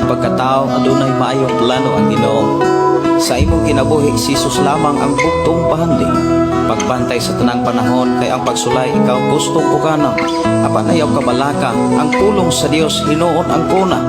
Pagkatao, adunay maayong plano ang Ginoo. Sa imong kinabuhi, si Jesus lamang ang buktong bahandi. Pagbantay sa tanang panahon kay ang pagsulay ikaw gusto puganaw. Apan ayaw kabalaka, ang pulong sa Dios hinuon ang kuna.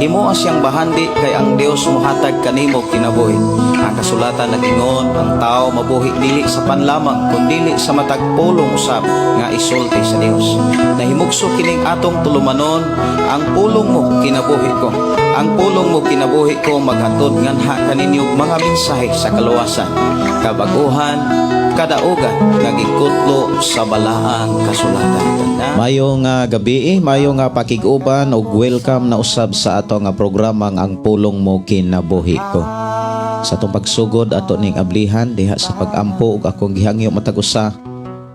Himoa siyang bahandi kay ang Dios mohatag kanimo kinabuhi. Ang kasulatan nag-ingon, ang tao mabuhi dili sa pan lamang kundili sa matag pulong usab nga isulti sa Dios. Nahimugso kining atong tulumanon, "Ang pulong mo kinabuhi ko." Ang pulong mo kinabuhi ko maghatod nganha kaninyo mga mensahe sa kaluwasan, kabaguhan, kadaugan nga gikutlo sa balaang kasulatan. Maayong gabi, maayong pakig-uban ug welcome na usab sa ato nga programa nga "Ang Pulong Mo Kinabuhi Ko." Sa atong pagsugod, ato ning ablihan diha sa pag-ampo ug akong gihangyo matag usa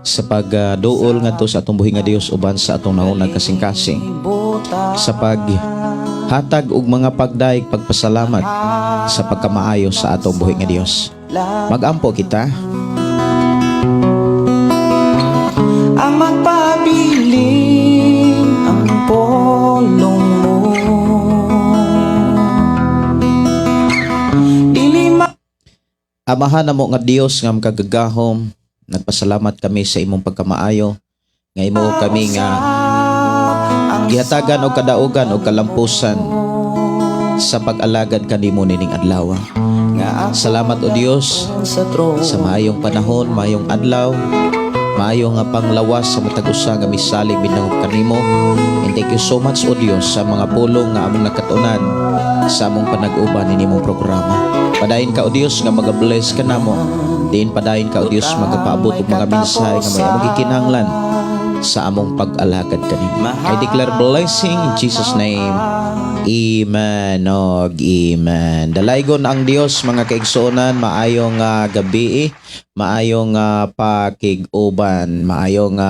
sa pagduol ngadto sa atong buhi nga Dios uban sa atong naunang kasing-kasing sa paghatag og mga pagdayeg, pagpasalamat sa pagkamaayo sa atong buhi nga Dios. Magampo kita. Ang magpabilin ang pulong mo. Dili Amahan namo nga Dios nga makagagahom, nagpasalamat kami sa imong pagkamaayo nga imo kami nga gihatagan og kadaugan og kalampusan sa pag-alagad kanimo nining adlaw. Nga Salamat, o Dios, sa trono sa maayong panahon, maayong adlaw, maayo nga panglawas sa matag usa nga misalig binahog kanimo. And thank you so much, O Dios, sa mga pulong nga among nakatunan sa among panag-uban nimong programa. Padayon ka, O Dios, nga maga-bless ka namo. Diin padayon ka, O Dios, magapaabot og mga mensahe nga may among gikinahanglan sa among pag-alagad kanimo. I declare blessing in Jesus' name. Amen og amen. Dalaygon ang Dios, mga kaigsuonan, maayong gabi, maayong pakig-uban, maayong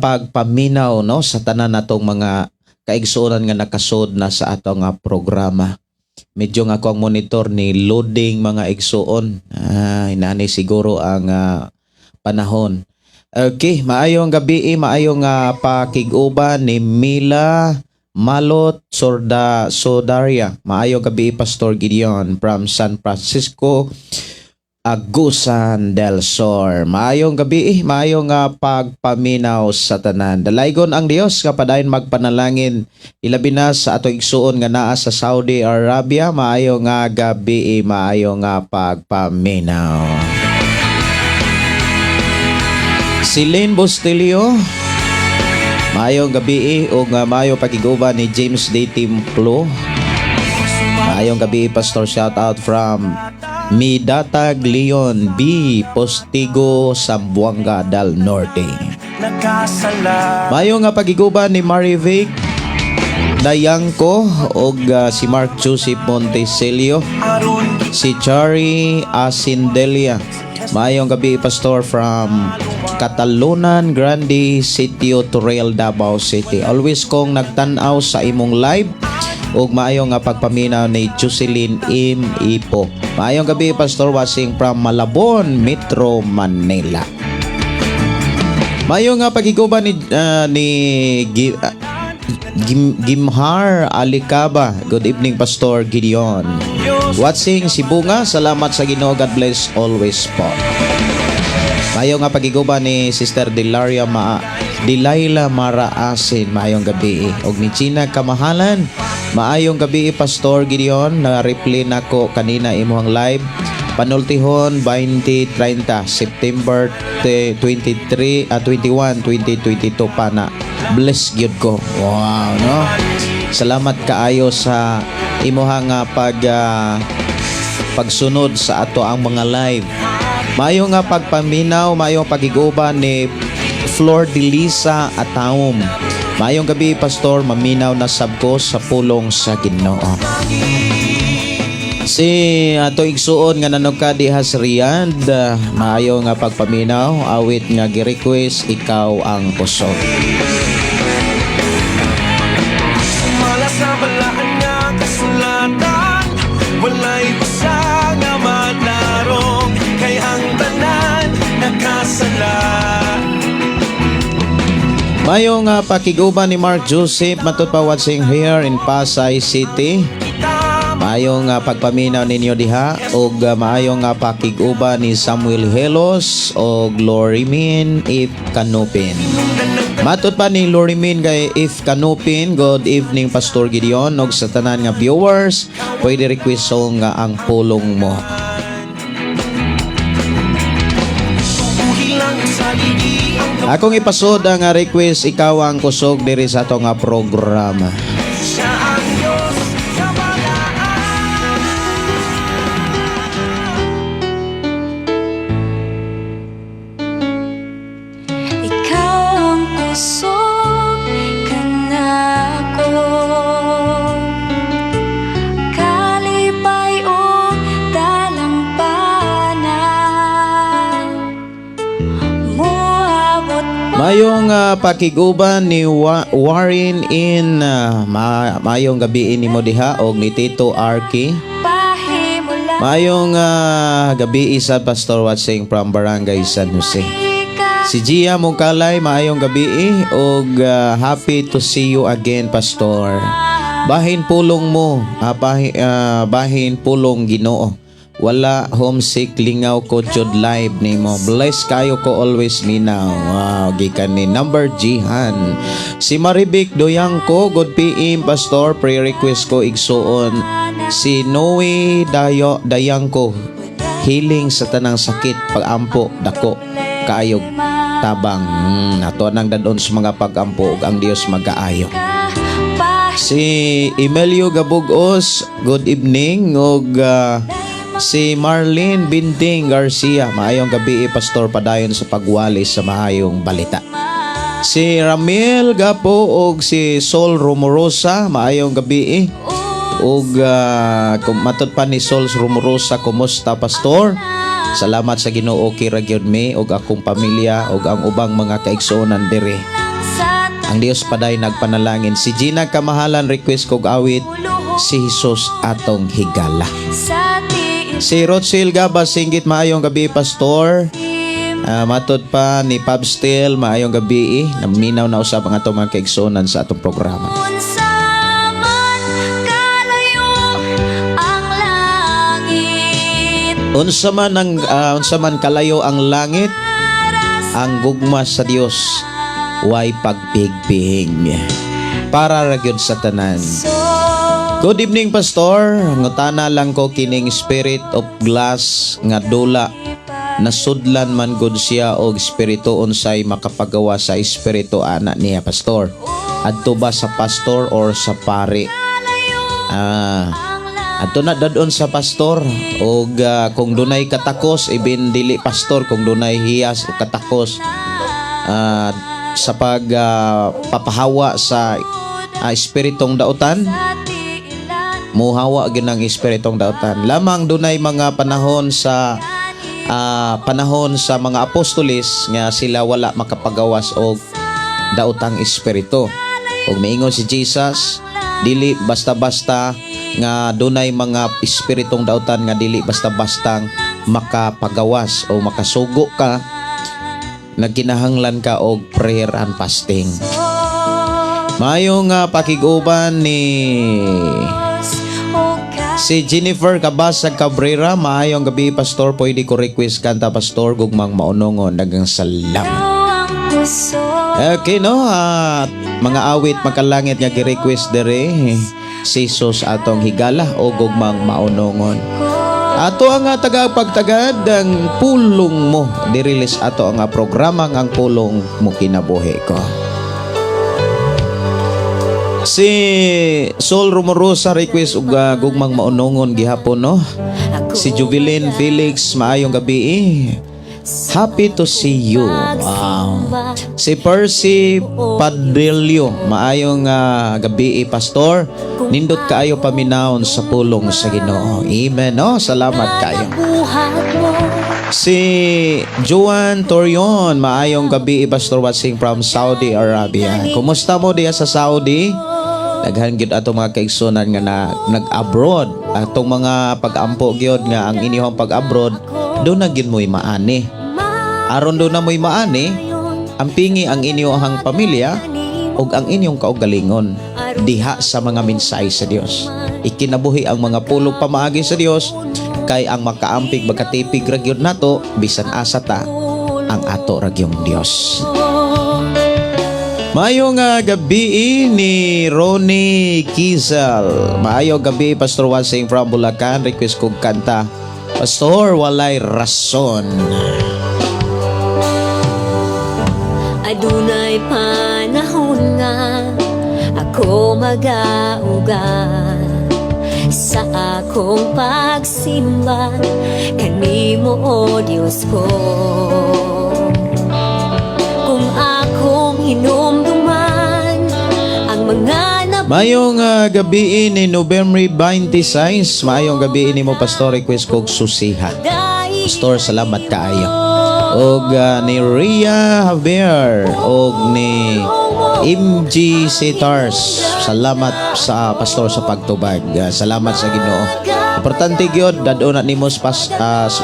pagpaminaw, no, sa tanan natong mga kaigsuonan nga nakasod na sa atong programa. Medyo nga ako ang monitor ni loading, mga igsuon. Ah, inani siguro ang panahon. Okay, maayong gabi, maayong pakig-uban ni Mila Malot Sorda Sodaria. Maayong gabi, Pastor Gideon from San Francisco, Agusan del Sur. Maayong gabi, maayong pagpaminaw sa tanan. Dalaygon ang Dios nga padayon magpanalangin ilabi na sa atong igsuon nga naa sa Saudi Arabia. Maayong nga gabi, maayong nga pagpaminaw. Celine Bustilio, maayong gabi ug maayo pakig-uban ni James D. Timplo. Maayong gabi, Pastor, shout out from Midatag Leon B. Postigo, Zamboanga del Norte. Nakasala. Maayo nga pagiguban ni Marivic Dayangko og si Mark Joseph Montecelio, Aron si Chari Asindelia. Maayong gabi, Pastor, from Catalunan Grande, Sitio Torreal, Davao City. Always kong nagtan-aw sa imong live ug maayo nga pagpaminaw ni Jocelyn M. Ipo. Maayong gabi, Pastor, watching from Malabon, Metro Manila. Maayo nga pagiguban ni Gimhar Alikaba. Good evening, Pastor Gideon. Watching Sibunga, salamat sa Ginoo. God bless always po. Mayo nga pagiguban ni Sister Delaria Ma Delilah Maraasin. Maayong gabi. Og ni Gina Kamahalan. Maayong gabi, Pastor Gideon. Na-replay nako kanina imong live. Panultihon 2030 September 23 21 2022 pa na. Bless gyud ko. Wow, no? Salamat kaayo sa imuha nga pagsunod sa ato ang mga live. Maayo nga pagpaminaw, maayong pagiguban ni Flor de Lisa Ataum. Maayong gabi, Pastor, maminaw na sab ko sa pulong sa Ginoo. Si ato igsuon nga nanuka diha sa Riyadh, maayo nga pagpaminaw, awit nga gi-request, "Ikaw ang Kusog." Sumala sa balaan nga kasulatan, walay usa nga matarong, kay ang tanan nakasala. Mayo Maayong pakiguban ni Mark Joseph, matud pa watching here in Pasay City. Maayong pagpaminaw ninyo diha ug maayong pakiguban ni Samuel Helos og Lorimin If Kanupin. Matod pa ni Lorimin kay If Kanupin, good evening, Pastor Gideon, og sa tanan nga viewers, pwede request song nga "Ang Pulong Mo." Buhi lang sa ligi ang Akong ipasod ang request "Ikaw ang Kusog" diri sa ato nga programa. Siya ang Diyos sa balaan. Ikaw ang kusog kanako, kalipay ug dalampana. Moabot. Mayong pakiguban ni Warren in maayong gabi nimo diha og ni Tito Arky. Pahimula. Maayong gabi isa, Pastor, watching from Barangay San Jose. Si Gia Mungkalay, maayong gabi og happy to see you again, Pastor. Bahin pulong mo, bahin pulong Ginoo. Wala homesick, lingaw ko jud live nimo. Bless kayo ko, always minaw. Wow, gikan ni number Jihan. Si Maribik Doyangko, good PM, Pastor, prayer request ko, igsuon si Noe Dayo Dayangko. Healing sa tanang sakit, pagampo dako kaayog tabang. Ato nang dadon sa mga pagampo ug ang Dios magaayo. Si Emilio Gabugos, good evening, ug si Marlene Binding Garcia, maayong gabi, Pastor, padayon sa pagwali sa maayong balita. Si Ramil Gapo ug si Sol Rumorosa, maayong gabi. Ug kung matod pa ni Sol Rumorosa, kumusta, Pastor? Salamat sa Ginoo, kira gyud mi ug akong pamilya ug ang ubang mga kaigsuonan diri. Ang Dios paday nagpanalangin. Si Gina Kamahalan, request kog awit "Si Jesus Atong Higala." Sa tiil. Si Rothschild Gaba Singgit, maayong gabi, Pastor. Matod pa ni Pabstil, maayong gabi. Naminaw na usab ang atong mga kaigsuonan sa atong programa. Unsa man kalayo ang langit. Unsa man kalayo ang langit, ang gugma sa Dios way pagpigbing. Para ra gyud sa tanan. So Good evening, Pastor. Ngutana lang ko, kining spirit of glass nga dula, nasudlan man gud siya og espiritu, unsay makapagawa sa espiritu ana niya, Pastor? Adto ba sa pastor or sa pari? Adto na dadon sa pastor og kung dunay katakos, ibin dili pastor, kung dunay hiyas o katakos sa pag papahawa sa espiritong dautan, muhawa gyud ang espiritong dautan. Lamang dunay mga panahon sa panahon sa mga apostoles nga sila wala makapagawas og daotang espiritu. Ug miingon si Jesus, dili basta-basta nga dunay mga espiritong dautan nga dili basta-bastang makapagawas o makasugo ka, nagkinahanglan ka og prayer and fasting. Maayong pakiguban ni si Jennifer Cabasag Cabrera, maayong gabi, Pastor, pwede ko request kanta, Pastor, "Gugmang Maunongon"? Daghang salamat. Okay, no, at mga awit makalangit nga gi-request dere, "Si Jesus Atong Higala" o "Gugmang Maunongon". Ato ang tagapagtagad ang pulong mo. Dirilis ato ang programa ang Pulong Mo Kinabuhi Ko. Si Sol Rumorosa, request og "Gugmang Maunongon" gihapon, no. Si Jubilin Felix, maayong gabi. Happy to see you. Wow. Si Percy Padillo, maayong gabi, Pastor. Nindot kaayo paminawon sa pulong sa Ginoo. Amen. No? Salamat kayo. Si Juan Torion, maayong gabi, Pastor, watching from Saudi Arabia. Kumusta mo diya sa Saudi? Daghan gyud ato mga kaigsunan nga na, nag-abroad. Atong mga pag-ampo gyud nga ang inyong pag-abroad, do na gyud mo'y maani. Aron do na mo'y maani, ampingi ang inyong pamilya. ug ang inyong kaugalingon diha sa mga mensahe sa Dios. Ikinabuhi ang mga pulong pamaagi sa Dios, kay ang makaampig makatipig ra gyud nato bisan asa ta, ang ato ra gyung Dios. Maayong gabi ni Ronnie Kizel. Maayong gabi, Pastor Wansing from Bulacan. Request kong kanta, Pastor, "Walay Rason." Adunay panahon nga ako magauga sa akong pagsimba kanimo, o Dios ko. Kung akong hinumduman ang mga Maayong gabi ni November 26. Maayong gabi ni mo, Pastor. Request kog "Susiha." Pastor, salamat kaayo. Og ni Ria Javier og ni MG Sitars. Salamat sa pastor sa pagtubag. Salamat sa Ginoo. Importante gyud dad-on na nimo sa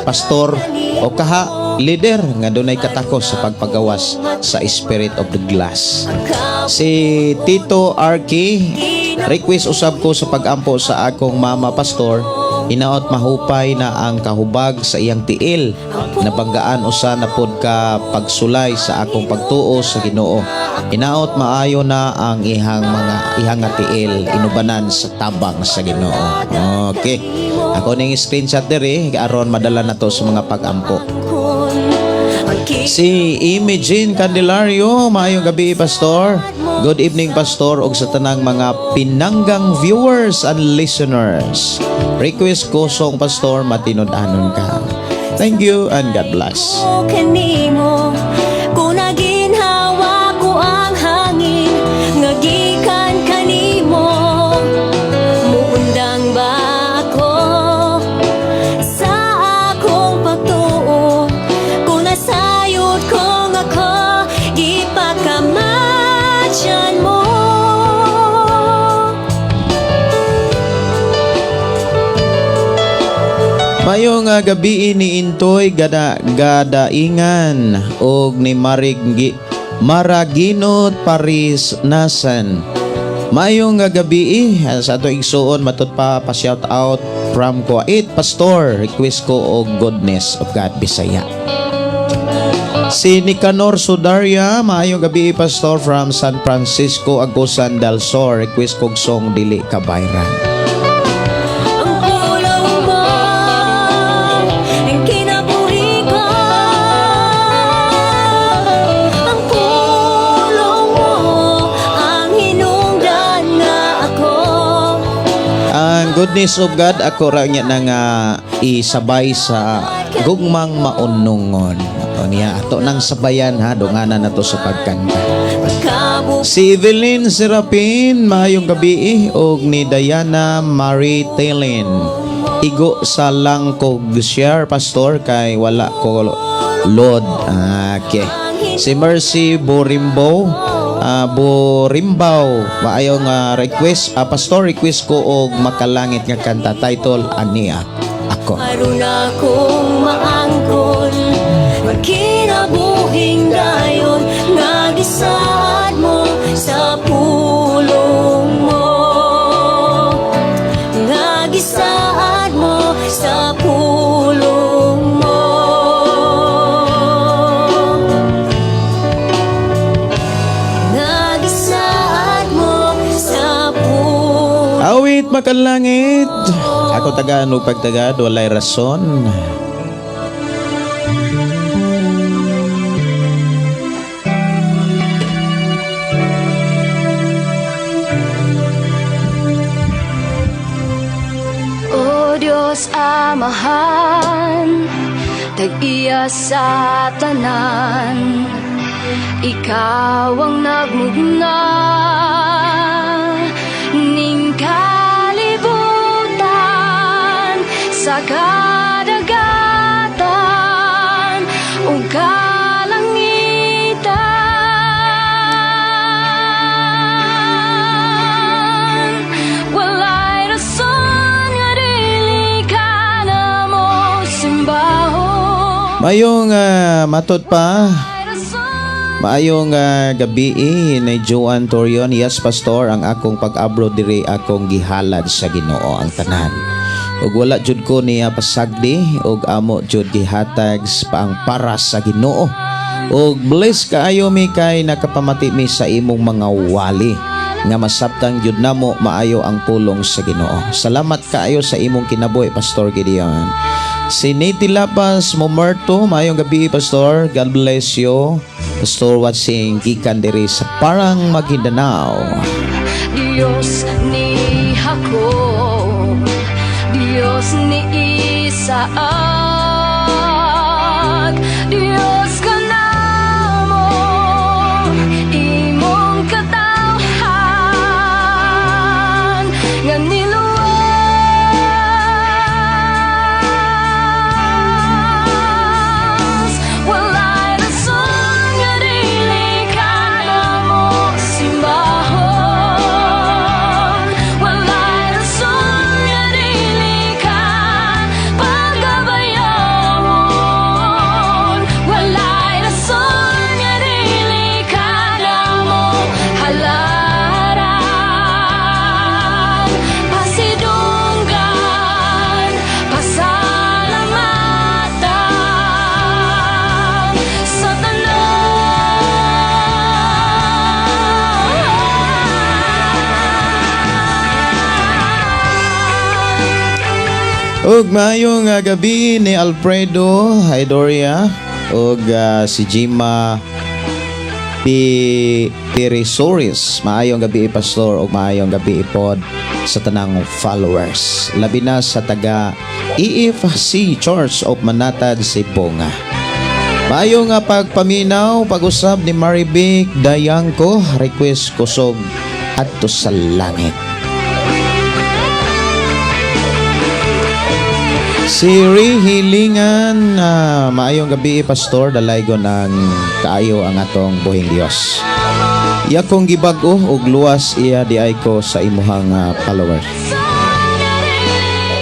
pastor o kaha leader nga dunay katakos sa pagpagawas sa spirit of the glass. Si Tito Arky, request usab ko sa pagampo sa akong mama, pastor. Hinaot mahupay na ang kahubag sa iyang tiil. Nabanggaan usa na pod ka pagsulay sa akong pagtuo sa Ginoo. Hinaot maayo na ang ihang mga ihang nga tiil, inubanan sa tabang sa Ginoo. Okay. Ako ning screenshot diri aron madala na to sa mga pagampo. Si Imogene Candelario, maayong gabi, Pastor. Good evening, Pastor, ug sa tanang mga pinanggang viewers and listeners. Request ko song, Pastor, "Matinud-anon Ka." Thank you and God bless. Kanimo kung naginhawa ko ang hangin nga gikan kanimo, muundang ba ako sa akong pagtuo kung nasayod kong ako gipakamatyan mo? Maayong gabi ni Intoy Gada Gadaingan og ni Marig Maraginot Paris Nasan. Maayong gabi sa ato igsuon, matud pa pa shout out from Kuwait, Pastor. Request ko og "Goodness of God", Bisaya. Si Nicanor Sudaria, maayong gabi, Pastor, from San Francisco, Agusan del Sur. Request kog song "Dili Kabayran." Ang pulong mo ang kinabuhi ko. Ang pulong mo ang hinungdan nga ako. Ang "Goodness of God" ako ra niya na nga isabay sa "Gugmang Maunungon". O niya ato nang sabayan ha, dunganan na to sa pagkanta. Pagkabuk Si Evelyn Serapin, maayong gabi og ni Diana Marie Telin. Igo sa lang ko share, Pastor, kay wala ko load. Okay. Si Mercy Borimbo, Borimbaw, maayong request, Pastor, request ko og makalangit nga kanta, title "Ania Ako". Aron akong maangkon magkinabuhing dayon nga gisaad mo sa pulong mo, nga gisaad mo sa pulong mo, nga gisaad mo sa pulong. Awit makalangit. Ako tagaan og pagtagad, "Walay Rason." O Diyos Amahan, tag-iya sa tanan, ikaw ang nagmugna ning kalibutan sa kadagatan ug kalangitan. Walay rason nga dili ka namo simbahon. Mayong matud pa Walay rason. Maayong gabi ni Joan Torion. Yes, Pastor, ang akong pag-abroad diri akong gihalad sa Ginoo ang tanan. Ug wala jud ko niya pasagdi ug amo jud gihatag pa ang para sa Ginoo. Ug bless kaayo mi kay nakapamati mi sa imong mga wali nga masabtang jud namo maayo ang pulong sa Ginoo. Salamat kaayo sa imong kinabuhi, Pastor Gideon. Si Nate Lapas Momerto, maayong gabi, Pastor. God bless you. Pastor watching gikan diri sa Parang, Maguindanao. Diyos ni Jacob, Diyos ni Isaac, Diyos kanamo, imong katawhan nga niluwas. Walay rason nga dili ka namo simbahon. Walay rason nga dili ka pagabayawon. Walay rason nga dili ka namo halaran. Pasidunggan, pasalamatan sa tanan. Ug maayong gabi ni Alfredo Haidoria ug si Jima P. Pirisoris. Maayong gabi, Pastor, ug maayong gabi pod sa tanang followers. Labi na sa taga EFC Church of Manatad, Sibonga. Maayong nga pagpaminaw, pag-usab ni Marivic Dayangko, request "Kusog adto sa Langit". Si Ray Hilingan, maayong gabi, Pastor, dalaygon ang kaayo ang atong buhing Dios. Iya kong gibag-o og luwas iya di ay ko sa imuhang followers.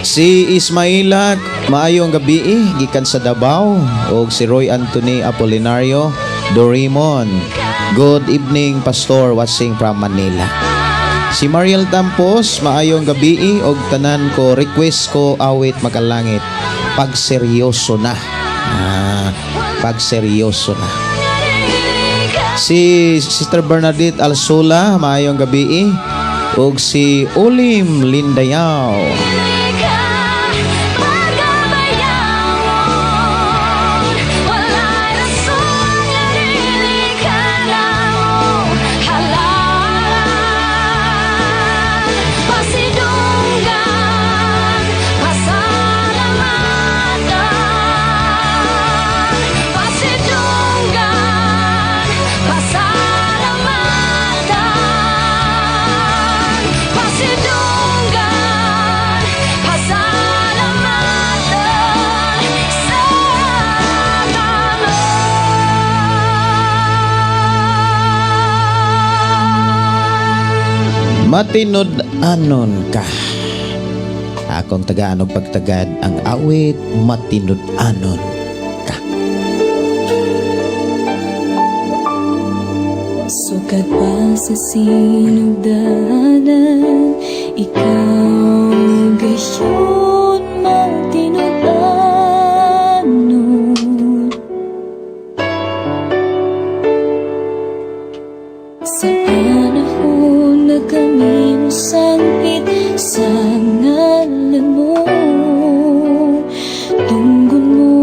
Si Ismaila, maayong gabi gikan sa Davao, ug si Roy Anthony Apolinario Dorimon. Good evening, Pastor, watching from Manila. Si Mariel Tampos, maayong gabi og tanan ko, request ko awit "Makalangit". Pagseryoso na. Pagseryoso na. Si Sister Bernadette Alsula, maayong gabi ug si Ulim Lindayaw. Pagabayawon. Walay rason nga dili ka namo halaran. Pasidunggan, pasalamatan. Pasidunggan, pasalamatan. Pasidunggan, pasalamatan sa tanan. Matinud-anon ka. Akong tagaan og pagtagad ang awit "Matinud-anon Ka". Sukad pa sa sinugdanan, ikaw gayon matinud-anon. Sa panahon na kami mosangpit sa ngalan mo, tunggon mo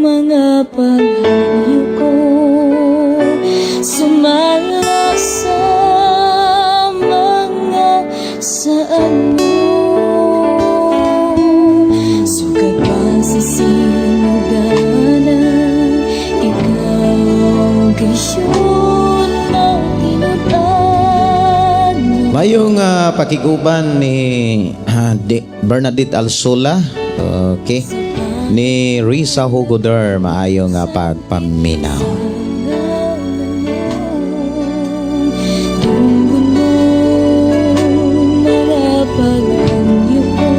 mga paghayo ko, sumala sa mga saan mo. Sukad pa sa sinugdanan, ikaw gayon matinud-anon. Mayong pakiguban ni Bernadette Alsula, okay, ni Risa Hugoder, maayong pagpaminaw. Tunggon mo mga pagangyo ko,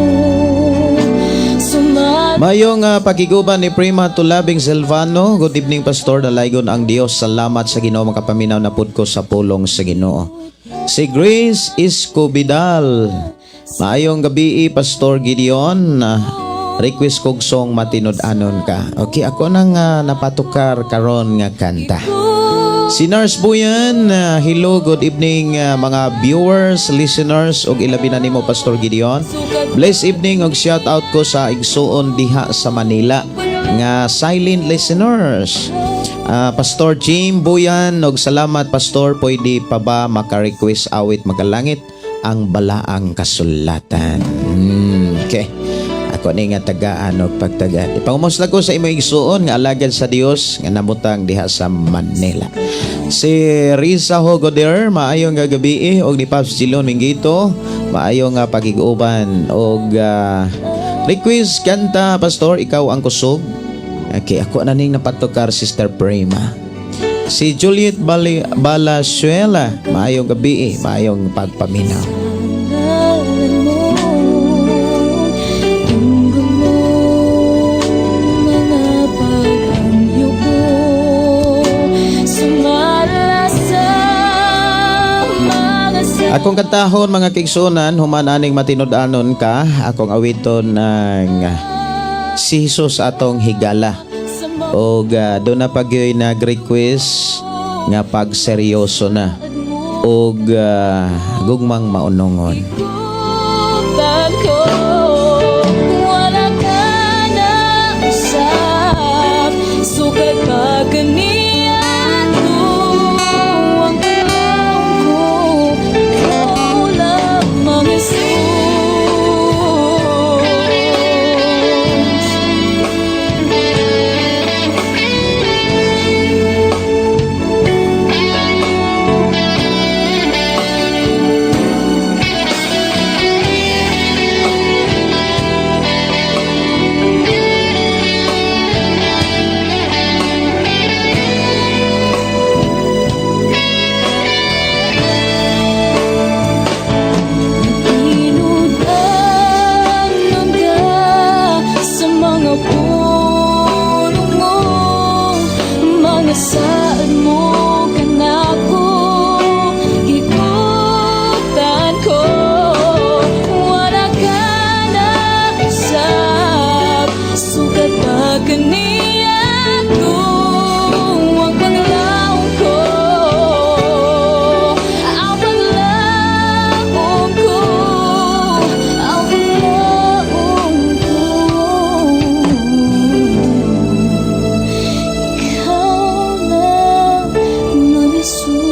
sumala Mayong pakiguban ni Prima Tulabing Silvano. Good evening, Pastor. Dalaygon ang Dios. Salamat sa Ginoo, makapaminaw na pud ko sa pulong sa Ginoo. Si Grace Escobidal. Maayong gabi, Pastor Gideon. Request kog song "Matinud-anon Ka." Okay, ako nang napatukar karon nga kanta. Si Nurse Buyan, hello, good evening mga viewers, listeners, ug ilabi na nimo, Pastor Gideon. Blessed evening ug shout out ko sa igsuon diha sa Manila nga silent listeners. Pastor Jim Buyan, og salamat, Pastor, pwede pa ba maka-request awit "Makalangit ang Balaang Kasulatan"? Okay. Ako ni nga tagaan og pagtagaan. Ipangumusta ko sa imong igsuon nga alagad sa Dios nga namutang diha sa Manila. Si Risa Hogoder, maayong nga gabi og ni Pops Gilon Mingito, maayong nga pagig-uban og request kanta, Pastor, "Ikaw ang Kusog." Okay, ako na ning napatukar, Sister Prima. Si Juliet Bali Balasuela, maayong gabi, maayong pagpaminaw. Ngalan mo, tunggo mo, mga pag-angyo ko, sumala sa mga sa Akong kantahon, mga kaigsuonan, human aning "Matinud-anon Ka," akong awiton ng "Si Jesus Atong Higala." Og doon na pagyoy nag-request nga "Pagseryoso Na" og "Gugmang Maunongon." Ikutan ko, wala ka na usap. Sukad pa kaniya ang paglaom ko, ikaw lamang, Jesus. Tinud-anon ka sa mga pulong mo, mga saad mo kanako, gikutan ko. Wala ka na usap, sukad pa kaniya ang paglaom ko, ang paglaom ko, ang paglaom ko. Ikaw lamang, Jesus.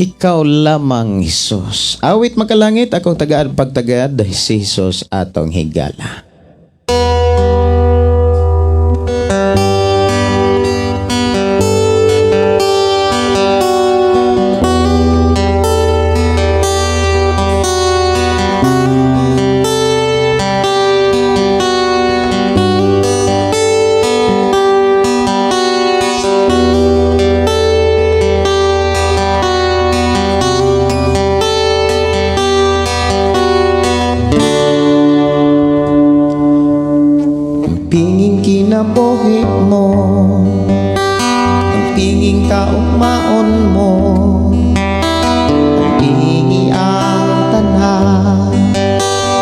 Ikaw lamang, Jesus. Awit "Makalangit," akong tagaan pagtagad, "Si Jesus Atong Higala." Ang pinging kinabuhi mo, ang pinging kaugmaon mo, ang pingi ang tanan,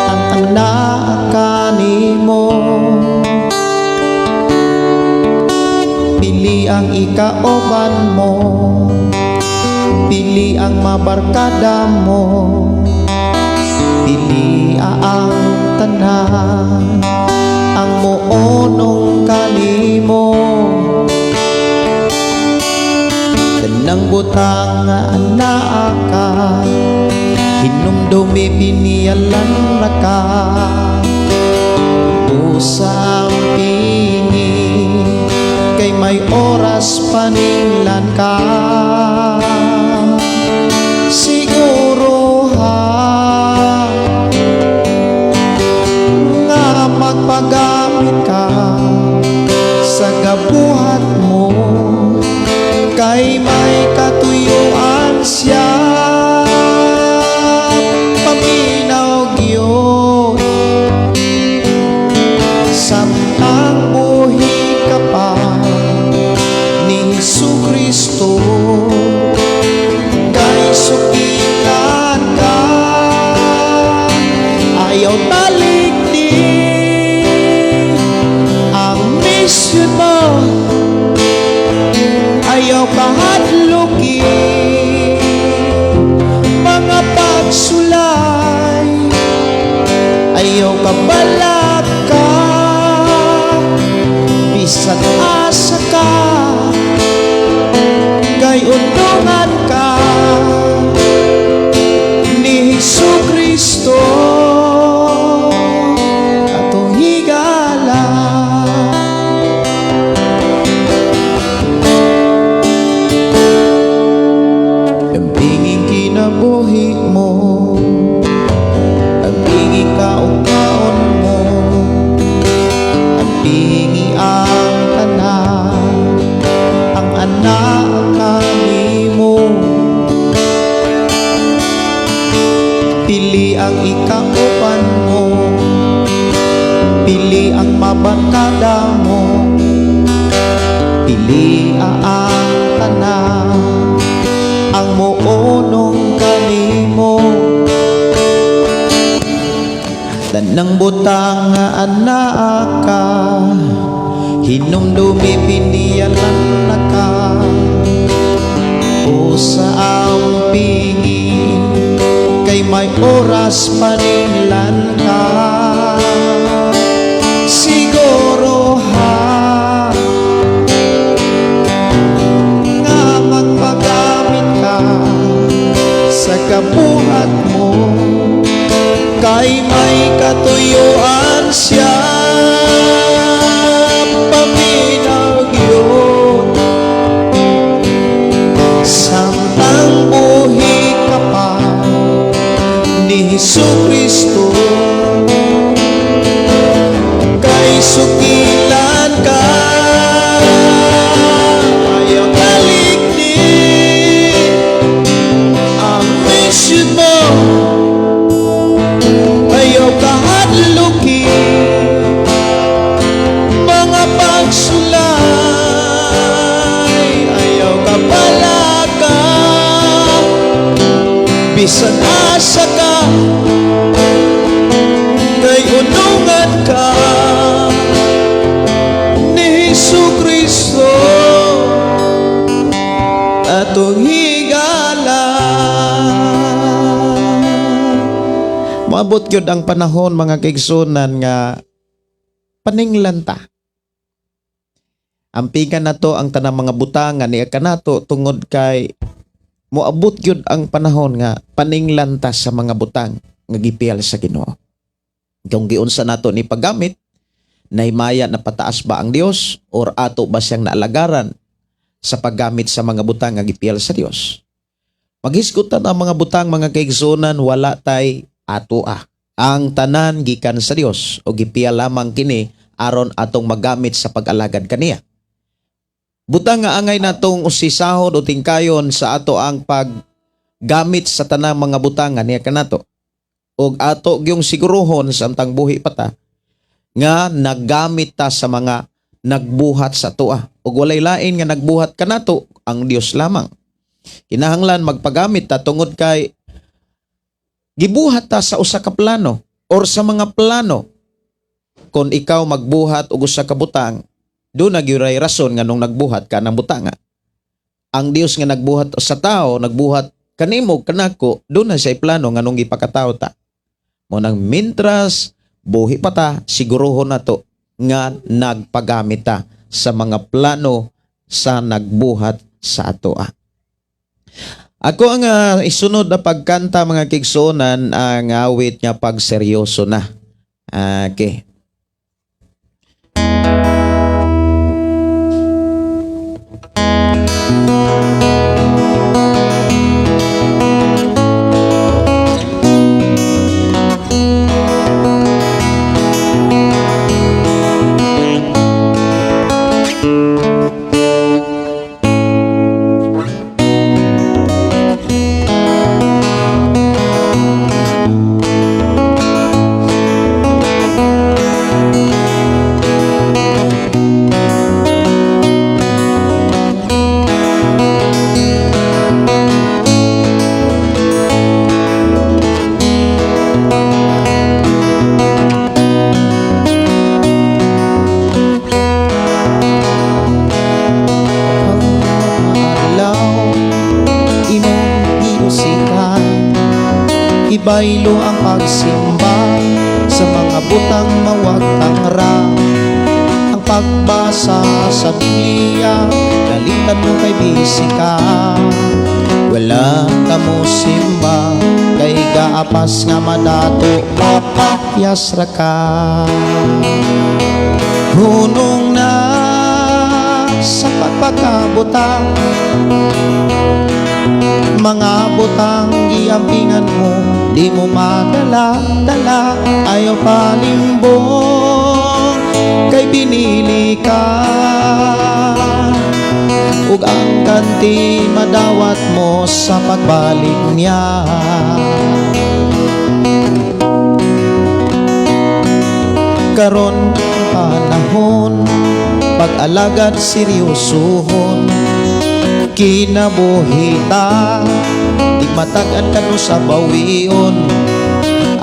ang anak kanimo. Pili ang ikauban mo, pili ang mabarkada mo, pili ang tanan ang muonong kanimo. Tanang butang nga anaa ka, hinumdumi biniyalan ra ka. Usang pingi kay may oras paninglan ka. Siguro ha nga magpagamit ka sa gabuhat mo kay may katuyuan siya. Kristo, kay sukilan ka. Ayaw talikdi ang mission mo, ayaw kahadluki mga pagsulay, ayaw kabalaka bisan asa ka, kay undungan ka ni Hesus Kristo, atong higala. Ampinging kinabuhi mo, ampingi kaon mo, ampingi ang tanan, ang anak kanimo. Pili ang ikauban mo, pili ang mabarkada mo, pili ang tanan, ang muunong kanimo. Tanang butang nga anaa ka, hinumdumi piniyalan na ka, o sa ampingi, kay may oras paninglan ka. Siguro ha nga magpagamit ka sa kabuhat mo, kay may katuyuan siya paminaw gyud samtang buhi ka pa ni Hesus Kristo, kay sukilan ka. Ayaw talikdi ang mission mo, ayaw kahadluki mga pagsulay, ayaw kabalaka bisan asa ka, kay unungan ka ni Hesus Kristo, atong higala. Maabot gyud ang panahon, mga kaigsunan, nga paninglan ta. Ampigan nato ang tanang mga butang nga niya kanato tungod kay moabot gyud ang panahon nga paninglan ta sa mga butang nga gipiyal sa Ginoo. Kung giunsa nato ni paggamit, nahimaya na pataas ba ang Dios or ato ba siyang naalagaran sa paggamit sa mga butang nga gipiyal sa Dios? Maghisgot ta ang mga butang, mga kaigsunan, wala tay ato ah. Ang tanan gikan sa Dios o gipiyal lamang kini aron atong magamit sa pag-alagad kaniya. Butang nga angay natong usisahon o tingkayon sa ato ang paggamit sa tanang mga butang nga niya kanato. Og ato gyung siguruhon samtang buhi pa ta nga naggamit ta sa mga nagbuhat sa atoa. Og walay lain nga nagbuhat kanato, ang Dios lamang. Kinahanglan magpagamit ta tungod kay gibuhat ta sa usa ka plano or sa mga plano. Kung ikaw magbuhat og usa ka butang, do na gyud rason nga nung nagbuhat ka ng butanga. Ang Dios nga nagbuhat sa tao, nagbuhat kanimo kanako, do na siya plano nga nung gipakatao ta. Mo nang mintras buhi pa ta, siguruhon nato nga nagpagamit ta sa mga plano sa nagbuhat sa atoa. Ako ang isunod na pagkanta, mga kigsunan, ang awit nga "Pagseryoso Na". Okay. Gibaylo ang pagsimba sa mga butang mawagtang ra. Ang pagbasa sa Biblia, nalimtan mo kay busy ka. Wala ka mo simba kay gaapas nga madato, papakyas ra ka. Hunong na sa pagpakabuta. Mga butang giampingan mo, di mo madala dala. Ayaw palimbong kay pinili ka, ug ang ganti madawat mo sa pagbalik niya. Karon panahon, pag-alagad seryosohon. Kinabuhita, di matag-an kanu sa bawion.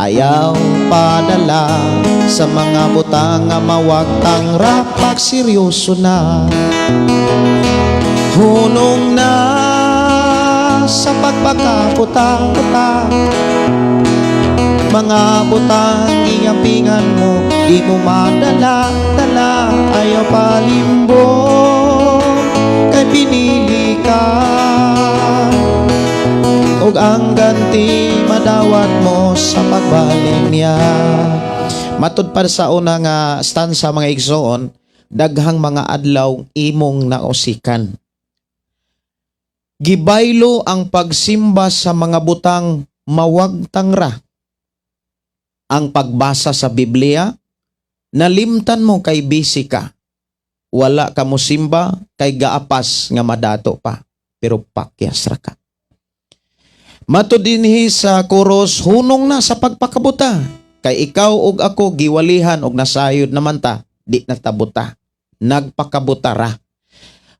Ayaw padala sa mga butang nga mawagtang ra, pag seryoso na. Hunong na sa pagpakabuta-buta. Mga butang giampingan mo, di mo madala dala. Ayaw palimbong kay pinili ka, ug ang ganti madawat mo sa pagbalik niya. Matud pa sa una nga stanza, mga igsoon, daghang mga adlaw imong nausikan. Gibaylo ang pagsimba sa mga butang mawagtang ra. Ang pagbasa sa Biblia, nalimtan mo kay busy ka. Wala ka mo simba kay gaapas nga madato pa, pero pakyas ra ka. Matud dinhi sa chorus, hunong na sa pagpakabuta. Kay ikaw ug ako giwalihan og nasayod naman ta, di na tabuta. Nagpakabuta ra.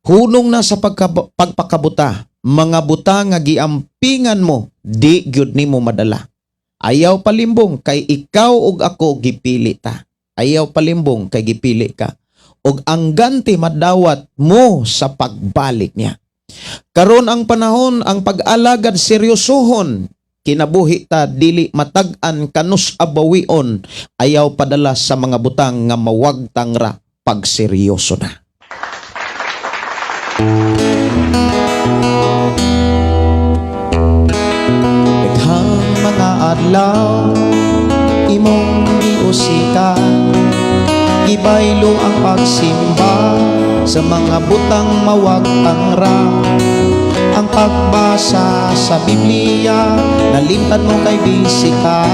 Hunong na sa pagpakabuta. Mga buta nga giampingan mo, di gyud nimo madala. Ayaw palimbong kay ikaw ug ako gipili ta. Ayaw palimbong kay gipili ka. Ug ang ganti madawat mo sa pagbalik niya. Karon ang panahon, ang pag-alagad seryosohon. Kinabuhi ta dili matag-an kanus abawion. Ayaw padala sa mga butang nga mawagtang ra, pagseryoso na. Daghang mga adlaw imong giusikan. Gibaylo ang pagsimba sa mga butang mawagtang ra. Ang pagbasa sa Biblia, nalimtan mo kay busy ka.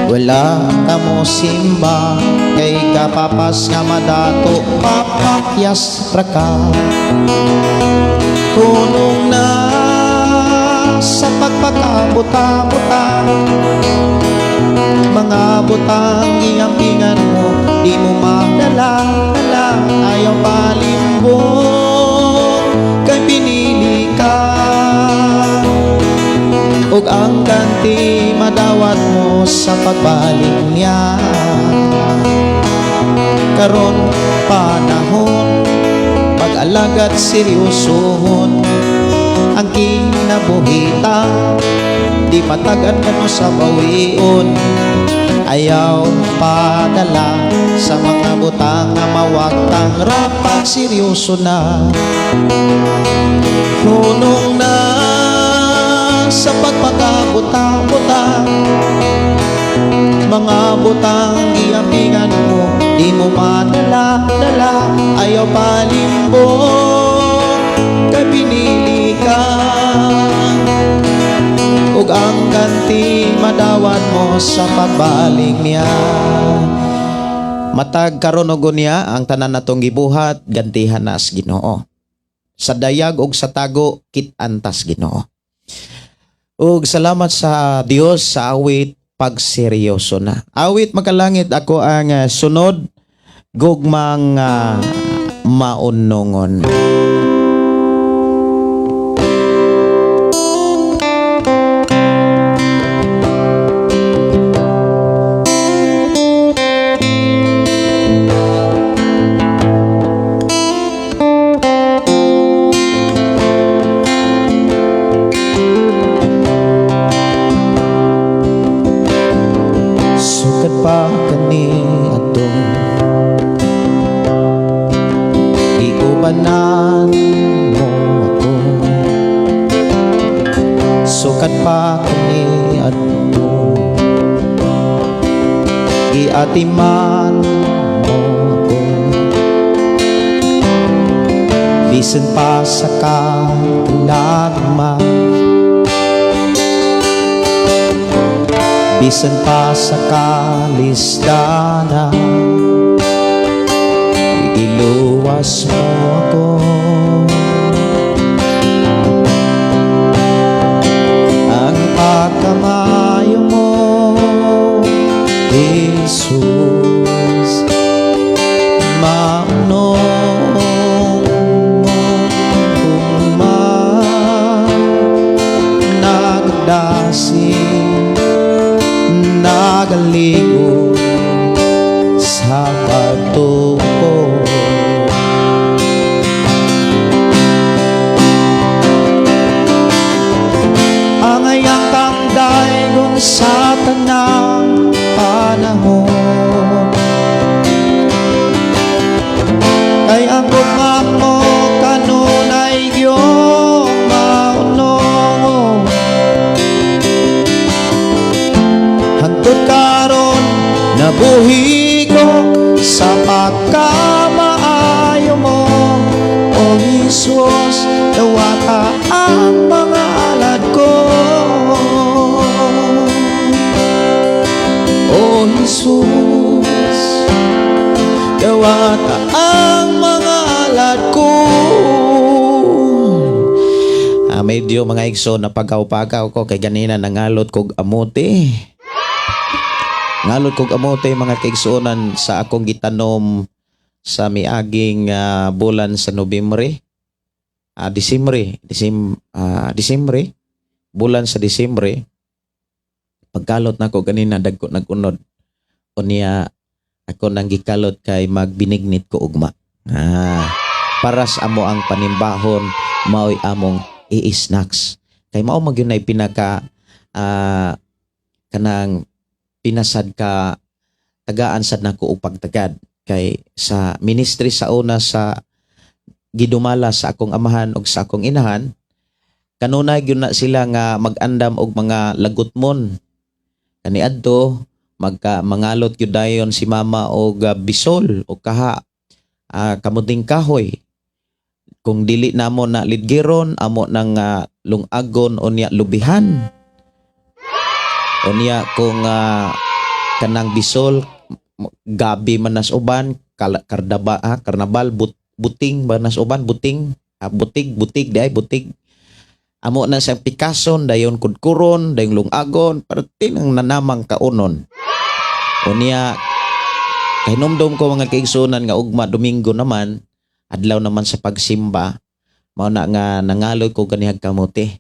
Wala ka mo simba kay kapapas nga madato, papakyas ra ka. Hunong na sa pagpakabuta-buta. Mga butang giampingan mo, di mo madala dala. Ayaw palimbong kay pinili ka, ug ang ganti madawat mo sa pagbalik niya. Karon panahon, pag-alagad seryosohon. Ang kinabuhita, di matagan kano sa bawion. Ayaw padala sa mga butang nga mawagtang ra, pag seryoso na. Hunong na sa pagpakabuta-buta. Mga butang giampingan mo, di mo madala dala. Ayaw palimbong kay pinili ka, ug ang ganti madawat mo sa pagbalik niya. Matag karon og unya, ang tanan natong gibuhat, gantihan na sa Ginoo. Sa dayag ug sa tago, kit-an tas Ginoo. Ug salamat sa Dios sa awit "Pagseryoso Na". Awit "Makalangit", ako ang sunod, "Gugmang Maunongon". Sukad pa kaniadto, giatiman mo ako. Bisan pa sa katalagman, bisan pa sa kalisdanan, igiluwas mo ako. Ang pagkamayo mo, Jesus, maunong gugma, nagdasig, nagaligo sa pagtuo. Ang ayang kang daygon sa tanang panahon, kay ang gugma mo kanunay giyong maunong. Hangtod karon nabuhi ko sa pagkamaayo mo, O Jesus, dawata ang mga alad ko. O Jesus, dawata ang mga alad ko. Medyo mga igso napagaw-pagaw ko kay ganina nangalot kog amote. Ngalot kog amote, mga kaigsuonan, sa akong gitanom sa miaging bulan sa Nobyembre. Disembre, Disembre, bulan sa Disembre. Pagkalot nako ganina, dagko nag-unod. Unya ako nang gikalot kay magbinignit ko ugma. Para sa amo ang panimbahon, maoy among i-snacks. Kay mao man gyud nay pinaka kanang pinasad ka tagaan sad nako og pagtagad kay sa ministry sa una sa gidumala sa akong amahan og sa akong inahan, kanunay gyud na sila nga mag-andam og mga lagutmon kaniadto. Magka mangalot gyud dayon si mama og bisol o kaha, kamuting kahoy. Kung dili namo na lidgeron, amo nang lungagon unya lubihan. Unya kung kanang bisol, gabi man nas uban, kardaba, karnabal, buting ba nas uban, buting, butig, butig di ay butig. Amo na siyang pikason dayon, kudkuron dayon, lungagon, parte ng nanamang kaunon. Unya kahinumdom ko, mga kaigsunan, nga ugma Domingo naman, adlaw naman sa pagsimba, mao na nga nangaloy ko ganihag kamote.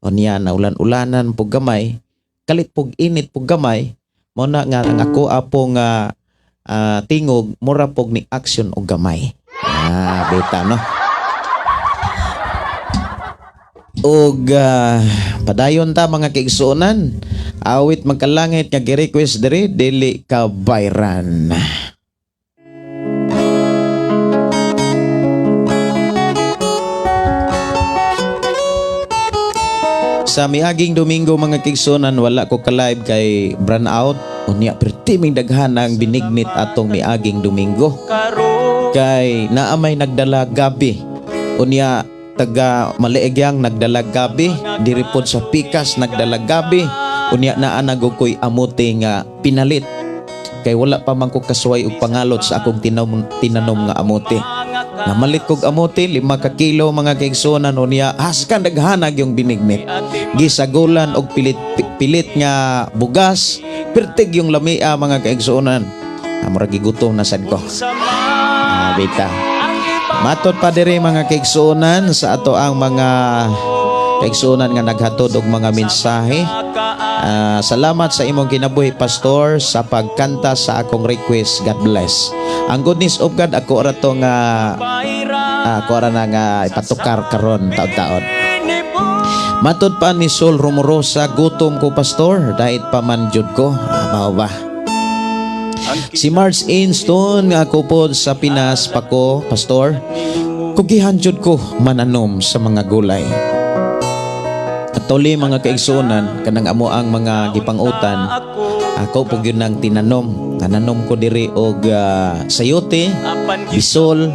Unya naulan-ulanan pug gamay, kalit pug init pug gamay, mao na nga ang ako apo nga tingog mura pug ni action og gamay. Beta no. Og padayon ta, mga kaigsuonan. Awit magkalangit nga gi-request diri, dili ka bayran. Sa miaging Domingo, mga kaigsuonan, wala ko ka-live kay brownout out. Unya perti ming daghan ang binignit atong miaging Domingo. Kay naamay nagdala gabi. Unya taga Maliegyang nagdala gabi, diri pod sa Pikas nagdala gabi. Unya naa na gud ko'y amote nga pinalit. Kay wala pa man ko kasuway og pangalot sa akong tinanom nga amote. Namalit kog amote, 5 ka kilo, mga kaigsuonan. Unya haskan daghanag yung binignit. Gisagulan og pilit pilit nga bugas, pertig yung lamia, mga kaigsuonan. Murag gigutom na sad ko. Bita. Matod pa diri, mga kaigsuonan, sa ato ang mga kaigsuonan nga naghatod og mga mensahe. Salamat sa imong kinabuhi, Pastor, sa pagkanta sa akong request. God bless. Ang goodness of God ako ra to nga ako ra na nga ipatukar karon taon-taon. Matod pa ni Sol Rumorosa, gutom ko, Pastor, dahit pa man jud ko. Mao ba? Si Mars Inston nga ako pod sa Pinas pa ko, Pastor. Kugihan jud ko mananom sa mga gulay. Atoli, mga kaigsuonan, kanang amo ang mga gipangutan, ako po gyud nang tinanom. Nananom ko diri og sayote, bisol,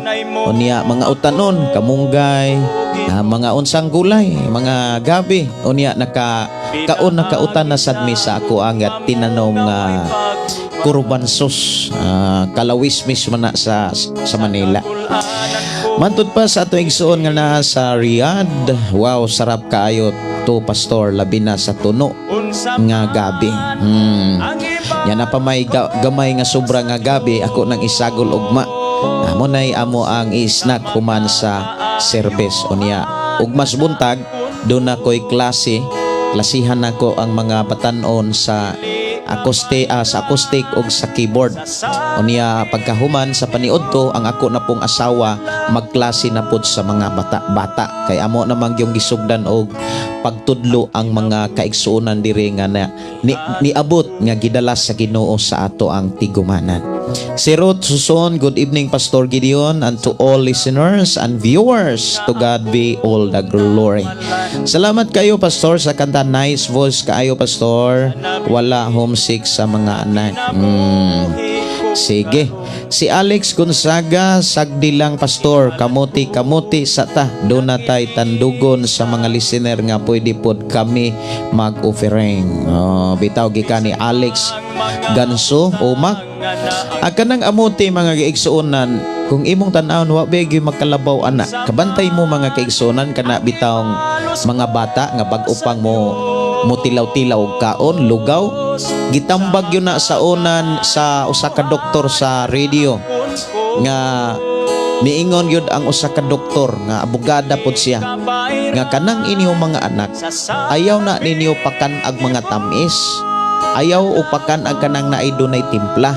unya mga utanon, kamunggay, mga unsang gulay, mga gabi. Unya naka kaon nakautan na sad mi sa ako ang tinanom nga kurbansos, kalawismis man na sa Manila. Mantud pa sa ato igsuon nga naa sa Riyadh. Wow, sarap kaayo to, Pastor, labi na sa tuno nga gabi. Yan na pa may gamay nga sobra nga gabi, ako nang isagol ugma. Amo nay amo ang i-snack human sa service. Unya ugmas buntag do na ko'y klase, klasihan nako ang mga batanon sa acoustic ug sa keyboard. Unya pagkahuman sa paniudto, ang ako na pong asawa magklase na pod sa mga bata-bata kay amo namang yung gisugdan og pagtudlo ang mga kaigsuonan diri nga na, niabot nga gidala sa Ginoo sa ato ang tigumanan. Si Ruth Suson, good evening, Pastor Gideon, and to all listeners and viewers. To God be all the glory. Salamat kayo, Pastor, sa kanta. Nice voice kaayo, Pastor. Wala homesick sa mga anak. Sige. Si Alex Gonzaga, sagdi lang, Pastor, kamuti kamuti sa ta. Doon na tay tandugon sa mga listener nga pwede pod kami mag-offering. Oh, bitaw gikan ni Alex Ganso, Umak. Ang kanang amuti, mga kaigsuonan, kung imong tan-awon, wa ba gyud magkalabaw ana. Kabantay mo, mga kaigsuonan, kana bitawng mga bata nga bag-o pang mo motilaw-tilaw og kaon, lugaw. Gitambag yun na sa unan sa usa ka doktor sa radio nga miingon gyud ang usa ka doktor nga abogada pod siya nga kanang inyong mga anak, ayaw na ninyo pakan ag mga tamis, ayaw o pakan ag kanang naay dunay timpla,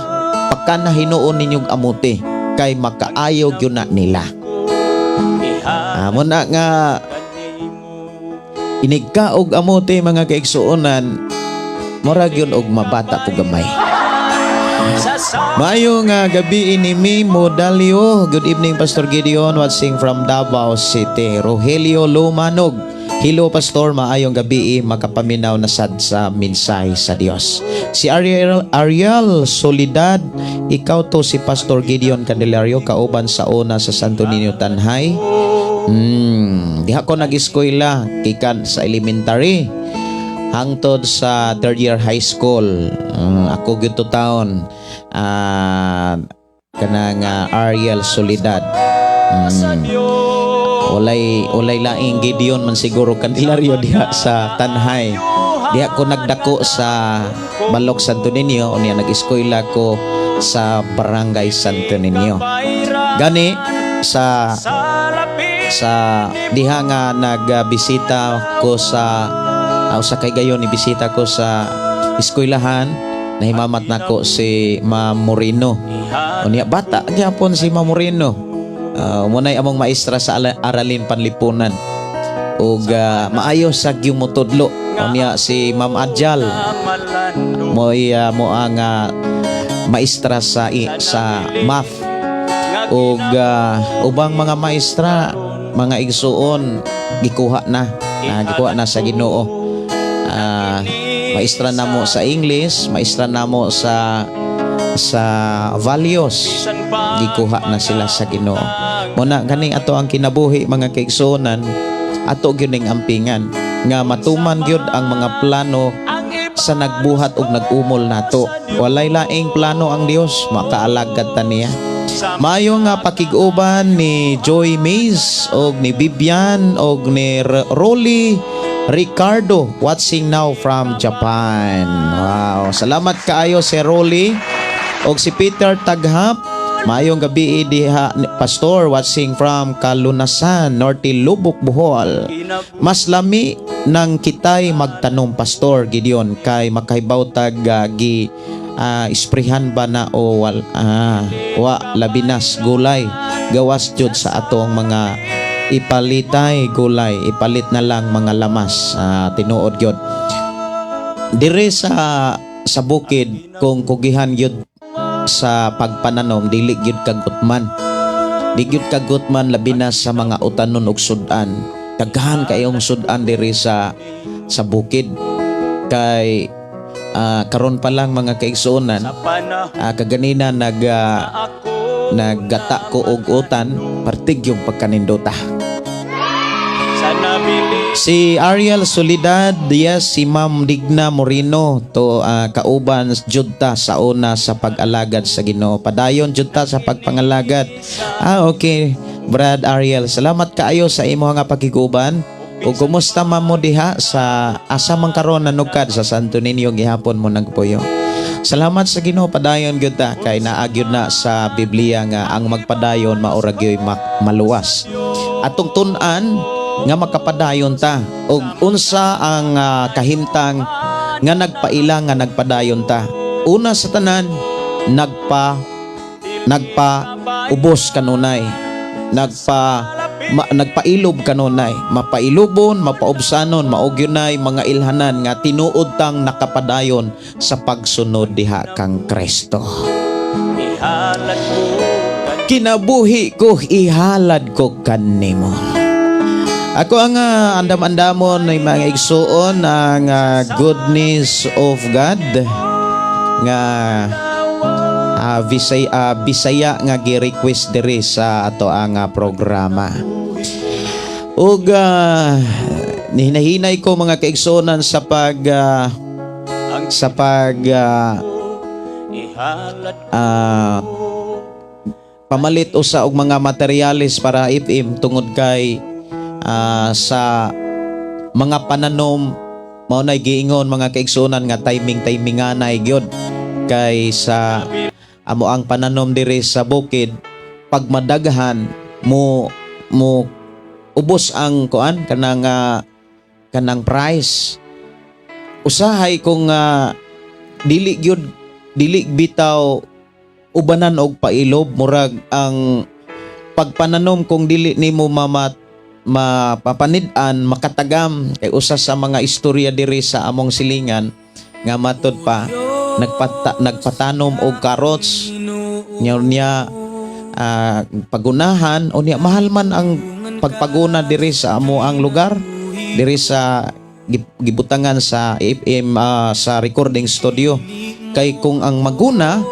pakan na hinuon ninyong amuti kay makaayo gyud na nila. Amo na nga inigka og amote, mga kaigsuonan, murag yun og mabata po gamay. Maayo nga gabi ini Modalio. Good evening, Pastor Gideon, watching from Davao City. Rogelio Lumanog. Hello, Pastor, maayong gabi, makapaminaw na sad sa mensahe sa Dios. Si Ariel Ariel Solidad, ikaw to si Pastor Gideon Candelario, kauban sa una sa Santo Niño Tanjay. Diha ko nag-eskwela gikan sa elementary hangtod sa third year high school. Ako gyud to taon kanang Ariel Solidad. Walay laing Gideon man siguro Candelario diha sa Tanjay. Diha ko nagdako sa Balok Santo Niño, unya nag-eskwela ko sa Barangay Santo Niño. Gani sa sa diha nga nagbisita ko sa usa kay gayon ni bisita ko sa eskwelahan, nahimamat nako si Ma'am Moreno. Unya bata gyapon si Ma'am Moreno. Munay among maestra sa aralin panlipunan ug maayo sa gyud motudlo. Unya si Ma'am Adjal mo'y mo ang maestra sa math ug ubang mga maestra, mga igsuon, gikuha na sa Ginoo. Maestra namo sa English, maestra namo sa values, gikuha na sila sa Ginoo. Muna gani ato ang kinabuhi, mga kaigsuonan, ato gyud ning ampingan nga matuman gyud ang mga plano sa nagbuhat og nag-umol nato. Walay laing plano ang Dios, makaalagad ta niya. Maayo nga pakig-uban ni Joy Mays og ni Bibian og ni Rolly Ricardo, watching now from Japan. Wow, salamat kaayo si Rolly og si Peter Taghap. Maayong gabi diha Pastor, watching from Kalunasan, Norte Lubuk, Bohol. Mas lami nang kitay magtanom, Pastor Gideon, kay makahibaw tag gi isprehan ba na o wal, wa, labinas gulay gawas jud sa atong mga ipalitay gulay, ipalit na lang mga lamas. Tinuod gyud dire sa bukid, kung kugihan gyud sa pagpananom, dili gyud kagutman, di gyud kagutman, labi na sa mga utanon ug sudan. Daghan kayong sudan diri sa sa bukid kay karon pa lang, mga kaigsuonan, kaganina naggata ko og utan, pertig yung pagkanindota. Si Ariel Solidad, yes, si Ma'am Digna Moreno to, kauban jud ta sa una sa pag-alagad sa Ginoo. Padayon jud ta sa pagpangalagad. Ah, okay. Brad Ariel, salamat kaayo sa imo nga pakiguban. Ug kumusta man mo diha sa asa man karon nanugkad sa Santo Niño gihapon mo nagpuyo? Salamat sa Ginoo, padayon gyud ta kay naa gyud na sa Biblia nga ang magpadayon mao ra gyoy maluwas. Atong tun-an nga makapadayon ta ug unsa ang kahimtang nga nagpaila nga nagpadayon ta. Una sa tanan, nagpa nagpa ubos kanunay, nagpailob kanunay, mapailobon, mapaubsanon, mao gyunay mga ilhanan nga tinuod tang nakapadayon sa pagsunod diha kang Kristo. Kinabuhi ko, ihalad ko kanimo. Ako ang andam-andamon ng mga igsuon, ang goodness of God nga Bisaya nga gi-request diri sa ato ang programa. Ug nihinahinay ko, mga kaigsuonan, sa pag pamalit usa og mga materyales para FM tungod kay sa mga pananom mao nay giingon, mga kaigsuonan, nga timing timinganay gyud kay sa amo ang pananom diri sa bukid, pag madaghan mo mo ubos ang kuan kanang price. Usahay kung dili gyud, dili bitaw ubanan og pailob, murag ang pagpananom kung dili nimo mamat mapapanid-an, makatagam, kay usa sa mga istorya diri sa among silingan nga matud pa nagpatanom og carrots niya niya pagunahan unya mahal man ang pagpaguna diri sa amo ang lugar diri sa gibutangan sa FM, sa recording studio, kay kung ang maguna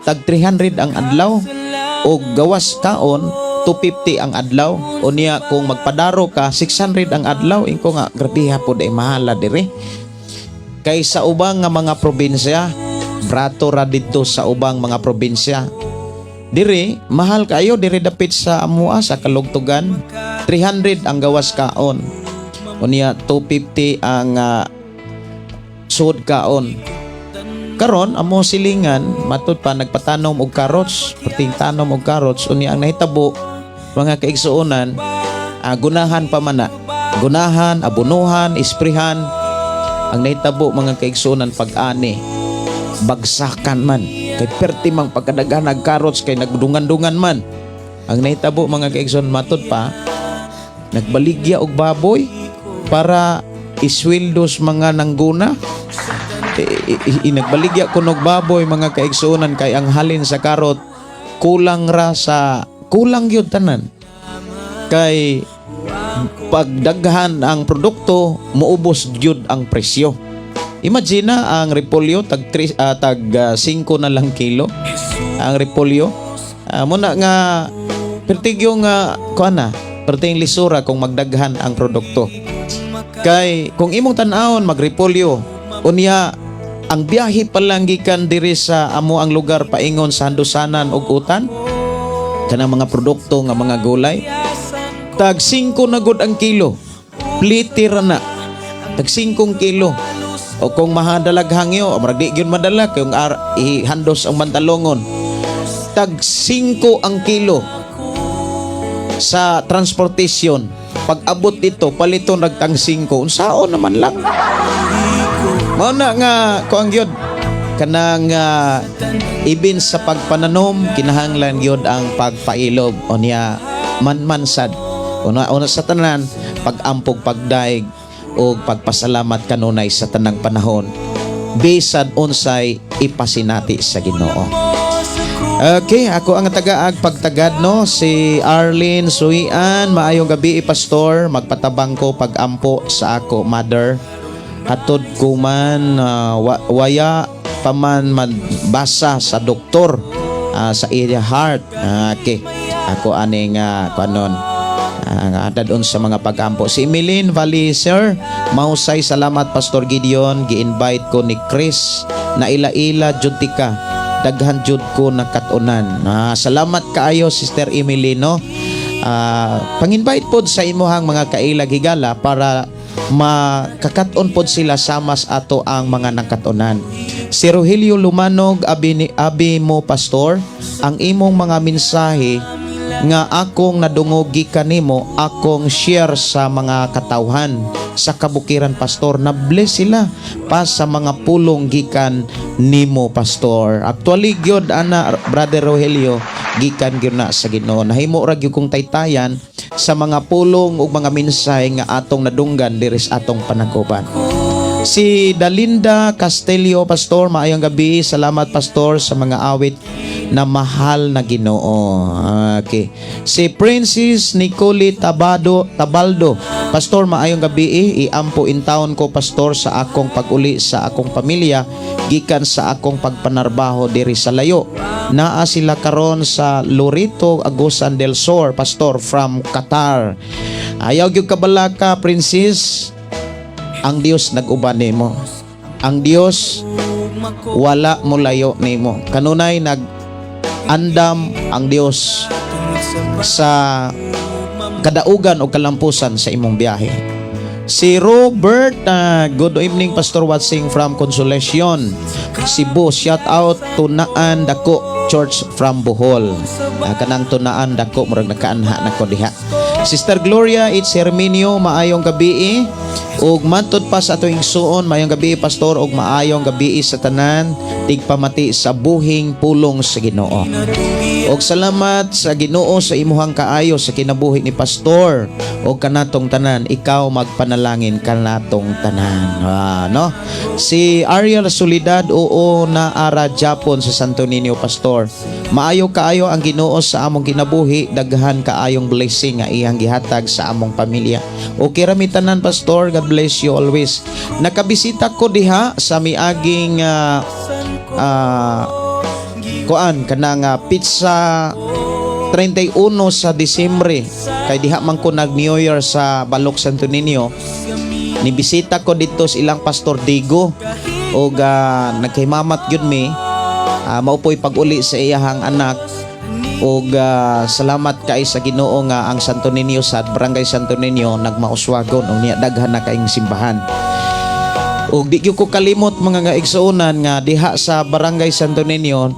tag 300 ang adlaw o gawas kaon 250 ang adlaw. Unya kung magpadaro ka, 600 ang adlaw. Ingko nga grabe pod ay mahala diri kay sa ubang nga mga probinsya, brato ra didto sa ubang mga probinsya. Diri mahal kayo diri dapit sa amua sa Kalugtugan, 300 ang gawas kaon, unya 250 ang sud kaon. Karon amo silingan, matud pa nagpatanom og carrots, perting tanom og carrots. Unya ang nahitabo, mga kaigsuonan, gunahan pa man na, gunahan, abunuhan, isprihan. Ang nahitabo, mga kaigsuonan, pag-ani bagsakan man kay perti mang pagkadaghan og carrots kay nagdungan-dungan man. Ang nahitabo, mga kaigsuonan, matud pa nagbaligya og baboy para isweldos mga nangguna. Nagbaligya ko og baboy, mga kaigsuonan, kay ang halin sa karot kulang ra sa kulang gyud tanan kay pagdaghan ang produkto, muubos gyud ang presyo. Imagine na ang repolyo tag 3, tag 5 na lang kilo ang repolyo. Muna nga pertigyo nga kuan na perting lisura kung magdaghan ang produkto kay kung imong tan-awon magrepolyo, unya ang biyahe pa lang gikan diri sa amo ang lugar paingon sa Handusanan ug Utan, kanang mga produkto nga mga gulay, tag 5 na gud ang kilo. Pliti ra na, tag 5 kilo. O kung mahadalag hangyo, o murag di gyud madala kay kung ihandos ang bantalongon, tag 5 ang kilo sa transportation. Pag abot dito, paliton rag tag 5. Unsaon naman lang? Mao na nga kuang gyud kanang ibin sa pagpananom, kinahanglan gyud ang pagpailob. Unya manman sad, una una sa tanan, pag-ampog, pagdaig o pagpasalamat kanunay sa tanang panahon bisan unsay ipasinati sa Ginoo. Okay, ako ang tagaag pagtagad, no, si Arlene Suian. Maayong gabi, pastor, magpatabang ko pag-ampo sa ako mother. Hatod ko man waya pa man magbasa sa doktor sa iya heart. Okay. Ako aning kuanon dadon sa mga pagampo. Si Emilene Valiser, mahusay, salamat, Pastor Gideon, gi-invite ko ni Chris na ila-ila jud tika. Daghan jud ko nakatunan. Salamat kaayo, Sister Emily, no. Pang-invite pod sa imuhang mga kailag higala para makakaton pod sila sama sa ato ang mga nakatunan. Si Rogelio Lumanog, abi, ni, abi mo, Pastor, ang imong mga mensahe nga akong nadungog gikan nimo, akong share sa mga katawhan sa kabukiran, Pastor, na bless sila pa sa mga pulong gikan nimo, Pastor. Actually gyud ana, Brother Rogelio, gikan gyud na sa Ginoo. Nahimo ra gyud kong taytayan sa mga pulong ug mga mensahe nga atong nadunggan diri sa atong panaguban. Si Dalinda Castelio, Pastor, maayong gabi. Salamat, Pastor, sa mga awit na mahal na Ginoo. Okay. Si Princess Nicole Tabado, Tabaldo, Pastor, maayong gabi. Iampo in town ko, Pastor, sa akong pag-uli sa akong pamilya gikan sa akong pagpanarbaho diri sa layo. Naa sila karon sa Loreto, Agusan del Sur, Pastor, from Qatar. Ayaw gyud kabalaka, Princess, ang Dios nag-uban nimo. Ang Dios wala mo layo nimo. Kanunay nag andam ang Dios sa kadaugan o kalampusan sa imong biyahe. Si Robert, good evening, Pastor, watching from Consolacion, Cebu. Shout out Tunaan Dako Church from Bohol. Kanang Tunaan Dako, murag nakaanha na ko diha. Sister Gloria, it's Herminio, maayong gabi. Ug matod pa sa atong igsuon, maayong gabi, Pastor, ug maayong gabi sa tanan tigpamati sa buhing pulong sa Ginoo. Og salamat sa Ginoo sa imuhang kaayo sa kinabuhi ni Pastor og kanatong tanan. Ikaw magpanalangin kanatong tanan. No? Si Ariel Soledad, oo, na ara Japon sa Santo Niño, Pastor. Maayo kaayo ang Ginoo sa among kinabuhi, daghan kaayong blessing nga iyang gihatag sa among pamilya. Okay ra mi tanan, Pastor. God bless you always. Nakabisita ko diha sa miaging kuan kanang pizza 31 sa Disyembre kay diha man ko nag New Year sa Balok, Santo Niño. Nibisita ko dito sa ilang Pastor Digo og nagkahimamat gyud mi. Mao po'y pag-uli sa iyahang anak og salamat kay sa Ginoo nga ang Santo Niño sa Barangay Santo Niño nagmauswagon og niya daghan na kaayong simbahan. Ug di gyud ko kalimot, mga nga igsuonan, nga diha sa Barangay Santo Niño,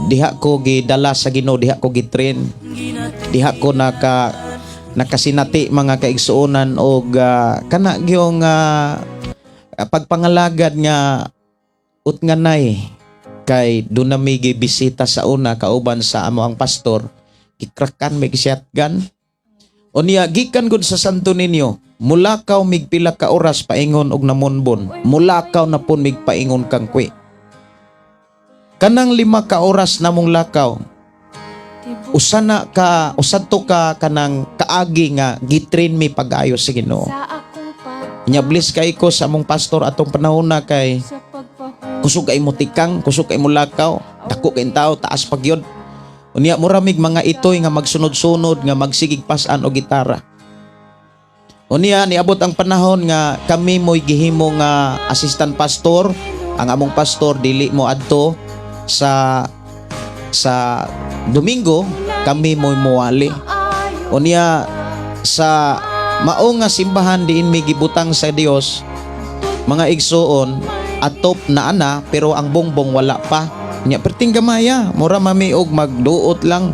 diha ko gidala sa Ginoo, diha ko gitrain. Diha ko nakasinati, mga kaigsuonan, og kana gyung pagpangalagad nga utnganay kay doon na mi gibisita sa una kauban sa amo ang pastor, gikrakan mig shotgun. Unya gikan gud sa Santo Niño, mulakaw mig pila ka oras paingon og Namonbon, mulakaw na pun mig paingon kang kwi. Kanang 5 ka oras namong lakaw, usa na ka usa to ka kanang kaagi nga gitrain mi pag-ayo sa Ginoo. Nya bless kay ko sa among pastor atong panahon na kay kusog kay mo tikang, kusog kay mo lakaw, dako kay tao, taas pag yun. Unya muramig mga itoy nga magsunod-sunod nga magsigig pasan og gitara. Unya niabot ang panahon nga kami mo'y gihimo nga assistant pastor, ang among pastor dili mo adto sa Domingo, kami mo'y muwali. Unya sa mao nga simbahan diin mi gibutang sa Dios, mga igsuon, atop na ana pero ang bongbong wala pa. Nya perting gamaya, mura mami og magduot lang.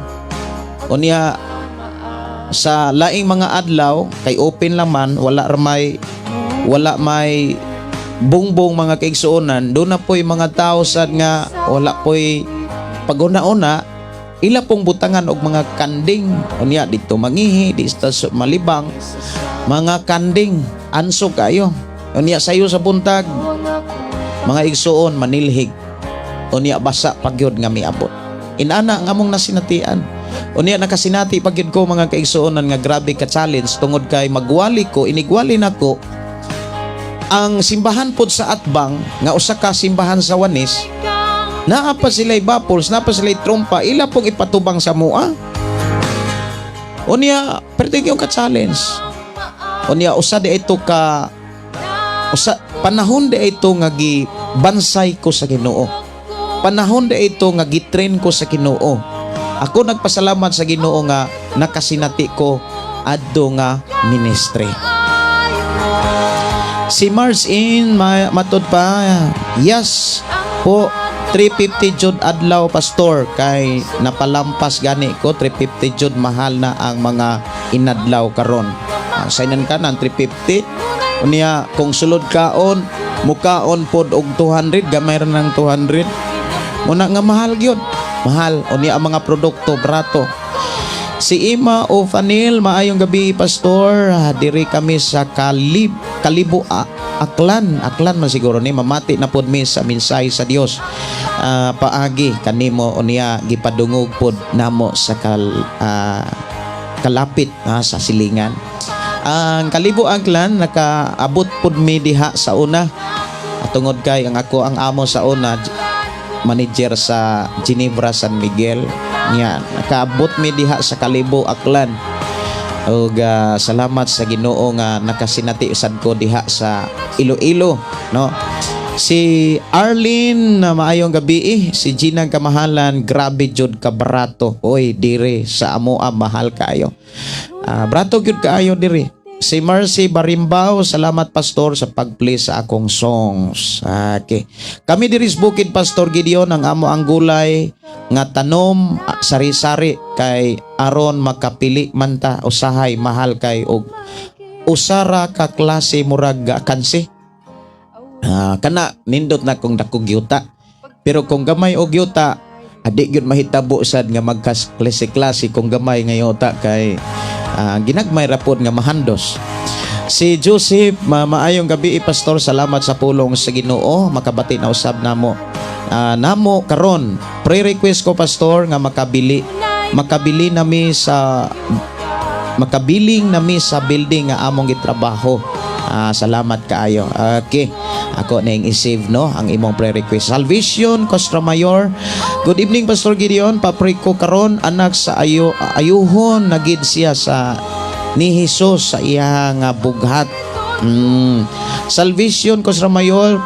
Unya sa laing mga adlaw kay open lang man, wala ra may wala may bongbong, mga kaigsuonan, doon na po'y mga tao sad nga wala po'y paguna-una, ila pong butangan og mga kanding. Unya dito mangihi, di sa malibang mga kanding, anso kayo. Unya sayo sa buntag, mga igsuon, manilhig. Unya basa pagyod nga miabot. Inana nga among nasinatian. Unya nakasinati pagyud ko, mga kaigsuonan, nga grabe ka challenge tungod kay magwali ko, inigwali nako. Ang simbahan pod sa Atbang nga usa ka simbahan sa Wanis, naa pa sila'y baffles, naa pa sila'y trompa, ila pong ipatubang sa mua. Unya, pwede yung ka-challenge. Unya, usa di ito ka usa panahon di ito nga gibansay ko sa Ginoo. Panahon di ito nga gitrain ko sa Ginoo. Ako nagpasalamat sa Ginoo nga nakasinati ko adto nga ministry. Si Mars in matud pa, yes po, 350 jud adlaw, pastor, kay napalampas gani ko 350 jud. Mahal na ang mga inadlaw karon. Saynan ka ng 350. Unya kung sulod kaon, mukaon pod og 200, gamay ra ng 200 muna nga mahal gyud, mahal. Unya ang mga produkto brato. Si Ima o Fanil, maayong gabi, pastor. Diri kami sa Kalibo, Aklan, Aklan man siguro ni, mamati na pod mi sa mensahe sa Dios. Paagi kanimo, unya gipadungog pod namo sa kalapit sa silingan. Ang Kalibo Aklan, nakaabot pod mi diha sa una. At tungod kay ang ako ang amo sa una manager sa Ginebra San Miguel niya, nakaabot mi diha sa Kalibo Aklan ug salamat sa Ginoo nga nakasinati sad ko diha sa Iloilo, no. Si Arlene na maayong gabi eh. Si Gina Kamahalan, grabe jud ka barato. Oy, dire sa amoa mahal kaayo. Brato gyud kaayo dire. Si Mercy Barimbaw, salamat, pastor, sa pag-play sa akong songs. Okay. Kami diri sa Bukid, Pastor Gideon, ang amo ang gulay nga tanom, sari-sari kay aron makapili man ta, usahay mahal kay og usara ka klase murag kansi. Kana nindot na kung dakog yuta. Pero kung gamay og yuta, adi gyud mahitabo sad nga magkas klase-klase kung gamay nga yuta kay ginagmay ra pod nga mahandos. Si Joseph, maayong gabi, pastor, salamat sa pulong sa Ginoo, makabati na usab namo. Namo karon, pre-request ko, pastor, nga makabili nami sa makabiling nami sa building nga among gitrabaho. Salamat kaayo. Okay. Ako na yung i-save, no, ang imong pre-request. Salvation Costra Mayor. Good evening, Pastor Gideon. Pa-pray ko karon anak sa ayo ayuhon na gid siya sa ni Jesus sa iya nga bughat. Salvation Costra Mayor,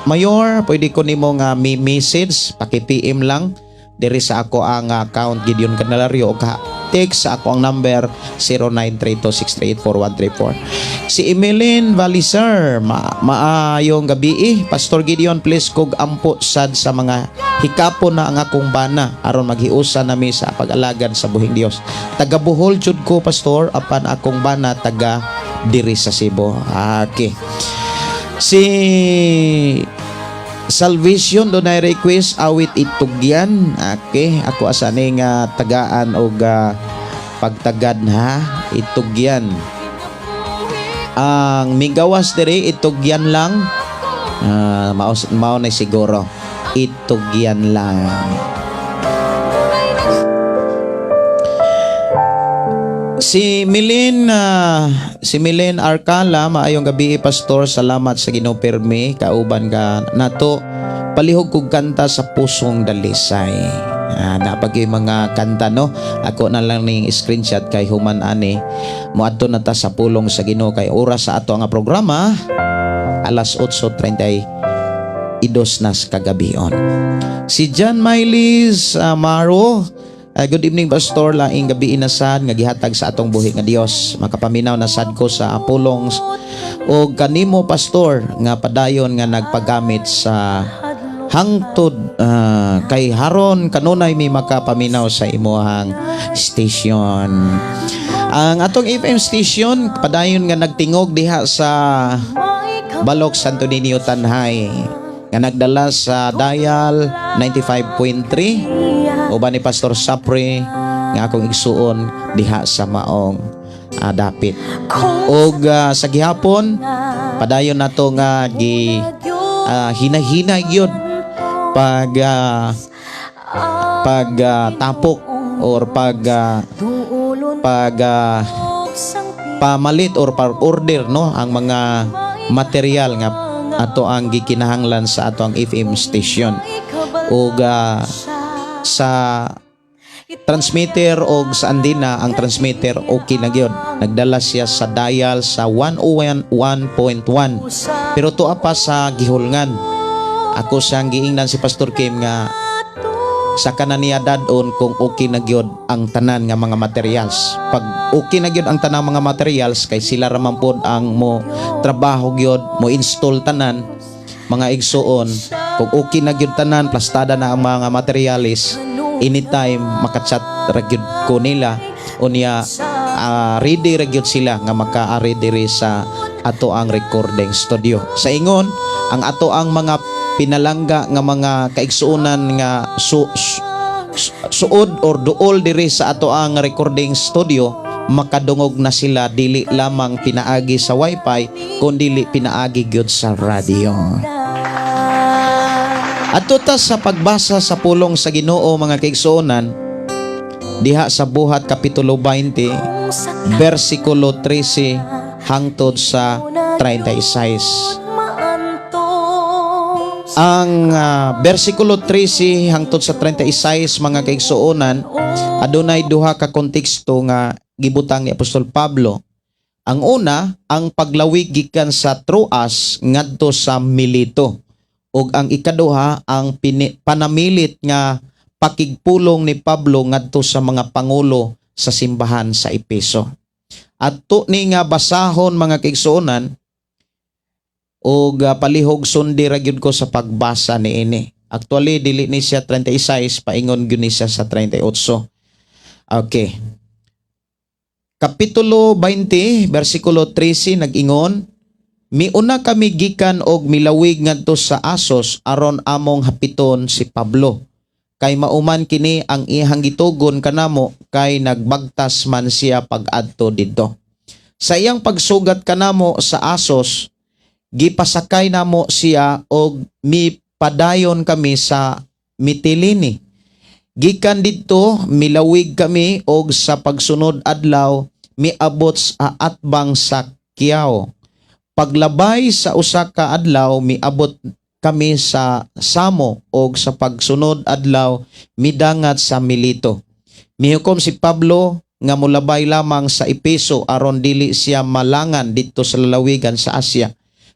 Mayor, pwede ko nimo nga mi message, paki-PM lang diri sa ako ang account Gideon Candelario o ka text sa ako ang number 0932-638-4134. Si Emeline Valiser, maayong gabi eh. Pastor Gideon, please kog ampo sad sa mga hikapon na ang akong bana aron maghiusa nami sa pag-alagad sa buhing Dios. Taga Bohol jud ko, pastor, apan akong bana taga diri sa Cebu. Okay. Si Salvation dunay request awit itugyan. Okay, ako asa ni nga tagaan og pagtagad ha, itugyan. Ang migawas diri itugyan lang. Mao mao na siguro. Itugyan lang. Si Milin Arcala, maayong gabi, pastor, salamat sa Ginoo pirmi kauban ka nato. Palihog kog kanta sa Pusong Dalisay. Napag yung mga kanta, no. Ako na lang ning screenshot kay human ani moadto na ta sa pulong sa Ginoo kay oras sa ato nga programa alas 8:32 na sa kagabion. Si John Miles Maro, good evening, pastor, laing gabi na sad nga gihatag sa atong buhi nga Dios. Makapaminaw na sad ko sa pulong o kanimo, pastor, nga padayon nga nagpagamit sa hangtod kay haron kanunay mi makapaminaw sa imuhang station. Ang atong FM station padayon nga nagtingog diha sa Balok, Santo Niño, Tanjay nga nagdala sa dial 95.3 uban ni Pastor Sapre nga akong igsuon diha sa maong dapit. Og sa gihapon padayon nato nga gi hinahinay gyud pag tapok or pag pamalit or pag order, no, ang mga Material nga ato ang gikinahanglan sa ato ang FM station ug sa transmitter og sa andina. Ang transmitter, okay na gyud, nagdala siya sa dial sa 101.1, pero tuwa pa sa gihulngan. Ako siyang giingnan si Pastor Kim nga sa kanan niya dadon kung okay na gyud ang tanan nga mga materials. Pag okay na gyud ang tanang mga materials, kay sila ra man pod ang mo trabaho gyud, mo install tanan, mga igsuon. Kung okay na gyud tanan, plastada na ang mga materials, anytime makachat ra gyud ko nila. Unya ready ra gyud sila nga makaari diri sa ato ang recording studio. Sa ingon ang ato ang mga pinalangga nga mga kaigsuonan nga suod or duol diri sa ato ang recording studio, makadungog na sila, dili lamang pinaagi sa wifi kundi pinaagi gyud sa radio. Adto ta sa pagbasa sa pulong sa Ginoo, mga kaigsuonan, diha sa Buhat kapitulo 20 bersikulo 13 hangtod sa 36. Ang bersikulo 13 hangtod sa 36, mga kaigsuonan, adunay duha ka konteksto nga gibutang ni Apostol Pablo. Ang una, ang paglawig gikan sa Troas ngadto sa Milito. Ug ang ikaduha, ang panamilit nga pakigpulong ni Pablo ngadto sa mga pangulo sa simbahan sa Epeso. Adto ni nga basahon, mga kaigsuonan, ug palihog sundi ra gyud ko sa pagbasa niini. Actually, dili ni siya 36, paingon gyud ni siya sa 38. Okay. Kapitulo 20, versikulo 13 nag-ingon, "Miuna kami gikan og milawig ngadto sa Asos aron among hapiton si Pablo. Kay mauman kini ang iyang gitugon kanamo kay nagbagtas man siya pag-adto didto. Sa iyang pagsugat kanamo sa Asos, gipasakay namo siya og mipadayon kami sa Mitilene. Gikan didto, milawig kami og sa pagsunod adlaw miabot sa atbang sa Kiao. Paglabay sa usa ka adlaw, miabot kami sa Samo og sa pagsunod adlaw midangat sa Milito. Mihukom si Pablo nga molabay lamang sa Epeso aron dili siya malangan didto sa lalawigan sa Asia,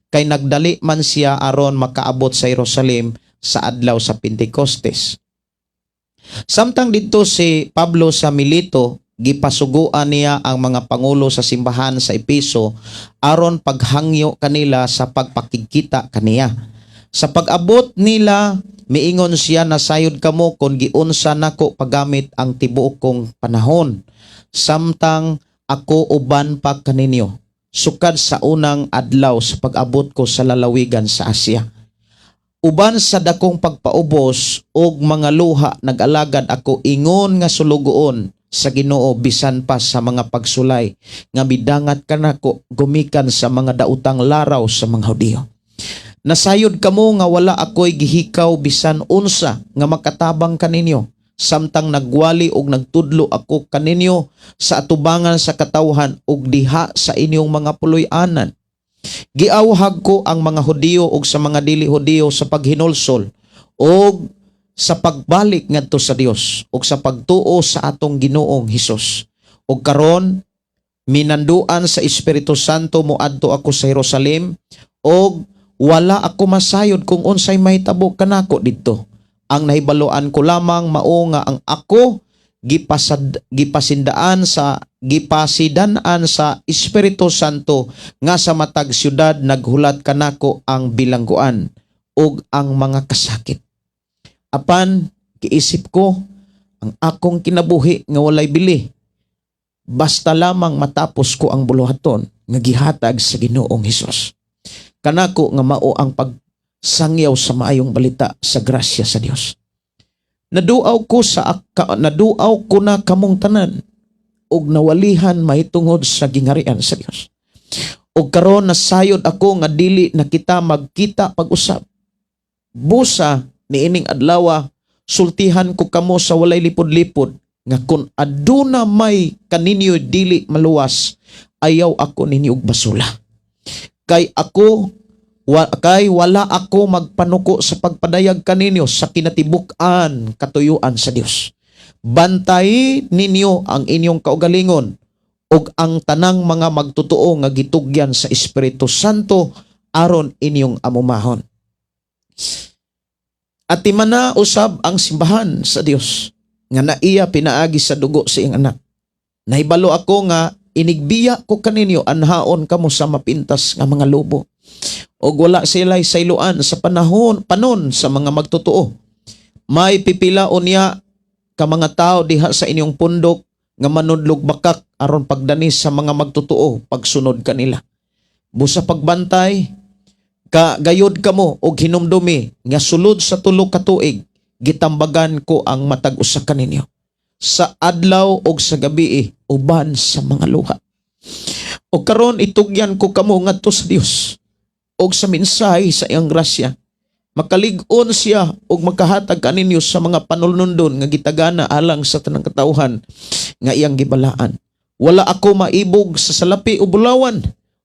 kay nagdali man siya aron makaabot sa Jerusalem sa adlaw sa Pentecostes. Samtang didto si Pablo sa Milito, gipasuguan niya ang mga pangulo sa simbahan sa Epeso aron paghangyo kanila sa pagpakigkita kaniya. Sa pag-abot nila, miingon siya, 'Nasayod kamo kung giunsa nako paggamit ang tibuok kong panahon samtang ako uban pa kaninyo sukad sa unang adlaw sa pag-abot ko sa lalawigan sa Asia. Uban sa dakong pagpaubos ug mga luha, nag-alagad ako ingon nga sulugoon sa Ginoo bisan pa sa mga pagsulay nga midangat kanako gumikan sa mga daotang laraw sa mga Hudiyo. Nasayod kamo nga wala ako'y gihikaw bisan unsa nga makatabang kaninyo samtang nagwali og nagtudlo ako kaninyo sa atubangan sa katawhan ug diha sa inyong mga puloy-anan. Giawhag ko ang mga Hudiyo ug sa mga dili Hudiyo sa paghinulsol ug sa pagbalik ngadto sa Dios ug sa pagtuo sa atong Ginoong Hesus. Ug karon, minanduan sa Espiritu Santo, moadto ako sa Jerusalem ug wala ako masayod kung unsay mahitabo kanako didto. Ang nahibaluan ko lamang mao nga ang ako gipasindaan sa gipasidan-an sa Espiritu Santo nga sa matag syudad naghulat kanako ang bilangguan ug ang mga kasakit. Apan giisip ko ang akong kinabuhi nga walay bili basta lamang matapos ko ang buluhaton nga gihatag sa Ginoong Hesus kanako nga mao ang pagsangyaw sa maayong balita sa grasya sa Dios. Naduaw ko na kamong tanan ug nawalihan mahitungod sa gingharian sa Dios. Ug karon nasayod ako nga dili na kita magkita pag-usab. Busa niining adlawa, sultihan ko kamo sa walay lipod-lipod nga kung aduna may kaninyo dili maluwas, ayaw ako ninyo og basula." Kay wala ako magpanuko sa pagpadayag kaninyo sa kinatibuk-an katuyuan sa Dios. Bantay ninyo ang inyong kaugalingon ug ang tanang mga magtotoo nga gitugyan sa Espiritu Santo aron inyong amumahon. At timana usab ang simbahan sa Dios nga naiya pinaagi sa dugo sa iyang anak. Nahibalo ako nga inigbiya ko kaninyo, anhaon kamo sa mapintas nga mga lobo. Og wala sila'y sayloan sa panahon panon sa mga magtotoo. May pipila unya ka mga tao diha sa inyong pundok nga manudlog bakak aron pagdanis sa mga magtotoo pagsunod kanila. Busa pagbantay ka gayod kamo og hinumdumi nga sulod sa 3 ka tuig gitambagan ko ang matag usa kaninyo sa adlaw og sa gabi uban sa mga luha. O karon itugyan ko kamo ngadto sa Dios og sa mensahe sa iyang grasya. Makalig-on siya og makahatag kaninyo sa mga panulundon nga gitagana alang sa tanang katawhan nga iyang gibalaan. Wala ako maibog sa salapi o bulawan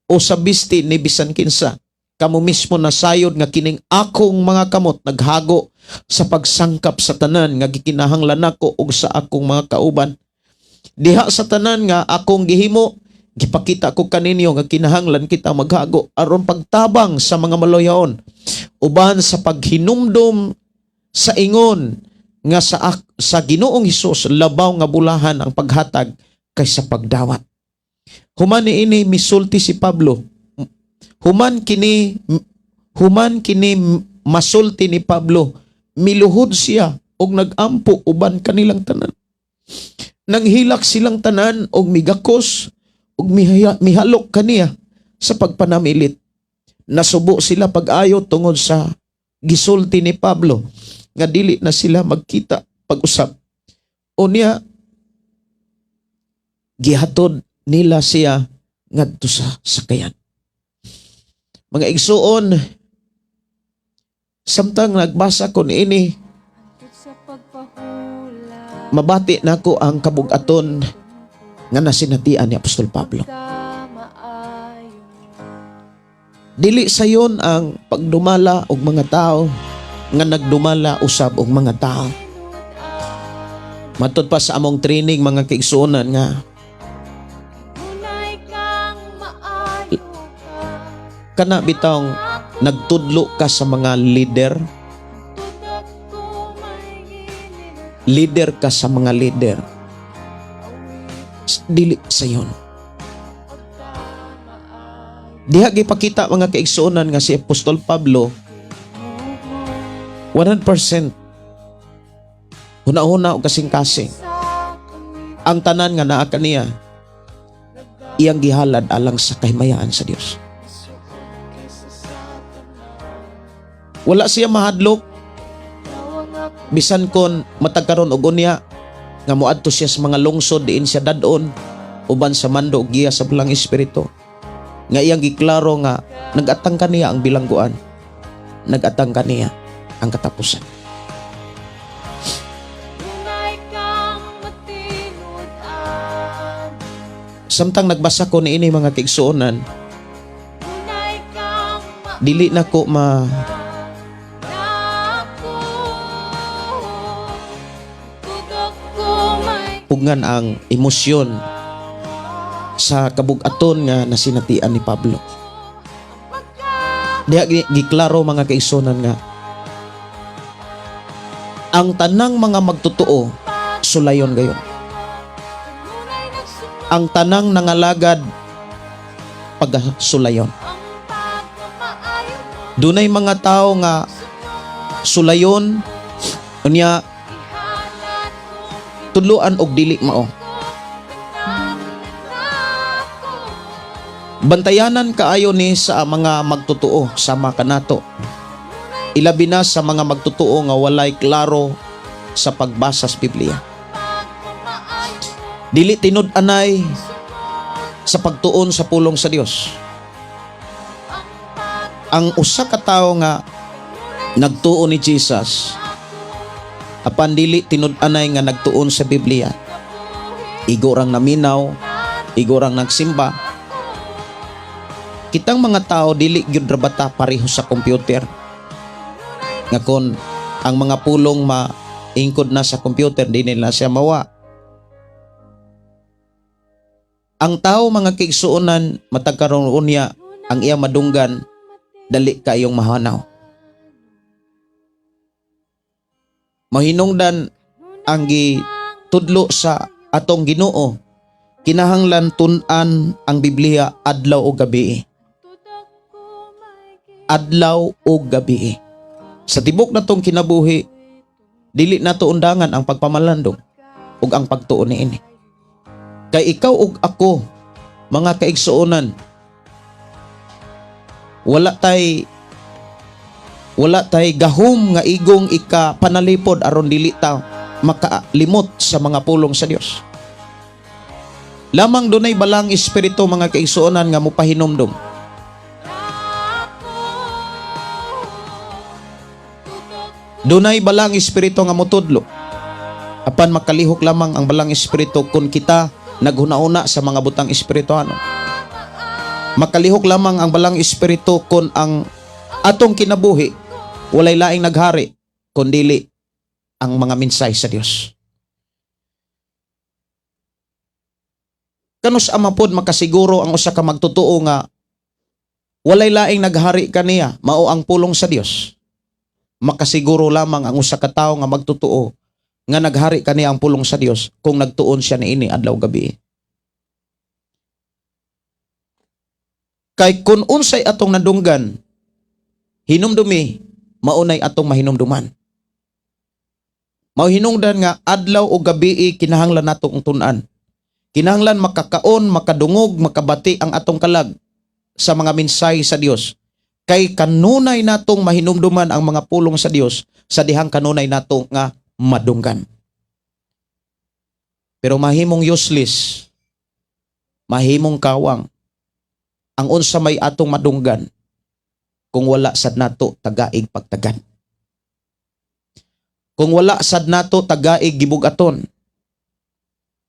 o sa bisti ni bisan kinsa. Kamo mismo nasayod nga kining akong mga kamot naghago sa pagsangkap sa tanan nga gikinahanglan nako og sa akong mga kauban. Diha sa tanan nga akong gihimo, gipakita ko kaninyo nga kinahanglan kita maghago aron pagtabang sa mga maluyaon uban sa paghinumdom sa ingon nga sa Ginoong Hesus, labaw nga bulahan ang paghatag kaysa pagdawat. Human niini misulti si Pablo. Human kini masulti ni Pablo, miluhod siya og nagampo uban kanilang tanan. Nanghilak silang tanan og migakos og mihalok kaniya sa pagpanamilit. Nasubo sila pag-ayo tungod sa gisulti ni Pablo nga dili na sila magkita pag-usab. Unya gihatod nila siya ngadto sa sakayan. Mga igsuon, samtang nagbasa ko niini, mabati nako ang kabugaton nga nasinatian ni Apostol Pablo. Dili sayon ang pagdumala og mga tao nga nagdumala usab og mga tao. Matud pa sa among training, mga kaigsuonan, nga Tunay kang maayo ka. Kana bitawng nagtudlo ka sa mga leader, Tudok ko may ginin. Leader ka sa mga leader. Dili sayon. Diha gipakita, mga kaigsuonan, nga si Apostol Pablo 100% huna-huna og kasing-kasing. Ang tanan nga naa kaniya, iyang gihalad alang sa kahimayaan sa Dios. Wala siya mahadlok bisan kon matag karon og unya nga moadto siya sa mga lungsod diin siya dad-on uban sa mando og giya sa Balaang Espiritu nga iyang giklaro nga nagatang kaniya ang bilangguan, nagatang kaniya ang katapusan. Tunay kang matinud-an. Samtang nagbasa ko niini, mga kaigsuonan, Tunay kang dili na ko ma maako. Tudok ko may pugngan ang emosyon sa kabugaton nga nasinatian ni Pablo. Diha giklaro, mga kaigsuonan, nga ang tanang mga magtotoo sulayon gayon. Tunay nagsunod Ang tanang nangalagad pagasulayon. ang pagmamaayo mo. Dunay mga tao nga sulayon, unya Ihalat kong tudloan og dili mao. ako. Bantayanan kaayo ni sa mga magtotoo sama kanato. Ilabi na sa mga magtotoo nga walay klaro sa pagbasa sa Biblia. Dili tinud-anay sa pagtuon sa pulong sa Dios. Ang usa ka tawo nga nagtuo ni Jesus apan dili tinud-anay nga nagtuon sa Biblia, igo rang naminaw, igo rang nagsimba, Kitang mga tao, dili gyud ra bata pareho sa computer. Nga kon ang mga pulong ma-encode na sa computer, di nila siya mawa. Ang tao, mga kaigsuonan, matag karon unya ang iyang madunggan, dali kayong mahanaw. Mahinungdan ang gitudlo sa atong Ginoo, kinahanglan tun-an ang Biblia adlaw o gabi. Adlaw o gabi. Sa tibok natong kinabuhi, dili nato undangan ang pagpamalandong ug ang pagtuon niini. Kay ikaw ug ako, mga kaigsuonan, wala tay gahom nga igong ika panalipod aron dili ta makalimot sa mga pulong sa Dios. Lamang dunay balang espiritu, mga kaigsuonan, nga mopahinomdom. Dunay balang espiritu nga motudlo. Apan makalihok lamang ang balang espiritu kung kita naghuna-una sa mga butang espirituano. Makalihok lamang ang balang espiritu kung ang atong kinabuhi walay laing naghari kundili ang mga minsay sa Dios. Kanus ama pod makasiguro ang usa ka magtotoo nga walay laing naghari kaniya, mao ang pulong sa Dios? Makasiguro lamang ang usa ka tawo nga magtotoo nga naghari kaniya ang pulong sa Dios kung nagtuon siya niini adlaw gabi. Kay kung unsay atong nadunggan, hinumdumi, maunay atong mahinumduman. Mao hinungdan nga adlaw o gabi kinahanglan natong tun-an. Kinahanglan makakaon, makadungog, makabati ang atong kalag sa mga mensahe sa Dios. Kay kanunay natong mahinumduman ang mga pulong sa Dios sa dihang kanunay nato nga madunggan. Pero mahimong useless, mahimong kawang ang unsa may atong madunggan kung wala sad nato tagaig pagtagan. Kung wala sad nato tagaig gibugaton.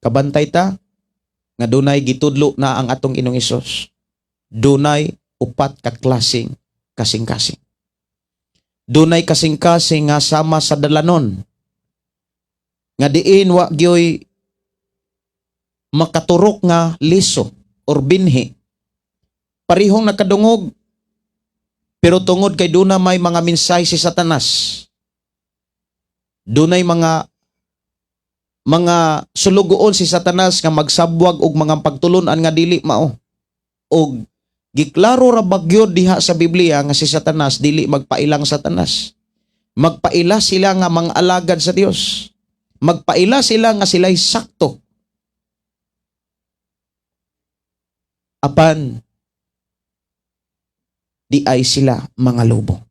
Kabantay ta nga dunay gitudlo na ang atong Ginoong Hesus. Dunay upat ka klaseng kasing-kasing. Dunay kasing-kasing nga sama sa dalanon, nga diin wa gyoy makaturok nga liso or binhi. Parihong nakadungog, pero tungod kay duna may mga mensahe si Satanas, dunay mga sulugoon si Satanas nga magsabwag og mga pagtulon-an nga dili mao. Og giklaro ra bagyo diha sa Biblia nga si Satanas dili magpailang Satanas. Magpaila sila nga mga alagad sa Dios. Magpaila sila nga sila'y sakto. Apan di ay sila mga lobo.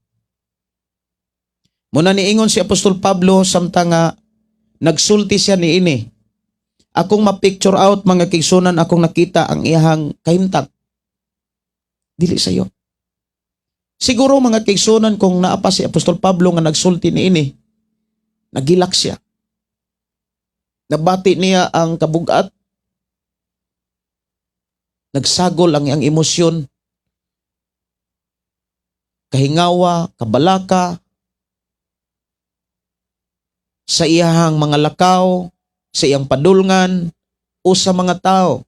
Muna niingon si Apostol Pablo samtang nga nagsulti siya niini. Akong ma-picture out, mga kaigsuonan, akong nakita ang iyahang kahimtang. Dili sayo. Siguro, mga kaigsuonan, kung naa pa si Apostol Pablo nga nagsulti niini, nagilak siya. Nabati niya ang kabugat. Nagsagol ang iyang emosyon. Kahingawa, kabalaka, sa iyahang mga lakaw, sa iyang padulngan, o sa mga tao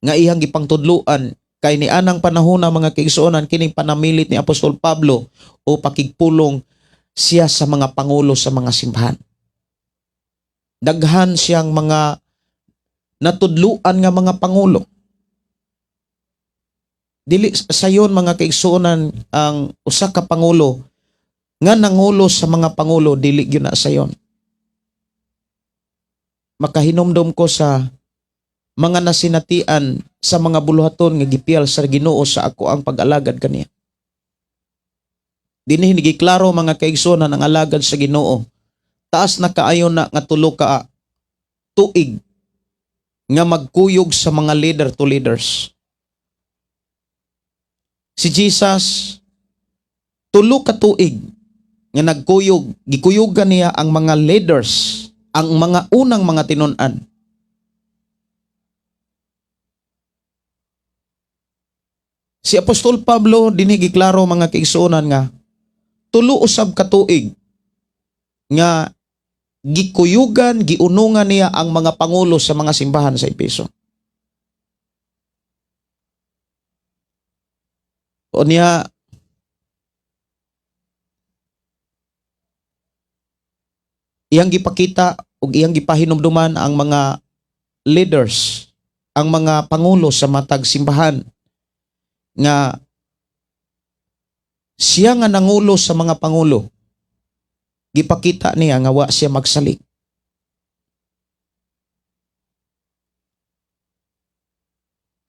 nga iyang gipangtudluan, kay ni anang panahon na, mga kaigsuonan, kining panamilit ni Apostol Pablo o pakigpulong siya sa mga pangulo sa mga simbahan. Daghan siyang mga natudluan nga mga pangulo. Dili sayon, mga kaigsuonan, ang usa ka pangulo nga nangulo sa mga pangulo, dili gyud na sayon. Makahinumdom ko sa mga nasinatian sa mga buluhaton nga gipiyal sa Ginoo sa ako ang pag-alagad kaniya. Dinhi giklaro, mga kaigsuonan, ang alagad sa Ginoo. Taas na kaayo na nga 3 ka tuig nga magkuyog sa mga leader to leaders. Si Jesus, 3 ka tuig nga nagkuyog, gikuyugan niya ang mga leaders, ang mga unang mga tinun-an. Si Apostol Pablo dinhi giklaro, mga kaigsuonan, nga 3 usab ka tuig nga gikuyugan, giunungan niya ang mga pangulo sa mga simbahan sa Epeso. O niya, iyang gipakita ug iyang gipahinumduman ang mga leaders, ang mga pangulo sa matag simbahan nga siya nga nangulo sa mga pangulo, gipakita niya nga wa siya magsalig.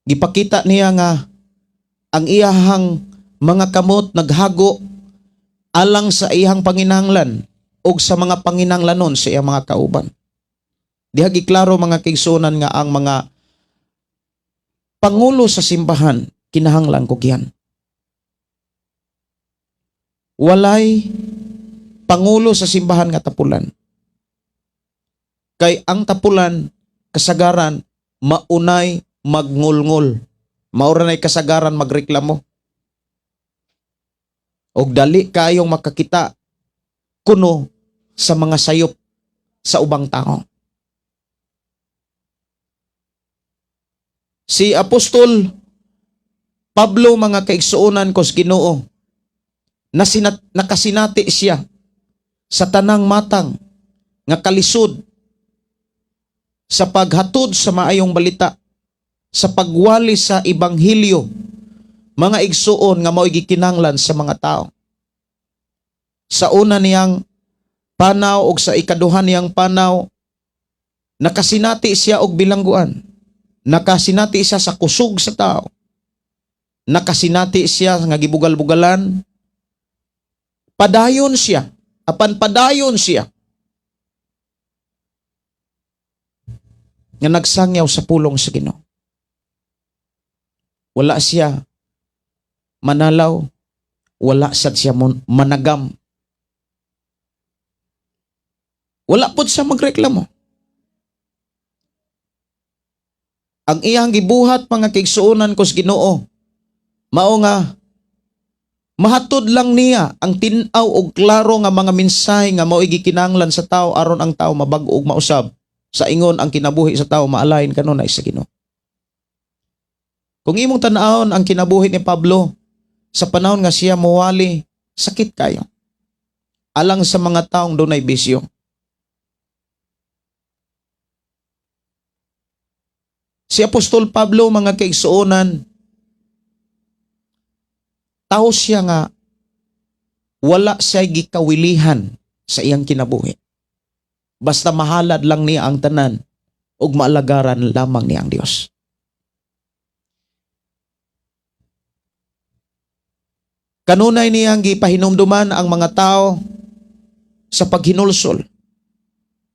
Gipakita niya nga ang iyahang mga kamot naghago alang sa iyang panginahanglan o sa mga panginahanglanon sa iyang mga kauban. Diha giklaro, mga kaigsuonan, nga ang mga pangulo sa simbahan kinahanglan kugyan. Walay pangulo sa simbahan nga tapulan. Kay ang tapulan kasagaran maunay magngulngol. Mao ra nay kasagaran magreklamo. Og dali kayong makakita kuno sa mga sayop sa ubang tao. Si Apostol Pablo, mga kaigsuonan ko sa Ginoo, nakasinati siya sa tanang matang nga kalisod sa paghatod sa maayong balita, sa pagwali sa ebanghelyo, mga igsuon, nga mao'y gikinahanglan sa mga tao. Sa una niyang panaw og sa ikaduha niyang panaw, nakasinati siya og bilangguan. Nakasinati siya sa kusog sa tao. Nakasinati siya nga gibugal-bugalan. Padayon siya. Apan padayon siya nga nagsangyaw sa pulong sa Ginoo. Wala siya manalaw, wala sad siya managam. Wala pod siya magreklamo. Ang iyang gibuhat, mga kaigsuonan ko sa Ginoo, mao nga mahatod lang niya ang tin-aw og klaro nga mga mensahe nga mao'y gikinahanglan sa tao aron ang tao mabag-o ug mausab sa ingon ang kinabuhi sa tao maalain kanunay sa Ginoo. Kung imong tan-awon ang kinabuhi ni Pablo sa panahon nga siya muwali, sakit kayo. Alang sa mga taong dunay bisyo. Si Apostol Pablo, mga kaigsuonan, tao siya nga wala siya gikawilihan sa iyang kinabuhi. Basta mahalad lang niya ang tanan ug maalagaran lamang niya ang Dios. Kanunay niyang gipahinumduman ang mga tao sa paghinulsol.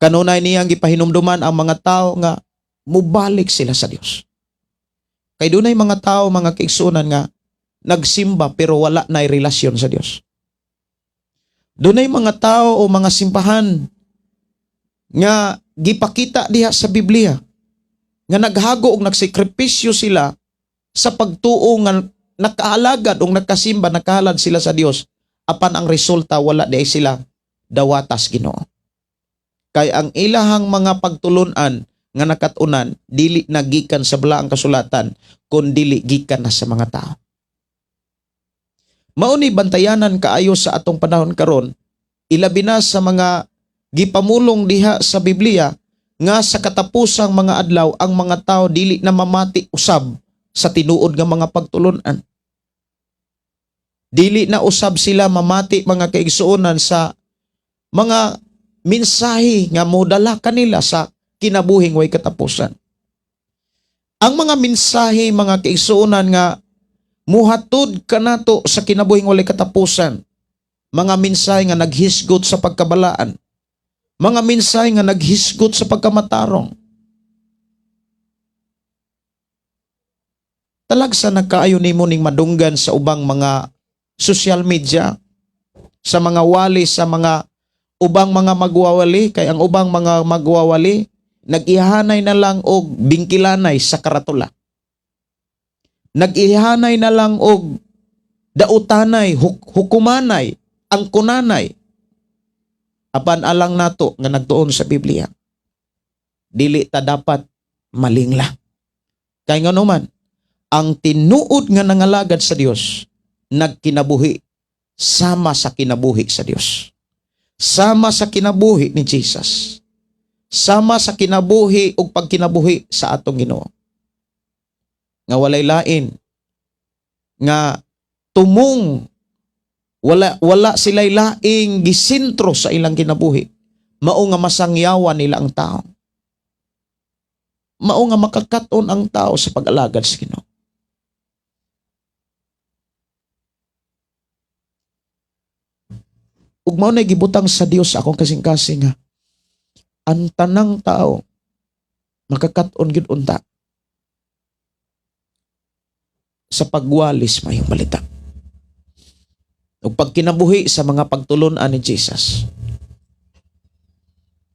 Kanunay niyang gipahinumduman ang mga tao nga mubalik sila sa Dios. Kay dunay mga tao, mga kaigsuonan, nga nagsimba pero wala na relasyon sa Dios. Dunay mga tao o mga simbahan nga gipakita diha sa Biblia nga naghago og nagsakripisyo sila sa pagtuo nga nakaalagad o nagkasimba, nakahalad sila sa Dios, apan ang resulta wala di sila dawatas Ginoo. Kay ang ilahang mga pagtulunan nga nakatunan dili na gikan sa balaang kasulatan kun dili gikan na sa mga tao. Mao ni bantayanan kaayo sa atong panahon karon, ilabi na sa mga gipamulong diha sa Biblia nga sa katapusang mga adlaw ang mga tao dili na mamati usab sa tinuod nga mga pagtulunan. Dili na usab sila mamati, mga kaigsuonan, sa mga mensahe nga modala kanila sa kinabuhing way katapusan. Ang mga mensahe, mga kaigsuonan, nga muhatod kanato sa kinabuhing walay katapusan. Mga mensahe nga naghisgot sa pagkabalaan. Mga mensahe nga naghisgot sa pagkamatarong. Talagsa nagkaayo nimo ning madunggan sa ubang mga social media, sa mga wali, sa mga ubang mga magwawali, kay ang ubang mga magwawali nag-ihanay na lang og bingkilanay sa karatula. Nag-ihanay na lang og dautanay, hukumanay, angkunanay. Apan alang nato nga nagtuon sa Biblia, dili ta dapat malingla. Kay ngano man, ang tinuod nga nangalagad sa Dios nagkinabuhi sama sa kinabuhi sa Dios. Sama sa kinabuhi ni Jesus. Sama sa kinabuhi ug pagkinabuhi sa atong Ginoo. Nga walay lain nga tumong, wala wala sila'y laing gisentro sa ilang kinabuhi. Mao nga masangyawan nila ang tao. Mao nga makakat-on ang tao sa pag-alagad sa Ginoo. Ug mao na gibutang sa Dios sa akong kasing-kasing nga ang tanang tao makakat-on gyud unta sa pagwalis Maayong Balita ug pagkinabuhi sa mga pagtulon-an ni Jesus.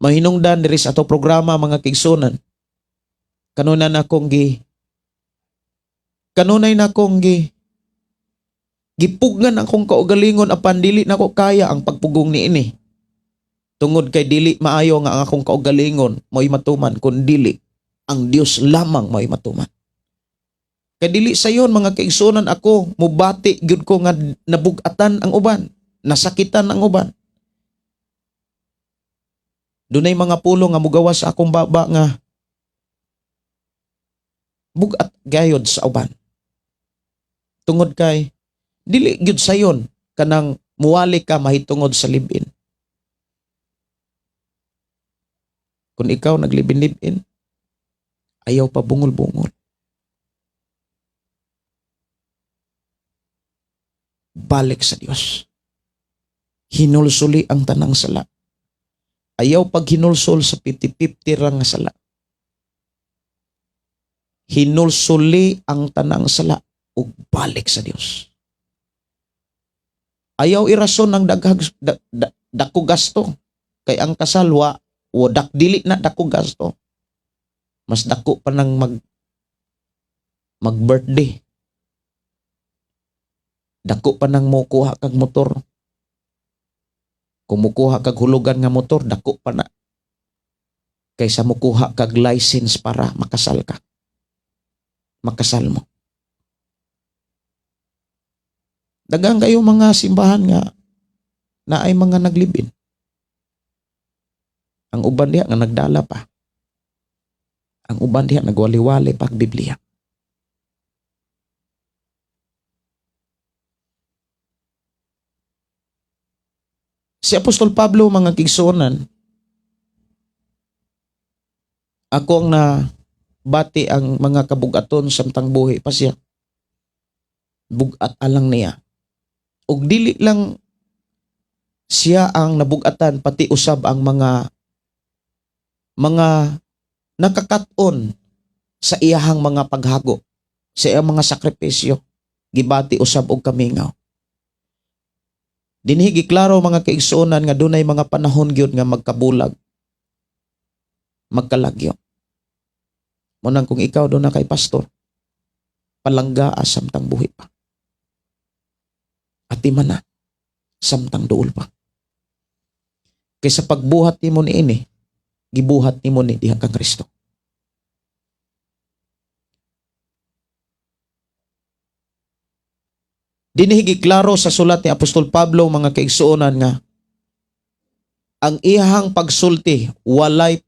Mahinungdan diri sa ato programa, mga kaigsuonan, kanunay na akong gipugngan akong kaugalingon, apan dili nako kaya ang pagpugong niini. Tungod kay dili maayo nga ang akong kaugalingon mo'y matuman, kun dili ang Dios lamang mo'y matuman. Kay dili sayon, mga kaigsuonan, ako mubati gyud ko nga nabugatan ang uban, nasakitan ang uban. Dunay mga pulong nga mugawas sa akong baba nga bugat gayod sa uban. Tungod kay dili gyud sayon kanang muwali ka mahitungod sa live-in. Kung ikaw naglive-in live-in, ayaw pa bungol-bungol. Balik sa Dios. Hinulsuli ang tanang sala. Ayaw pag hinulsol sa 50-50 ra nga sala. Hinulsuli ang tanang sala ug balik sa Dios. Ayaw irason ng daghag dako gasto, kay ang kasal wa o dak dili na dako gasto. Mas dako pa nang mag birthday. Dako pa nang mokuha kag motor. Kung mukuha kag hulugan nga motor, dako pa na kaysa mukuha kag license para makasal ka. Makasal mo. Daghang kayo mga simbahan nga naay mga naglive-in. Ang uban diha nga nagdala pa. Ang uban diha nagwali-wali pa ang Biblia. Si Apostol Pablo, mga kaigsuonan, ako ang na bati ang mga kabugaton samtang buhi pa siya. Bugat alang niya. Og dili lang siya ang nabugatan, pati usab ang mga nakakaton sa iyahang mga paghago, sa iyang mga sakripisyo, gibati usab og kamingaw. Dinhi giklaro, mga kaigsuonan, nga dunay mga panahon gyud nga magkabulag, magkalagyo. Mao nang kung ikaw duna kay pastor, palanggaa samtang buhi pa. Atiman na samtang duol pa. Kaysa pagbuhat nimo niini, gibuhat nimo ni diha kang Kristo. Dinhi giklaro sa sulat ni Apostol Pablo, mga kaigsuonan, nga ang iyahang pagsulti walay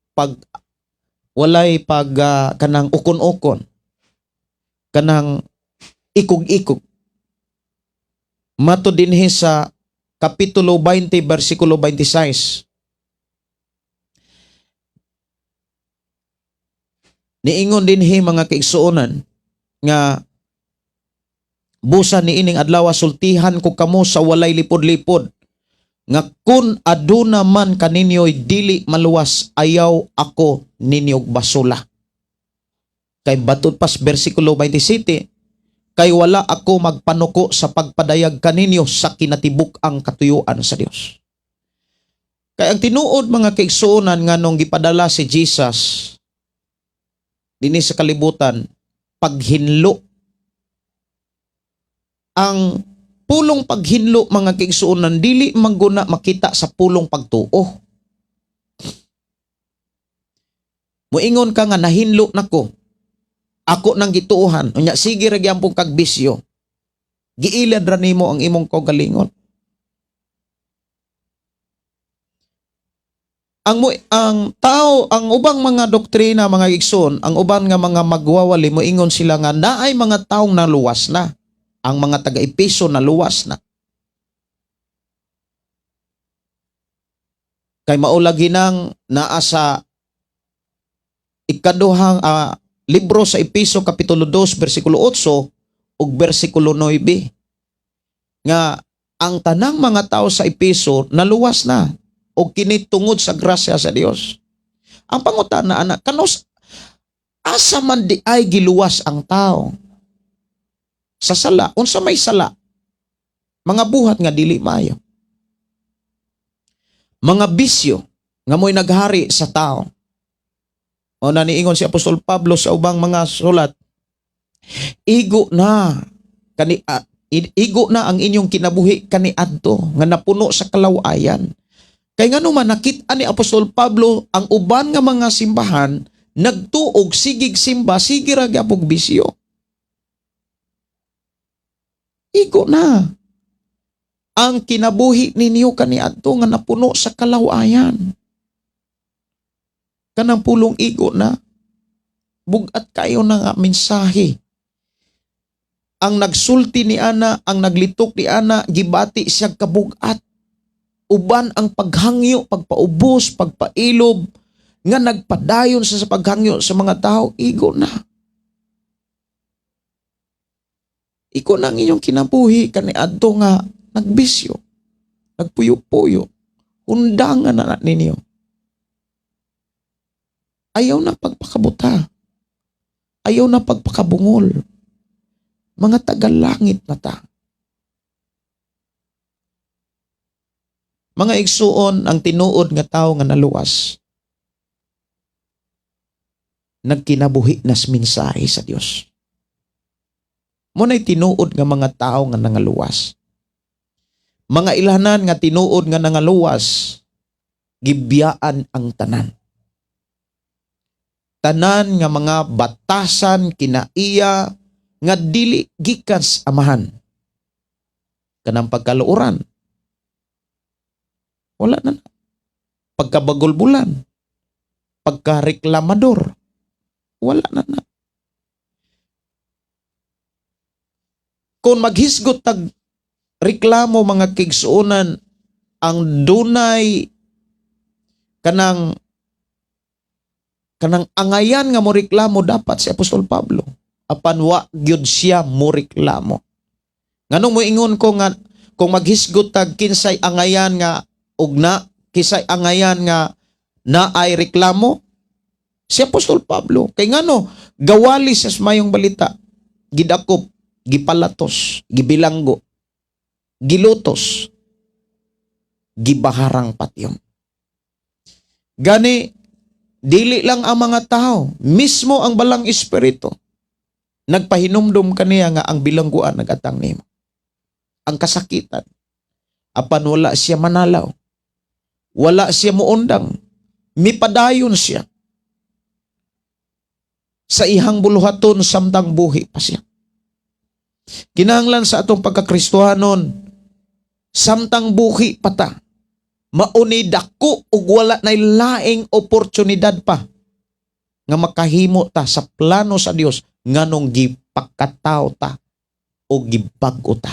pag kanang ukon-ukon, kanang ikog-ikog. Matud dinhi sa Kapitulo 20 versikulo 26, niingon dinhi, mga kaigsuonan, nga "Busa niining adlaw sultihan ko kamo sa walay lipod-lipod nga kun aduna man kaninyo'y dili maluwas, ayaw ako ninyog basula." Kay batud pas versikulo 27, "Kay wala ako magpanuko sa pagpadayag kaninyo sa kinatibuk-ang katuyuan sa Dios." Kay ang tinuod, mga kaigsuonan, nga nung gipadala si Jesus dinhi sa kalibutan paghinlo Ang pulong paghinlo, mga kaigsuonan, dili mangguna makita sa pulong pagtuo. Muingon ka nga nahinlo nako. Ako nang gituohan, unya sige ra gyampong kag bisyo. Giilad ra nimo ang imong kaugalingon. Ang tao, ang ubang mga doktrina, mga igsoon, ang uban nga mga magwawali, moingon sila nga naay mga taong naluwas na. Ang mga taga-Epeso naluwas na. Kay maulagi nang naa sa ikaduhang libro sa Epeso kapitulo 2 bersikulo 8 ug bersikulo 9 nga ang tanang mga tao sa Epeso naluwas na o kini tungod sa grasya sa Dios. Ang pangutana ana, kanus asa man di ay giluwas ang tao sa sala? Unsa may sala? Mga buhat nga dili maayo. Mga bisyo nga mo'y naghari sa tao. O naniingon si Apostol Pablo sa ubang mga sulat, igo na kani igo na ang inyong kinabuhi kaniadto nga napuno sa kalawayan. Kay ngano man nakita ni Apostol Pablo ang uban nga mga simbahan nagtuog sigig simba, sige ra gyapog bisyo. Igo na ang kinabuhi ninyo kaniadto nga napuno sa kalawayan. Kanang pulong igo na, bugat kayo na nga mensahe. Ang nagsulti ni ana, ang naglitok ni ana, gibati siya kabugat. Uban ang paghangyo, pagpaubos, pagpailob, nga nagpadayon sa paghangyo sa mga tao, igo na. Igo na ang inyong kinabuhi kaniadto nga nagbisyo, nagpuyo-puyo, undangan na ninyo. Ayaw na pagpakabuta. Ayaw na pagpakabungol. Mga tagalangit na ta. Mga igsuon, ang tinuod nga tao nga naluwas, nagkinabuhi nas mensahe sa Dios. Muna'y tinuod nga mga tao nga nangaluwas. Mga ilanan nga tinuod nga nangaluwas, gibiyaan ang tanan. Tanan nga mga batasan kinaiya nga dili gikan sa amahan. Kanang pagkaluoran, wala na na. Pagkabagulbulan, pagkareklamador, wala na na. Kung maghisgot tag reklamo, mga kigsuonan, ang dunay kanang kanang angayan nga mo reklamo dapat si Apostol Pablo. Apan wa gyud siya mo reklamo. Nganong moingon ko nga kung maghisgot tag kinsay angayan nga ugna, kisay angayan nga naay reklamo, si Apostol Pablo. Kay ngano gawali sa mayong balita, gidakop, gipalatos, gibilanggo, gilutos, gibaharang patyon. Gani dili lang ang mga tao, mismo ang balang espiritu nagpahinumdum kaniya nga ang bilangguan nagatang nimo, ang kasakitan. Apan wala siya manalaw, wala siya muundang, mipadayon siya sa ihang buluhaton samtang buhi pa siya. Kinahanglan sa atong pagkakristohanon, samtang buhi pa ta, mauni dako ug wala nay laing oportunidad pa nga makahimo ta sa plano sa Dios nganong gipakataw ta o gibag-o ta.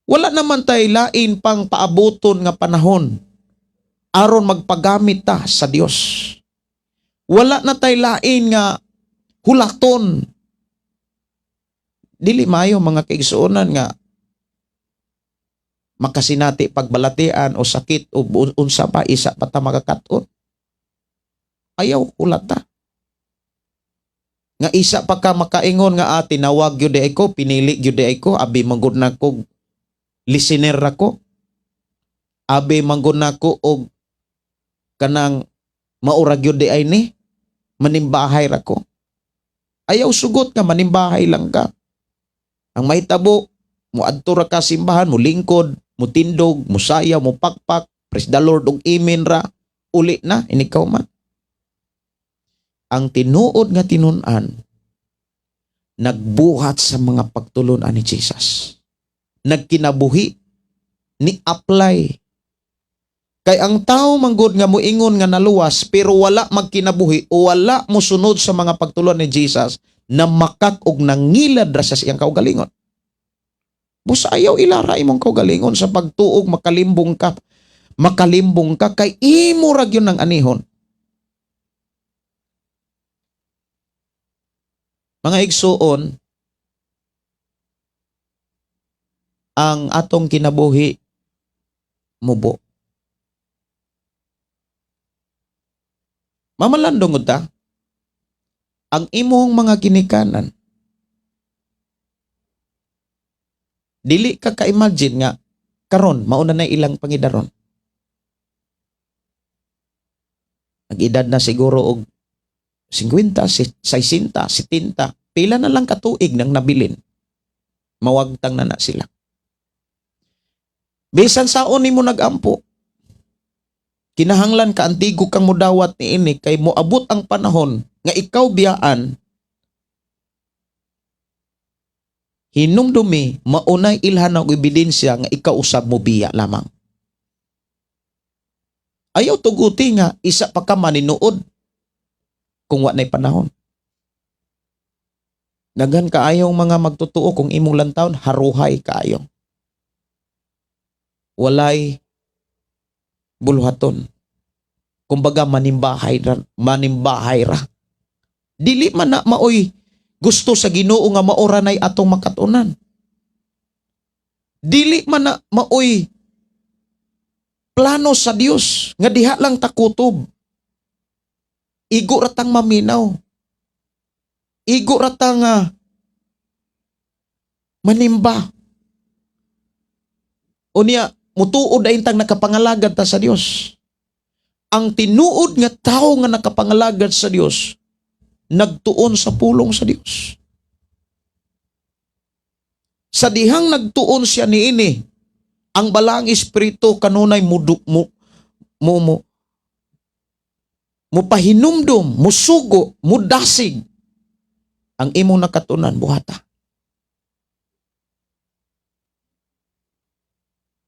Wala naman tay lain pang paabuton nga panahon aron magpagamit ta sa Dios. Wala na tay lain nga hulaton. Dili maayo, mga kaigsuonan, nga makasinati pagbalatian o sakit o unsa pa, isa pa ta makakaton. Ayaw hulata. Nga isa pa ka makaingon nga tinawag gyud ay ko, pinili gyud ay ko, abi manggod na ko listener ako. Abi manggod na ko og kanang maura gyud di ay ni manimbahay ra ko. Ayaw sugot nga manimbahay lang ka. Ang mahitabo, moadto ra ka simbahan, molingkod, motindog, mosayaw, mopakpak, praise the Lord ug amen ra, uli na inikaw man. Ang tinuod nga tinun-an nagbuhat sa mga pagtulunan ni Jesus. Nagkinabuhi, ni apply. Kay ang tao manggod nga moingon nga naluwas pero wala magkinabuhi o wala mosunod sa mga pagtulunan ni Jesus, na makak og nangilad ra sa iyang kaugalingon. Busa ayaw ilara imong kaugalingon sa pagtuog makalimbong ka. Makalimbong ka kay imo ra gyud ang anihon. Mga igsuon, ang atong kinabuhi mubo. Mamalandong ta, ang imong mga ginikanan, dili ka ka-imagine nga karon mauna na ilang pangidaron. Nag-edad na siguro og 50, 60, 70, pila na lang katuig nang nabilin. Mawagtang na na sila. Bisan saon nimo nagampo, kinahanglan ka antigo kang mudawat niini kay moabot ang panahon nga ikaw biyaan, hinumdumi maunay ilhan og ebidensya nga ikaw usab mo biya lamang. Ayaw tuguti nga isa pa ka maninuod kung wa na'y panahon. Daghan kaayong mga magtotoo kung imong lantawon, haruhay kaayo. Walay buluhaton. Kumbaga manimbahay ra, manimbahay ra. Dili man na maoy gusto sa Ginoo nga maora nay atong makatunan. Dili man na maoy plano sa Dios nga diha lang takutob. Igo ra tang maminaw. Igo ra tang manimba. Unya mutuod ayin tang nakapangalagad ta sa Dios. Ang tinuod nga tao nga nakapangalagad sa Dios, nagtuon sa pulong sa Dios. Sa dihang nagtuon siya niini, ang balaang espiritu kanunay mudu, mo, mo, mo, mupahinumdum, musugo, mudasig ang imong nakatunan buhata.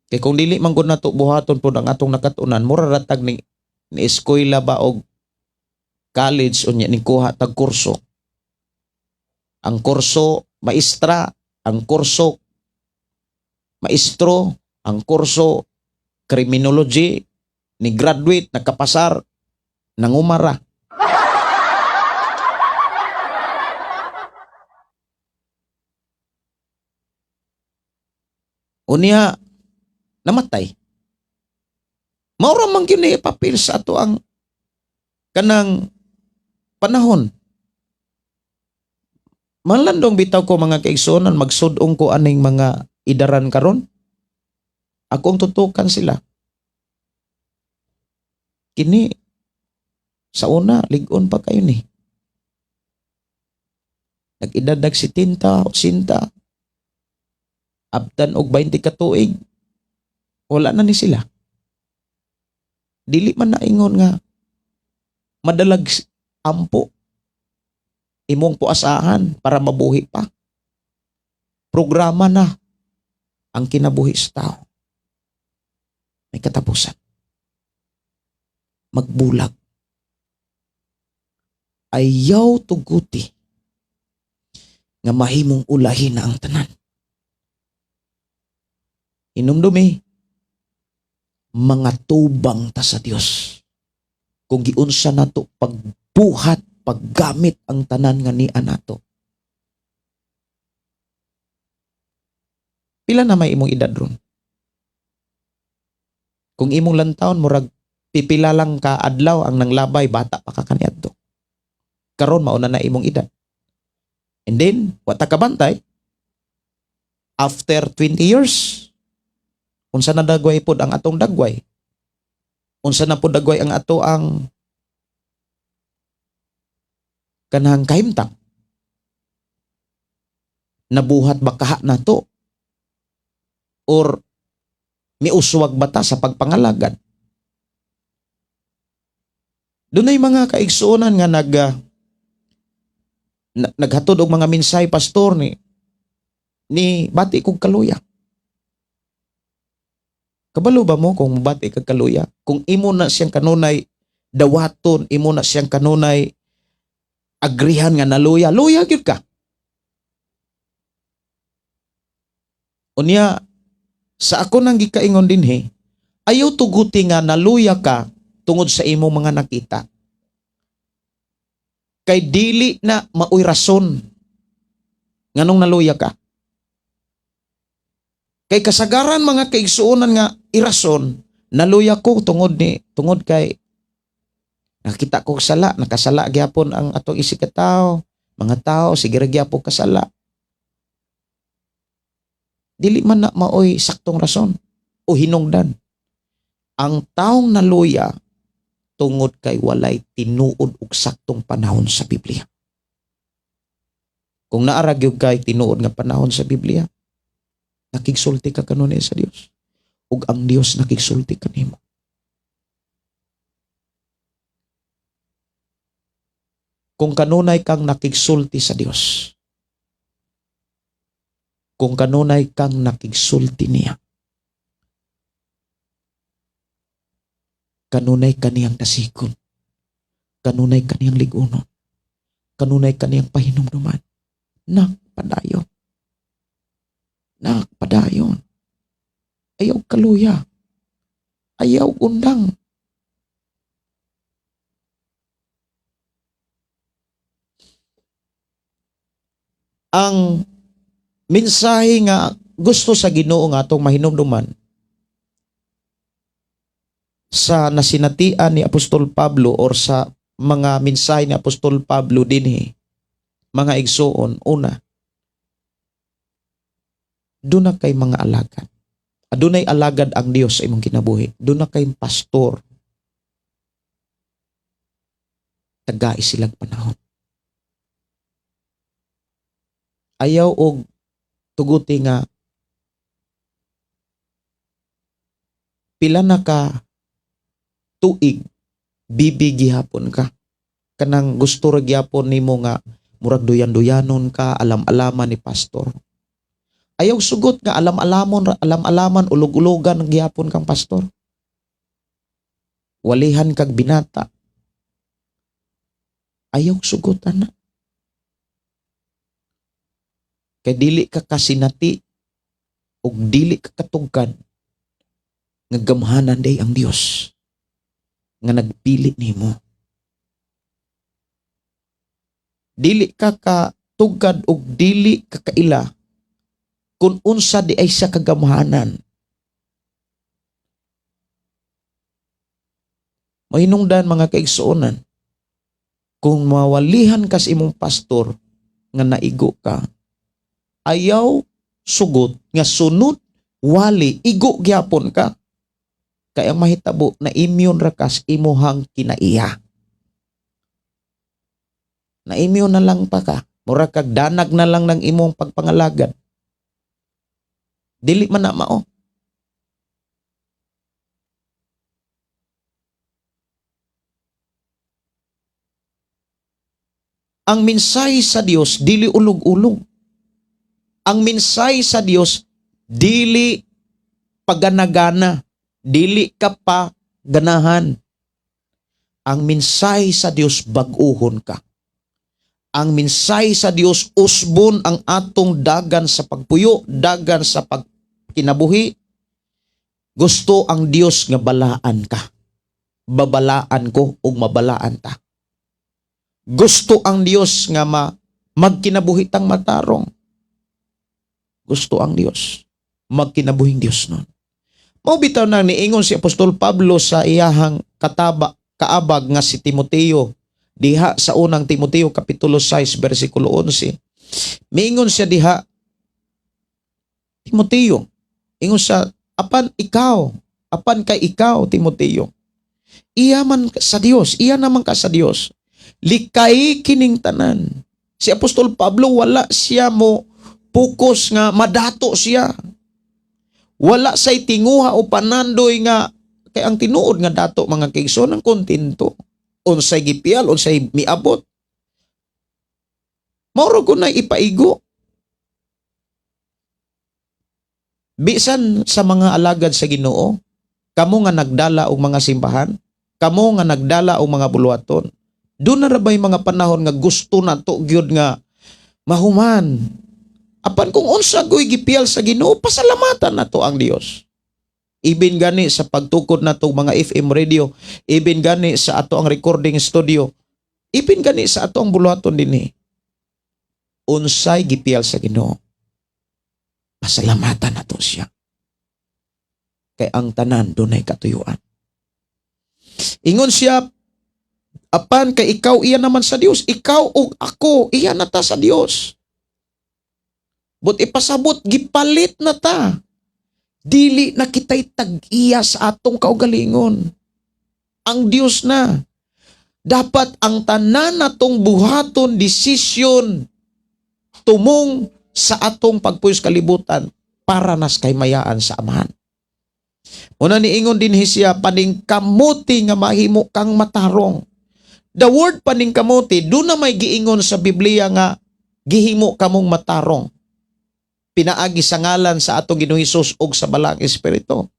Kay kung dili man gud nato buhaton pod ang atong nakatunan, mura ra tag ni eskwela ba og college, unya ni kuha tag kurso. Ang kurso maestra, ang kurso maestro, ang kurso criminology, ni graduate, nakapasar, nangumara. Unya namatay. Maura man gyud ni ipapil sa ato ang kanang panahon. Malandong bitaw ko, mga kaigsuonan, magsudong ko aning mga idaran karon. Ako ang tutukan sila. Kini sa una lig-on pa kayo ni. Nag-edad nag 70, 80, abtan og 20 ka tuig. Wala na ni sila. Dili man naingon nga madalag ampo imong puasahan para mabuhi pa. Programa na ang kinabuhi sa tao. May katapusan. Magbulag. Ayaw tuguti nga mahimong ulahin na ang tanan. Hinumdumi, mga tubang ta sa Dios. Kung giunsa nato pagbuhat, paggamit ang tanan nga niya nato. Pila na may imong edad ron? Kung imong lantawon, murag pipila lang ka adlaw ang nanglabay, bata pa ka kaniadto. Karon mauna na imong edad. And then, wa ta kabantay, after 20 years, unsa na dagway pod ang atong dagway? Unsa na pod dagway ang ato ang kanang kahimtang? Nabuhat ba kaha nato? Or miuswag ba ta sa pagpangalagad? Dunay mga kaigsuonan nga naghatod og mga mensahe, "Pastor, ni bati kog kaluya." Kabalo ba mo kung mobati kag kaluya? Kung imo na siyang kanunay dawaton, imo na siyang kanunay agrihan nga naluya, luya gyud ka. Unya, sa ako nang gikaingon dinhi, ayaw tuguti nga naluya ka tungod sa imong mga nakita. Kay dili na maoy rason nganong naluya ka. Kay kasagaran, mga kaigsuonan, nga irason, naluya ko tungod kay nakita ko sala, nakasala gyapon ang atong isigkatawo, mga tao sige ra gyapon kasala. Dili man na maoy saktong rason o hinungdan. Ang taong naluya tungod kay walay tinuod og saktong panahon sa Biblia. Kung naa ra gyud kay tinuod nga panahon sa Biblia, nakigsulti ka kanunay sa Dios ug ang Dios nakigsulti kanimo. Kung kanunay kang nakigsulti sa Dios, kung kanunay kang nakigsulti niya, kanunay kaniyang dasikon, kanunay kaniyang ligunon, kanunay kaniyang pahinumduman. Nak, padayon. Nak, padayon. Ayaw kaluya. Ayaw undang. Ang mensahe nga gusto sa Ginoo nga atong mahinumduman sa nasinatian ni Apostol Pablo or sa mga mensahe ni Apostol Pablo dinhi, mga igsuon, una, duna kay mga alagad. Adunay alagad ang Dios sa imong kinabuhi. Duna kay pastor. Tagai silag panahon. Ayaw og tuguti nga pila na ka tuig bibi gihapon ka, kanang gusto ra gyapon nimo nga murag duyan-duyanon ka, alam-alaman ni pastor. Ayaw sugot nga alam-alamon, alam-alaman, ulog-ulogan gihapon kang pastor. Walihan kag binata. Ayaw sugot ana. Kay dili ka kasinati ug dili ka katugkad nga gamhanan day ang Dios nga nagpili nimo. Dili ka katugkad ug dili ka kaila kung unsa di ay sa kagamhanan. Mahinungdan, mga kaigsuonan, kung mawalihan ka sa imong pastor nga naigo ka, ayaw sugot nga sunod wali igo gyapon ka. Kay ang mahitabo, na immune ra ka sa imuhang kinaiya. Na immune na lang pa ka. Mura kag danag na lang ng imong pagpangalagad. Dili man na mao. Ang mensahe sa Dios dili ulog-ulog. Ang mensahe sa Dios dili paganagana, dili ka pa ganahan. Ang mensahe sa Dios, bag-uhon ka. Ang mensahe sa Dios, usbon ang atong dagan sa pagpuyo, dagan sa pagkinabuhi. Gusto ang Dios nga balaan ka. Babalaan ko ug mabalaan ta. Gusto ang Dios nga magkinabuhi tang matarong. Gusto ang Dios magkinabuhing Dios nun. Mao bitaw nang niingon si Apostol Pablo sa iyahang kataba kaabag nga si Timoteo diha sa Unang Timoteo kapitulo 6 bersikulo 11. Miingon siya diha, "Timoteo," ingon siya, "apan ikaw, apan kay ikaw, Timoteo, iya man sa Dios, iya naman ka sa Dios. Likay kining tanan." Si Apostol Pablo, wala siya mo Focus nga madato siya. Wala say tinguha o panandoy nga kay ang tinuod nga dato, mga kaigsoon, ang kontento. Unsay gipiyal, unsay miabot. Mao ra ko na ipaigo. Bisan sa mga alagad sa Ginoo, kamo nga nagdala og mga simbahan, kamo nga nagdala og mga buluhaton, doon na ra ba'y mga panahon nga gusto na to gyud nga mahuman? Apan kung unsa goy gipiyal sa Ginoo, pasalamatan nato ang Dios. Ibin gani sa pagtukod nato mga FM radio, ibin gani sa ato ang recording studio, ibin gani sa ato ang buluhaton dinhi. Unsay gipiyal sa Ginoo, pasalamatan nato siya. Kay ang tanan dunay katuyuan. Ingon siya, apan kay ikaw iya naman sa Dios, ikaw ug ako iya na ta sa Dios. But ipasabot, gipalit na ta. Dili na kita'y tag-iya sa atong kaugalingon. Ang Dios na. Dapat ang tanan natong buhaton, desisyon, tumong sa atong pagpuyos kalibutan para nas kay mayaan sa Amahan. Una niingon din siya, paningkamuti nga mahimo kang matarong. The word paningkamuti, doon na may giingon sa Biblia nga gihimo kamong matarong. Pinaagi sa ngalan sa atong Ginoong Hesus ug sa Balaang Espiritu.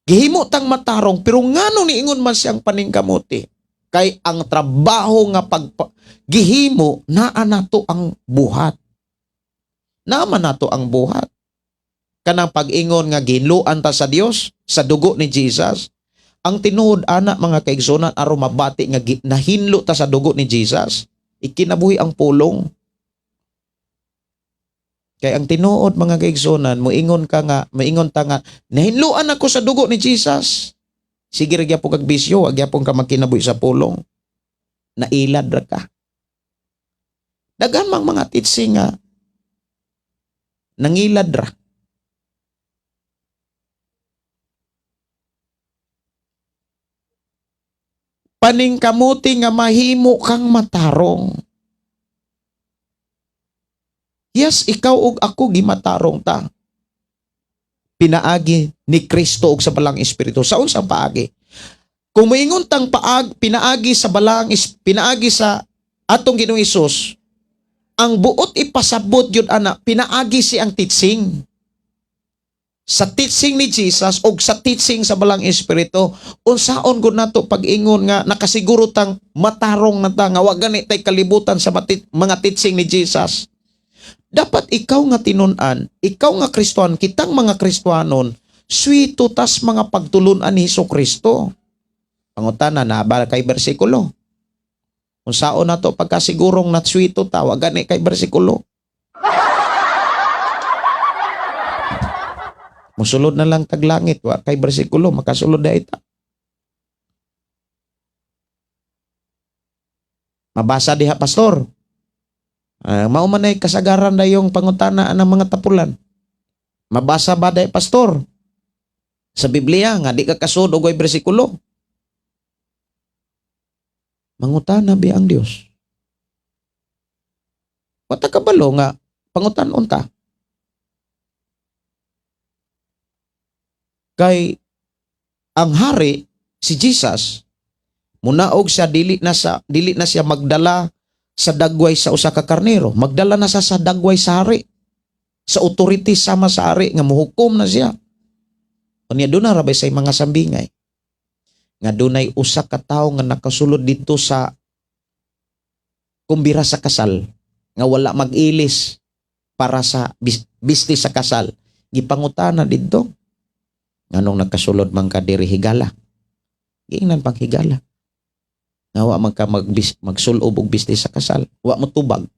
Gihimo tang matarong, pero ngano niingon man siyang paningkamuti? Kay ang trabaho nga pag gihimo naa nato ang buhat. Naa man nato ang buhat. Kanang pag-ingon nga gihinloan ta sa Dios sa dugo ni Jesus. Ang tinuod ana, mga kaigsunan, aron mabati nga nahinlo ta sa dugo ni Jesus, ikinabuhi ang pulong. Kay ang tinuod, mga kaigsunan, moingon ka nga, moingon ta nga nahinloan ako sa dugo ni Jesus. Sige ra gyapon kag bisyo, wa gyapon ka magkinabuhi sa pulong. Nailad ra ka. Daghan mang mga teaching nga nangilad ra. Paningkamuti nga mahimo kang matarong. Yes, ikaw ug ako gimatarong ta. Pinaagi ni Kristo ug sa Balaang Espiritu. Sa unsang paagi? Kung moingon tang pinaagi sa atong Ginoong Hesus, ang buot ipasabot yun ana, pinaagi si ang teaching. Sa teaching ni Jesus og sa teaching sa Balaang Espiritu, unsaon gud nato pag-ingon nga nakasiguro tang matarong na ta nga wa gani tay kalibutan sa mga teaching ni Jesus? Dapat ikaw nga tinun-an, ikaw nga Kristohan, kitang mga Kristohanon, swito tas mga pagtulunan ni Hesus Kristo. Pangutana na ba kay bersikulo? Unsaon nato pagkasigurong natswito ta, wa gani kay bersikulo? Musulod na lang tag langit, wa kay bersikulo, makasulod na ita. Mabasa diha, pastor. Mao man ay kasagaran na yung pangutana ng mga tapulan. Mabasa ba day, pastor? Sa Biblia nga di ka kasud og way bersikulo. Mangutana bi ang Dios? Wa ta kabalo nga pangutan-on ta. Kay ang hari si Jesus, munaog siya, dili na siya magdala sa dagway sa usa ka karnero, magdala na siya sa dagway sa hari, sa authority sama sa hari nga muhukom na siya. Unya doon na rabay sa mga sambingay nga dunay usa ka tawo nga nakasulod dito sa kumbira sa kasal nga wala mag-ilis para sa business sa kasal. Gipangutana didto, "Nganong nakasulod man ka diri higala?" Giingnan pang higala nga wa man ka magsulob og business sa kasal, wa mo tubag.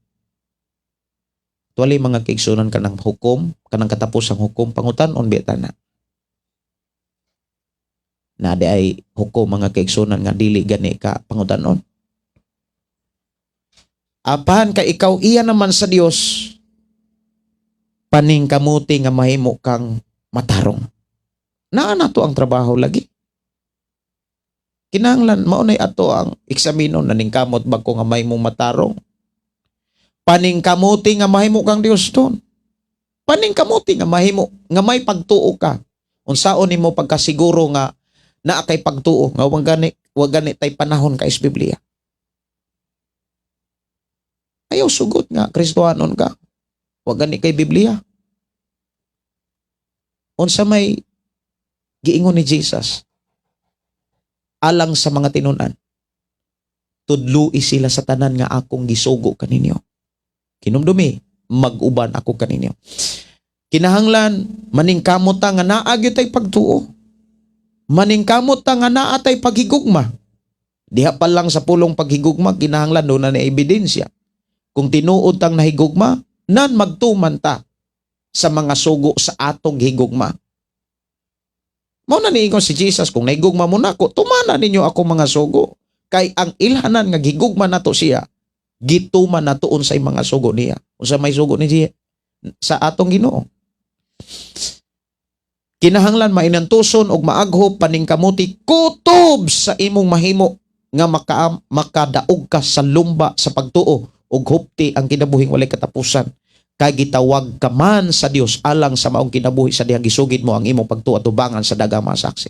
Tuwali, mga kaigsunan, kanang hukom, kanang katapusang hukom, pangutan-on biya ta na. Na di ay hukom, mga kaigsunan, nga dili gani ka pangutan-on. Apan kay ikaw iya naman sa Dios, paningkamuti nga mahimo kang matarong. Naa na to ang trabaho lagi. Kinahanglan mao nay ato ang eksaminon, naningkamot ba ko nga mahimong matarong? Paningkamuti nga mahimo kang Dios ton. Paningkamuti nga mahimo nga may pagtuo ka. Unsaon nimo pagkasiguro nga naa kay pagtuo nga wa gani tay panahon ka is Biblia? Ayaw sugot nga Kristohanon ka, wa gani kay Biblia. Unsa may giingon ni Jesus alang sa mga tinunan? "Tudloi sila sa tanan nga akong gisugo kaninyo. Kinumdumi, mag-uban ako kaninyo." Kinahanglan maningkamot ta nga naa gyud tay pagtuo. Maningkamot ta nga naa tay paghigugma. Diha pa lang sa pulong paghigugma, kinahanglan duna na ebidensya. Kung tinuod tang nahigugma, nan magtuman ta sa mga sugo sa atong higugma. Mao na niingon si Jesus, "Kung nahigugma mo nako, tumana ninyo ako mga sugo." Kay ang ilhanan nga gigugma nato siya, gituman nato unsay mga sugo niya. Unsa may sugo ni siya sa atong Ginoo. Kinahanglan mainantuson og maaghop, paningkamuti, kutob sa imong mahimo nga makadaog ka sa lumba sa pagtuo ug hupti ang kinabuhing walay katapusan, kay gitawag ka man sa Dios alang sa maong kinabuhi sa dihang gisugid mo ang imong pagtuo atubangan sa daghang mga saksi.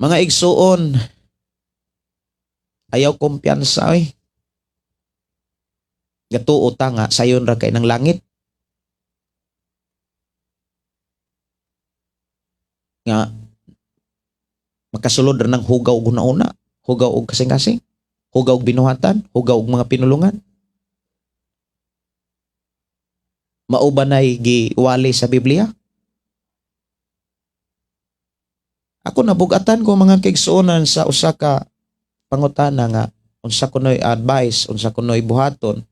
Mga igsuon, ayaw kumpiyansa oy. Gatuo ta nga sayon ra kay ng langit. Nga makasulod ra ng hugaw og una, hugaw og kasing-kasing, hugaw og binuhatan, hugaw og mga pinulungan. Mao ba nay giwali sa Biblia? Ako, nabugatan ko, mga kaigsuonan, sa usa ka pangutana nga unsa kuno'y advice, unsa kuno'y buhaton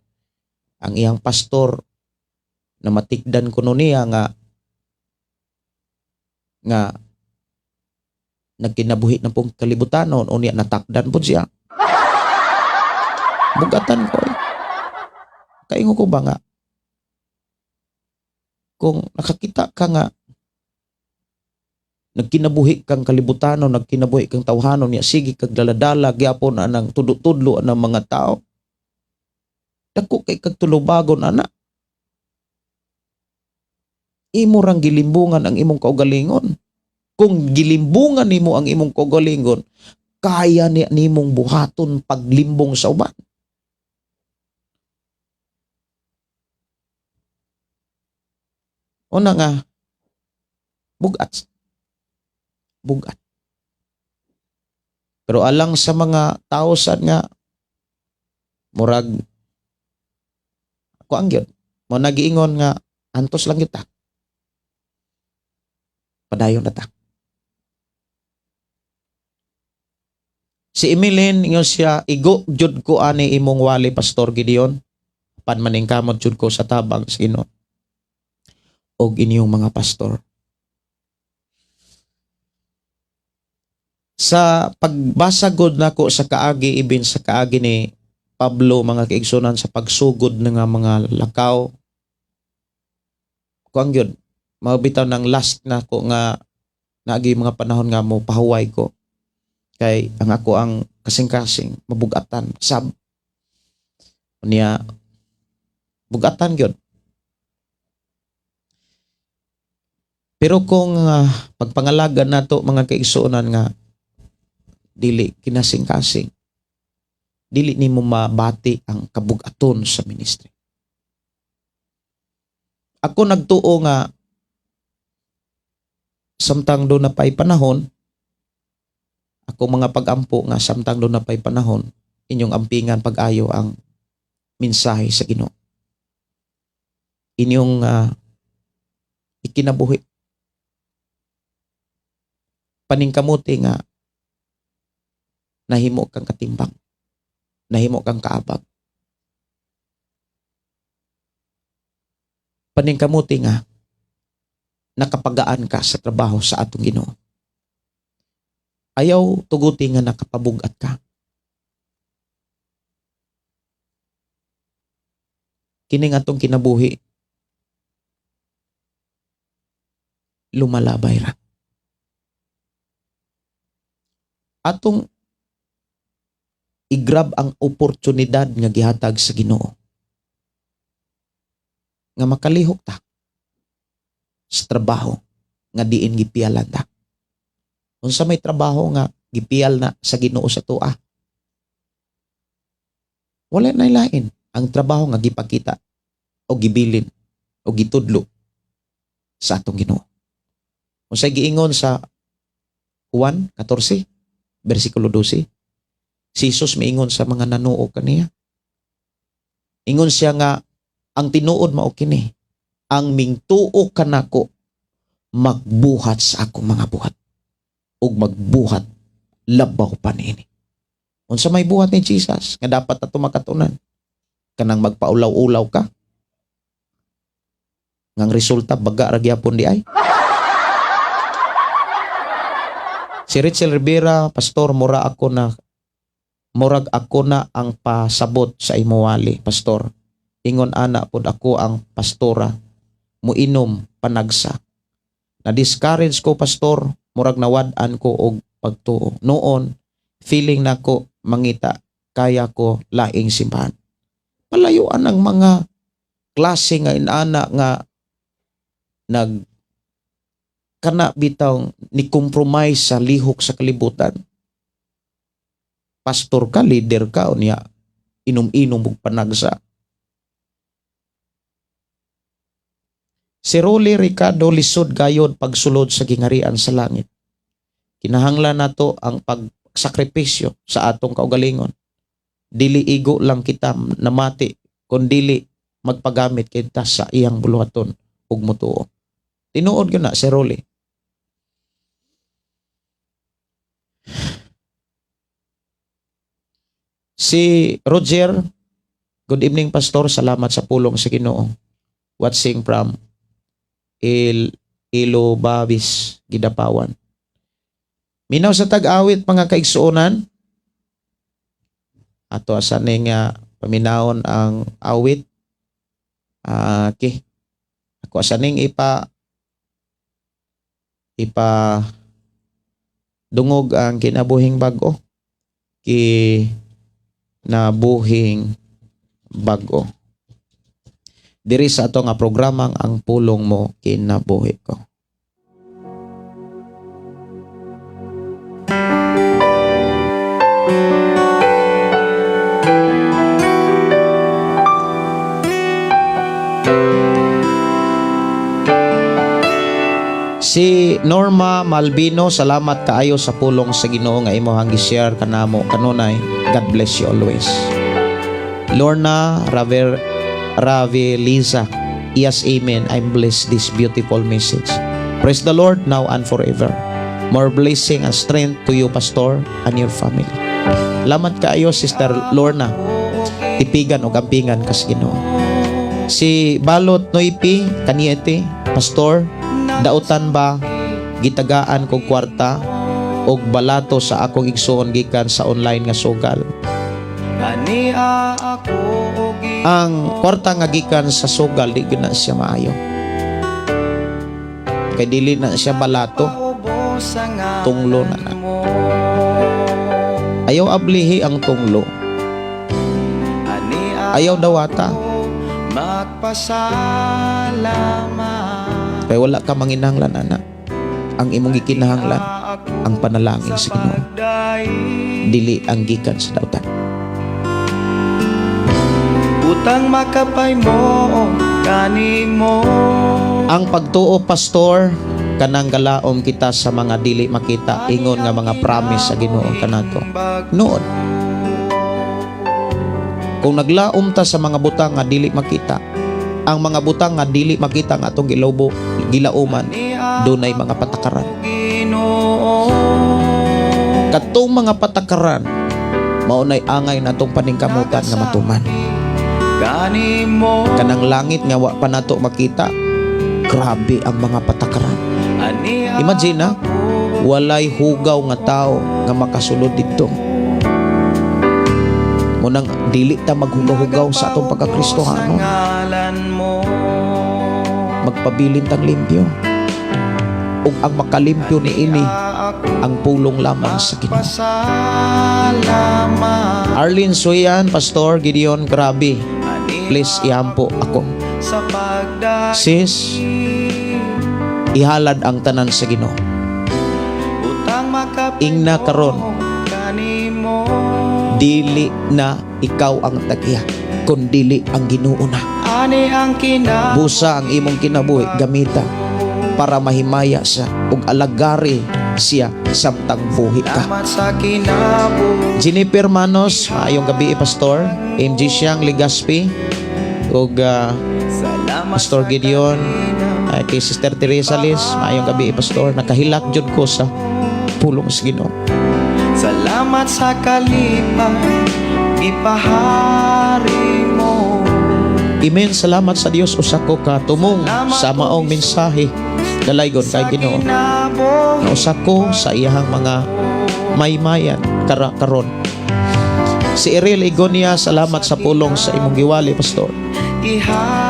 ang iyang pastor na matikdan kuno niya nga nga nagkinabuhi na pong kalibutanon, unya natakdan po siya. Bugatan ko eh. Kaingo ko ba nga kung nakakita ka nga nagkinabuhi kang kalibutanon, nagkinabuhi kang tawhanon niya, sige kag daladala gyapon anang tudlo-tudlo anang mga tao. Dako kay kag tulubagon ana. Imo rang gilimbungan ang imong kaugalingon. Kung gilimbungan nimo ang imong kaugalingon, kaya niya nimong buhaton paglimbong sa uban. Una nga, bugat. Bugat. Pero alang sa mga tao sad nga murag ako ang gyud mo nagiingon nga antos lang kita. Padayon na ta. Si Emilin, ingon siya, "Igo jud ko ani imong wali, Pastor Gideon. Pan maningkamot jud ko sa tabang sa Ginoo og inyong mga pastor." Sa pagbasa gud nako sa kaagi, ibin sa kaagi ni Pablo, mga kaigsunan, sa pagsugod ng mga lakaw ko ang gyud mao bitaw ng last nako nga naagi mga panahon nga mo pahuway ko kay ang ako ang kasing-kasing mabugatan sab niya, bugatan gyud. Pero kung pagpangalagan nato, mga kaigsuonan, nga dili kinasing-kasing, dili nimo mabati ang kabugaton sa ministry. Ako nagtuo nga samtang duna pa'y panahon, ako mga pag-ampo nga samtang duna pa'y panahon, inyong ampingan pag-ayo ang mensahe sa Ginoo. Inyong ikinabuhi. Paningkamuti nga nahimo kang katimbang. Nahimo kang kaabag. Paningkamuti nga nakapagaan ka sa trabaho sa atong Ginoo. Ayaw tuguti nga nakapabugat ka. Kining atong kinabuhi, lumalabay ra. Atong i-grab ang oportunidad nga gihatag sa Ginoo. Nga makalihok ta sa trabaho nga diin gipialan ta. Unsa may trabaho nga gipial na sa Ginoo sa atoa? Wala na lain ang trabaho nga gipakita o gibilin o gitudlo sa atong Ginoo. Unsay giingon sa Juan 14 bersikulo 12? Si Jesus miingon sa mga nanuo kaniya. Ingon siya nga ang tinuod mao kini, ang mingtuo kanako magbuhat sa akong mga buhat ug magbuhat labaw pa niini. Unsa may buhat ni Jesus nga dapat ato makatunan? Kanang magpaulaw-ulaw ka? Ngang resulta baga ra gyapon di ay. Si Rachel Rivera, "Pastor, murag ako na ang pasabot sa imo wali, pastor. Ingon ana pod ako ang pastora, muinom panagsa. Na-discourage ko, pastor, murag nawad-an ko og pagtuo. Noon, feeling nako mangita kaya ko laing simbahan." Palayuan ang mga klase nga inana nga nag kana bitaw ni compromise sa lihok sa kalibutan. Pastor ka, leader ka, unya inom-inom og panagsa. Si Rolly Ricardo, "Lisod gayod pagsulod sa gingarian sa langit. Kinahanglan nato ang pagsakripisyo sa atong kaugalingon. Dili igo lang kita namati kun dili magpagamit kita sa iyang buluhaton ug mutuo." Tinuod gyud na si Rolly. Si Roger, "Good evening, Pastor. Salamat sa pulong sa Ginoo. Watching from Ilobabis, Kidapawan." Minaw sa tag-awit, mga kaigsuonan. Ato asa ni nga paminawon ang awit. Ah, okay. Ako asa ning ipa dungog ang Kinabuhing Bag-o. Kinabuhing Bag-o. Diri sa ato nga programang Ang Pulong Mo Kinabuhi Ko. Si Norma Malvino, "Salamat kaayo sa pulong sa Ginoo nga imong gi-share kanamo kanunay. God bless you always." Lorna Raver Raveliza, "Yes, amen. I'm blessed this beautiful message. Praise the Lord now and forever. More blessing and strength to you, Pastor, and your family." Salamat kaayo, Sister Lorna. Tipigan o gampingan kas Ginoo. Si Balot Noipi Kaniete, "Pastor, dautan ba gitagaan kog kwarta og balato sa akong igsuon gikan sa online nga sugal?" Ania ako og Ang kwarta nga gikan sa sugal, di gyud na siya maayo. Kay dili na siya balato, Paubos sa ngalan tunglo na na. mo. Ayaw ablihi ang tunglo. Ania Ayaw dawata. ako magpasalamat. Kay wala ka manginahanglan ana. Ang imong gikinahanglan ang panalangin sa Ginoo. Dili ang gikan sa dautan. Utang makapay mo kanimo. Ang pagtuo, pastor, kanang galaom kita sa mga dili makita, ingon nga mga promise sa Ginoo kanato. Noon. Kung naglaom ta sa mga butang nga dili makita, ang mga butang nga dili makita nga atong gilobo, gilauman, dunay mga patakaran. Ginoo. Katong mga patakaran, mao nay angay natong paningkamutan nga matuman. Kanimo. Kanang langit nga wa pa nato makita, grabe ang mga patakaran. Ania Imagine na, ako walay hugaw nga tao nga makasulod didto. Munang dili ta maghugaw-hugaw sa atong pagkakristohano. Sa ngalan mo. Magpabilin tang limpyo. Ug ang makalimpyo niini ang pulong lamang sa Ginoo. Pasalamat. Arlene Suyan, "Pastor Gideon, grabe. Please iampo ako." Sa pagdagi. Sis, ihalad ang tanan sa Ginoo. Utang makapilo Ingna karon. kanimo. Dili na ikaw ang tag-iya, kundili ang Ginoo na. Ani ang kinabuhi. Busa ang imong kinabuhi, gamita para mahimaya siya ug alagari siya samtang buhi ka. Salamat sa kinabuhi. Jennifer Manos, maayong gabi, Pastor. MG Siyang Legaspi ug Salamat Pastor sa Gideon, kalinaw. ay kay Sister Teresa Liz, maayong gabi, Pastor. Nakahilak jud ko sa pulong sa Ginoo. Salamat sa kalipay ipahari mo. Amen. Salamat sa Dios, usa ko ka tumong sa maong mensahe. Dalaygon kay Ginoo. Kinabuhi. Na usa ko sa iyahang mga maymayan karon. Si Irel Igonia, salamat sa pulong sa imong giwali, Pastor.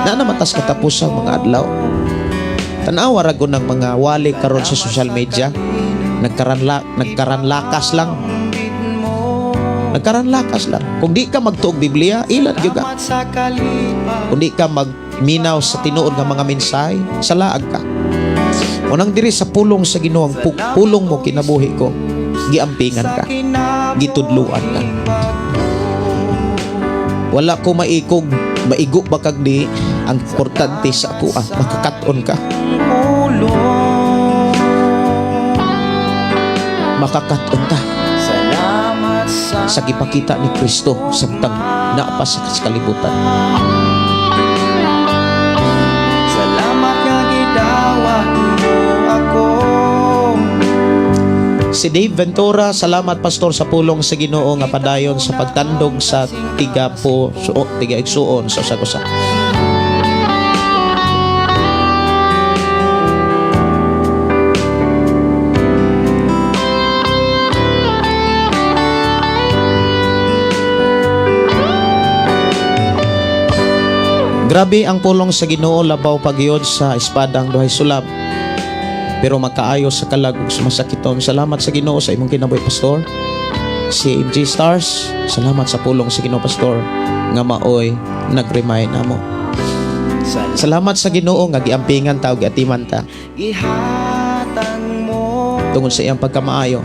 Na namatas katapusang mga adlaw. Tanawa ra gud ng mga wali karon sa social media. Nagkaranlakas lang. Nagkaranlakas lang. Kung di ka magtuog Biblia, ilan gyud ka. Salamat sa kalipay. Kung di ka magminaw sa tinuod nga mga mensahe, salaag ka. Unang diri sa pulong sa Ginoo, ang pulong mo kinabuhi ko, giampingan ka, gitudluan ka. Wala ko maikog, maigo ba kag di, ang importante sa ako ah, makakat-on ka. Pulong. Makakat-on ta Salamat sa sa gipakita ni Kristo samtang naa pa sa kalibutan. Salamat nga gidawat mo ako. Si Dave Ventura, salamat, Pastor, sa pulong sa Ginoo nga padayon sa pagtandog sa tiga po suo, tiga igsuon sa usag-usa. Grabe ang pulong sa Ginoo, labaw pagyod sa espadang duhay sulab. Pero makaayo sa kalag ug sumasakiton. Salamat sa Ginoo sa imong kinabuhi, Pastor. Si MG Stars, salamat sa pulong sa Ginoo, Pastor, nga maoy nag-remind namo. Salamat sa Ginoo nga giampingan ta ug giatiman ta Gihatag mo. Tungod sa iyang pagkamaayo.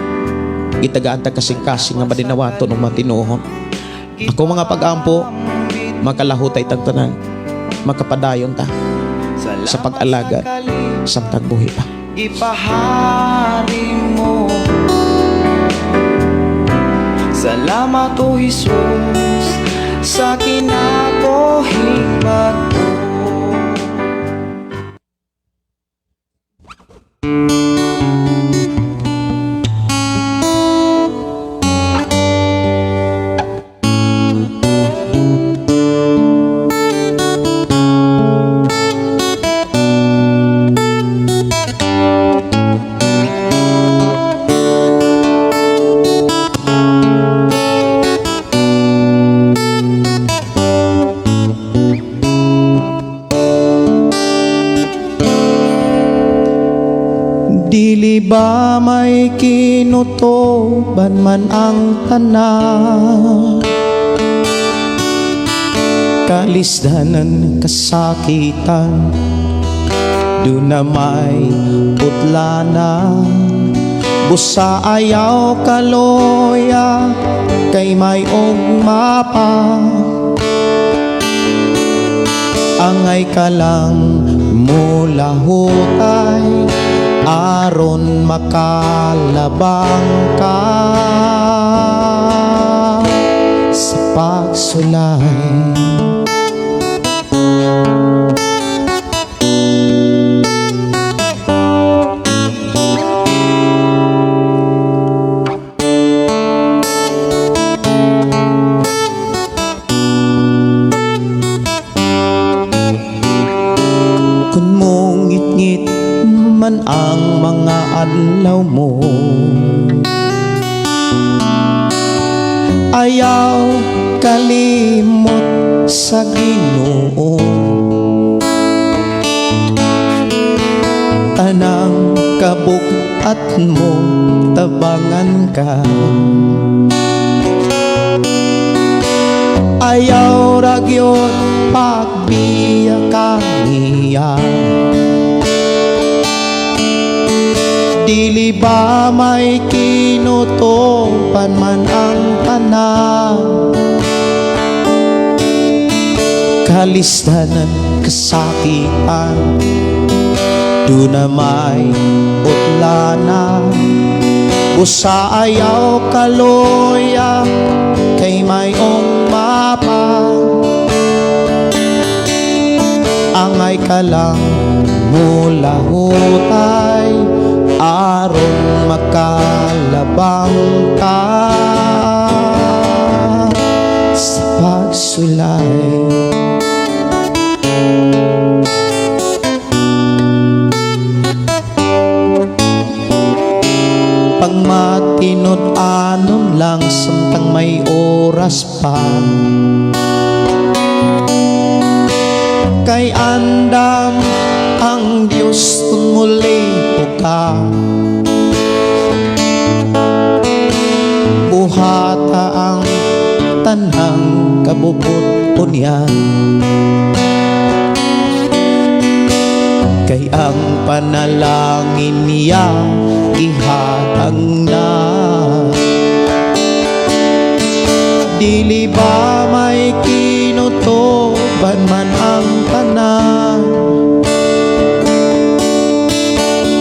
Gitagaan ta kasing-kasing nga madinawaton ug matinuohon. Ako mga pag-ampo, makalahutay tag tanan, makapadayon ta sa pag-alaga samtang buhi pa. Gipahari mo. Salamat, O Jesus, sa kinabuhing bag-o. Dili ba may kinutoban man ang tanan? Kalisdanan, kasakitan, duna may putlanan. Busa ayaw kaloya, kay may ugma pa. Angay ka lang mulahutay aron makalabang ka sa pagsulay. Kung mongit-ngit man ang mga adlaw mo, ayaw kalimot sa Ginoo. Tanang kabug-at mo, tabangan ka. Ayaw ra gyud. Pagbiya kaniya. Dili ba may kinutuban man ang tanan, kalistanan, kasakitan, duna may utlanan. Busa ayaw kaloya kay mayong mapa. Angay ka lang mulahutay aron makalabang ka sa pagsulay. Pangmatinud-anon lang samtang may oras pa, kay andam ang Diyos kung muli ka. Buhata ang tanang kabubut niya, kay ang panalangin niya ihatag na. Dili ba may kinutuban man ang tanan,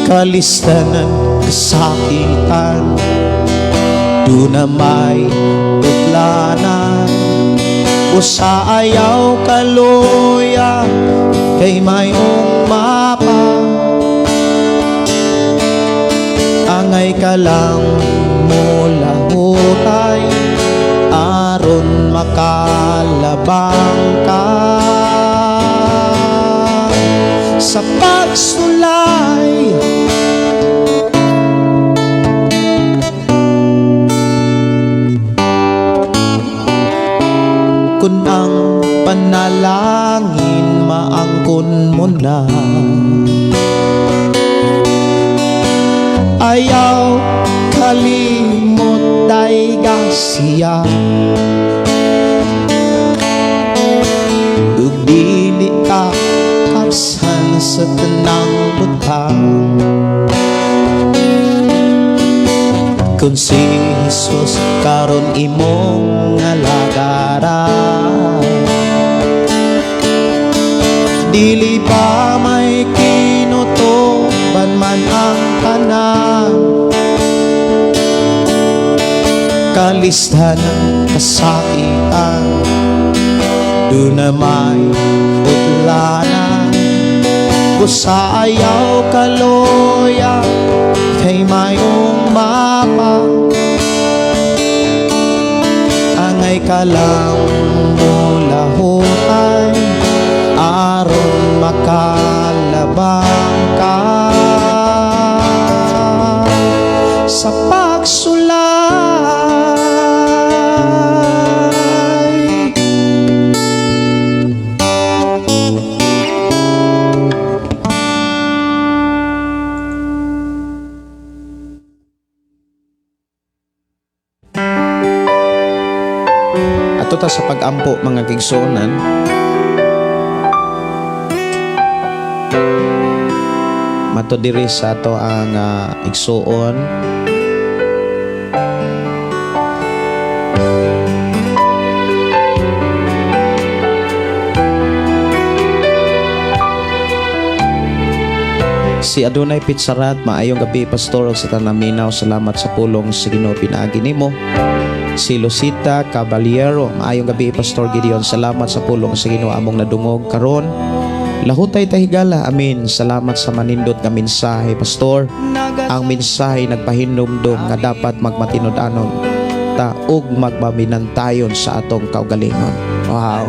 kalistanan, kasakitan, duna may utlanan. Usa ayaw kaluya kay mayong mapa. Angay ka lang mulahutay aron makalabang ka sa pagsulay. Kung ang panalangin maangkon mo na, ayaw kalimot dayga siya. Ug dili ka kapsan sa tanang butang, kung si Jesus karon imong alagaran. Dili ba may kinutuban man ang tanan, kalistanan, kasakitan, duna may utlanan. Busa ayaw kaloya kay mayong mapa. Angay ka lang mulahutay aron makalabang ka sa pagsulay. Ato ta sa pag-ampo, mga kaigsuonan. Mato diri sa ato ang igsuon. Si Adonay Pizzarat, maayong gabi, pastor, ug sa tanang minaw, salamat sa pulong sa Ginoo pinaagi nimo. Si Lucita Caballero, maayong gabi, Pastor Gideon, salamat sa pulong sa Ginoo among nadungog karon. Lahutay ta higala, amin. Salamat sa manindot nga mensahe, Pastor. Ang mensahe nagpahinumdum nga dapat magmatinud-anon ta ug magmaminantayon sa atong kaugalingon. Wow.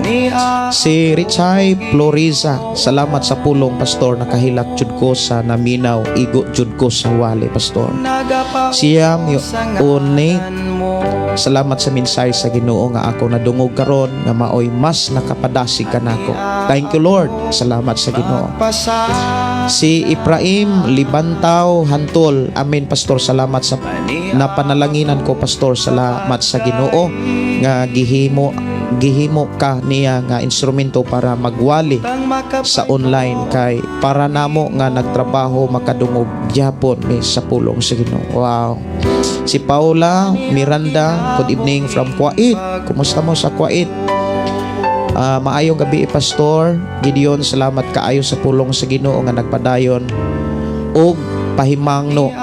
Si Richay Floriza, salamat sa pulong, pastor, nakahilak jud ko sa naminaw, igo jud ko sa wali, pastor. Siyam Une, salamat sa mensahe sa Ginoo nga ako nadungog karon nga maoy mas nakapadasig kanako. Thank you, Lord. Salamat sa Ginoo. Si Ibrahim Libantaw Hantol, amen, pastor, salamat sa napanalanginan ko, pastor, salamat sa Ginoo nga gihimo. Gihimo ka niya nga instrumento para magwali sa online kay para namo nga nagtrabaho, makadungog gyapon mi sa pulong sa Ginoo. Wow. Si Paula Miranda, good evening from Kuwait. Kumusta mo sa Kuwait? Ah, maayong gabi, Pastor Gideon, salamat kaayo sa pulong sa Ginoo nga nagpadayon og pahimangno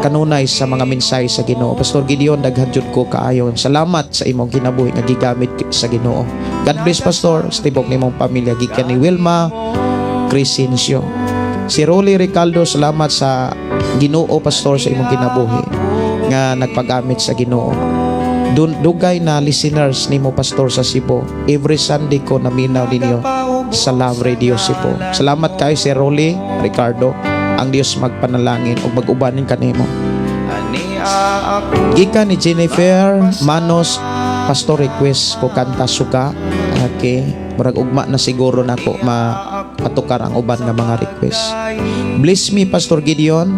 kanunay sa mga mensahe sa Ginoo. Pastor Gideon, daghan jud ko kaayo. Salamat sa imong kinabuhi nga gigamit sa Ginoo. God bless, Pastor, sa tibok nimong pamilya, gikan ni Wilma Crescencio. Si Rolly Ricardo, salamat sa Ginoo, Pastor, sa imong kinabuhi nga nagpagamit sa Ginoo. Dun, dugay na listeners nimo, Pastor, sa Cebu. Every Sunday ko naminaw ninyo sa Love Radio Cebu. Salamat kay si Rolly Ricardo. Ang Dios magpanalangin ug mag-ubanin kanimo. Gikan ni Jennifer Manos, Pastor, request ko kanta "Suka". Okay, murag ugma na siguro nako mapatukar ang uban nga mga request. Bless me, Pastor Gideon,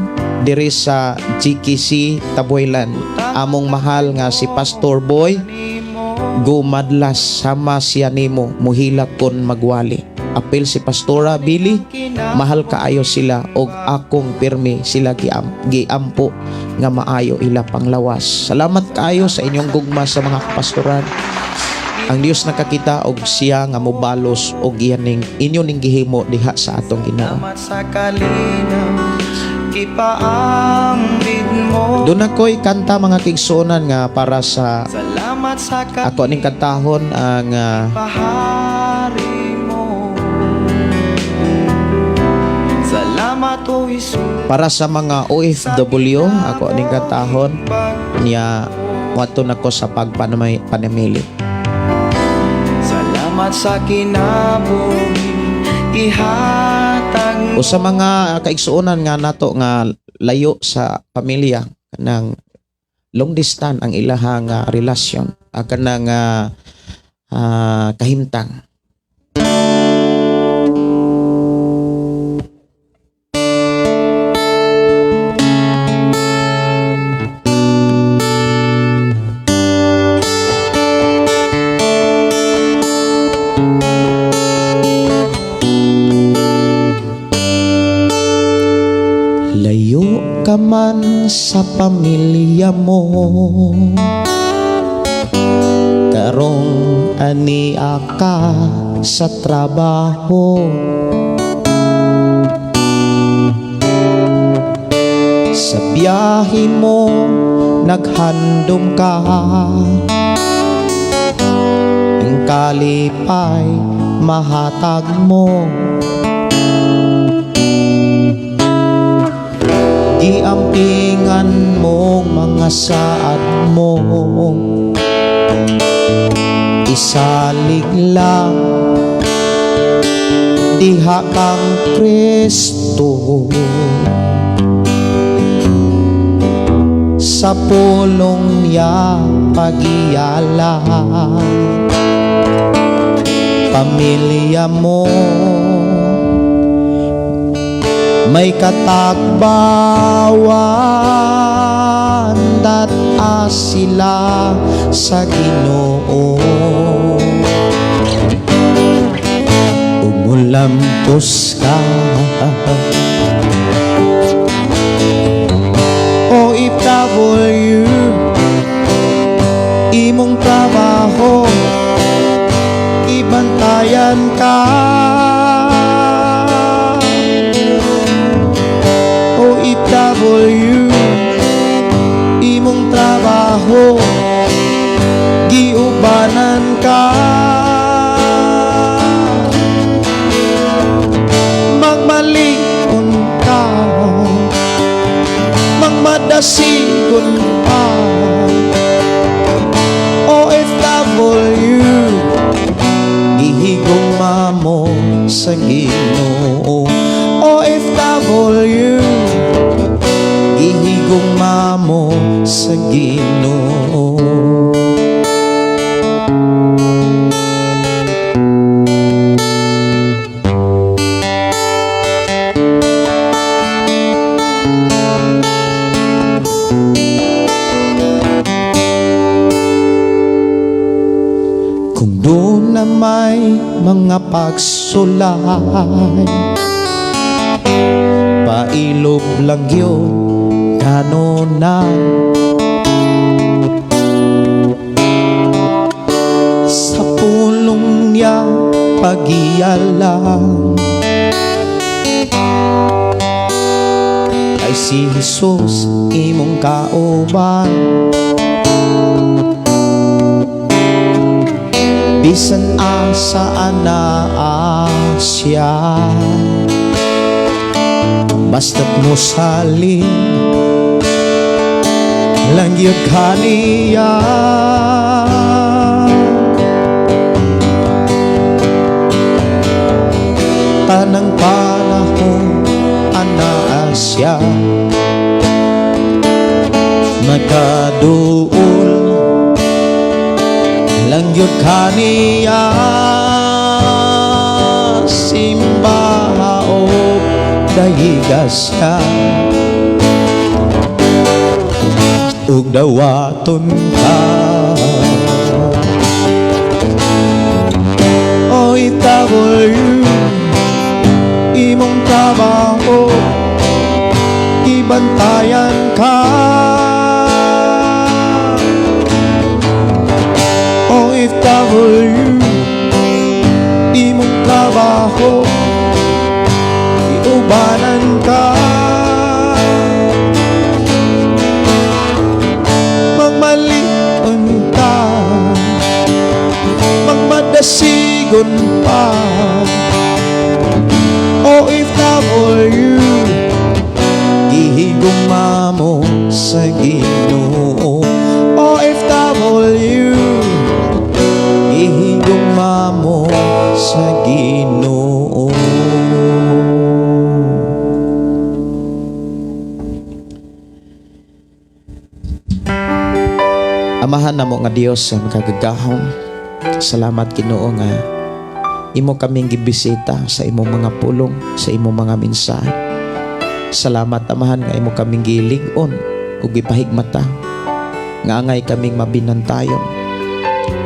diri sa GKC Tabuelan. Among mahal nga si Pastor Boy Gumadlas, sama siya nimo muhilak kon magwali. Apil si Pastora Billy, mahal kaayo sila og akong pirmi sila giampo nga maayo ila panglawas. Salamat kaayo sa inyong gugma sa mga kapastoran. Ang Dios nakakita og siya nga mobalos og iyaning inyo ning gihimo diha sa atong Ginoo. Sa kalinaw gipaambit mo. Doon ako'y kanta, mga kaigsuonan, nga para sa Salamat sa ako ning kantahon ang kapahari mo. Salamat, O Jesus. Para sa mga OFW ako ning kantahon niya moadto nako sa pagpanamay panamili. Salamat sa kinabuhi ihatag. O sa mga kaigsuonan nga nato nga layo sa pamilya, kanang long distance ang ilahang relasyon, kanang kahimtang. Layo ka man sa pamilya mo, karong ania ka sa trabaho, sa biyahe mo naghandom ka, ang kalipay mahatag mo. Giampingan mong mga saad mo, isalig lang diha kang Kristo. Sa pulong niya pagiyala pamilya mo, may katagbawan dat sila sa Ginoo. Umulampos ka, OFW, imong trabaho ibantayan ka. OFW, imong trabaho giubanan ka. Magmalikon ka, magmadasigon pa, OFW, gihigugma mo sa Ginoo. OFW, gihigugma mo sa Ginoo. Kung mga pagsulay. Pailob lang yun kanunay sa pulong niya pagialam. Kay si Jesus imong kauban bisan asa anaa siya, basta't mo salin lang yun kaniya. Tanang panahon anaa siya, makaduol lang yun kaniya. Simbaha o dayiga siya ug dawaton ka. O itabol imong trabaho, ibantayan ka. O itabol imong trabaho, iubanan ka. Magmalion ka, magmadasigon pa. OFW, gihigugma mo sa Ginoo. OFW, gihigugma mo sa Ginoo. Amahan namo nga Dios sa makagagahom, salamat Ginoo nga imo kaming gibisita sa imong mga pulong, sa imong mga mensahe. Salamat Amahan nga imo kaming gilig-on ug gipahigmata nga angay kaming mabinantayon,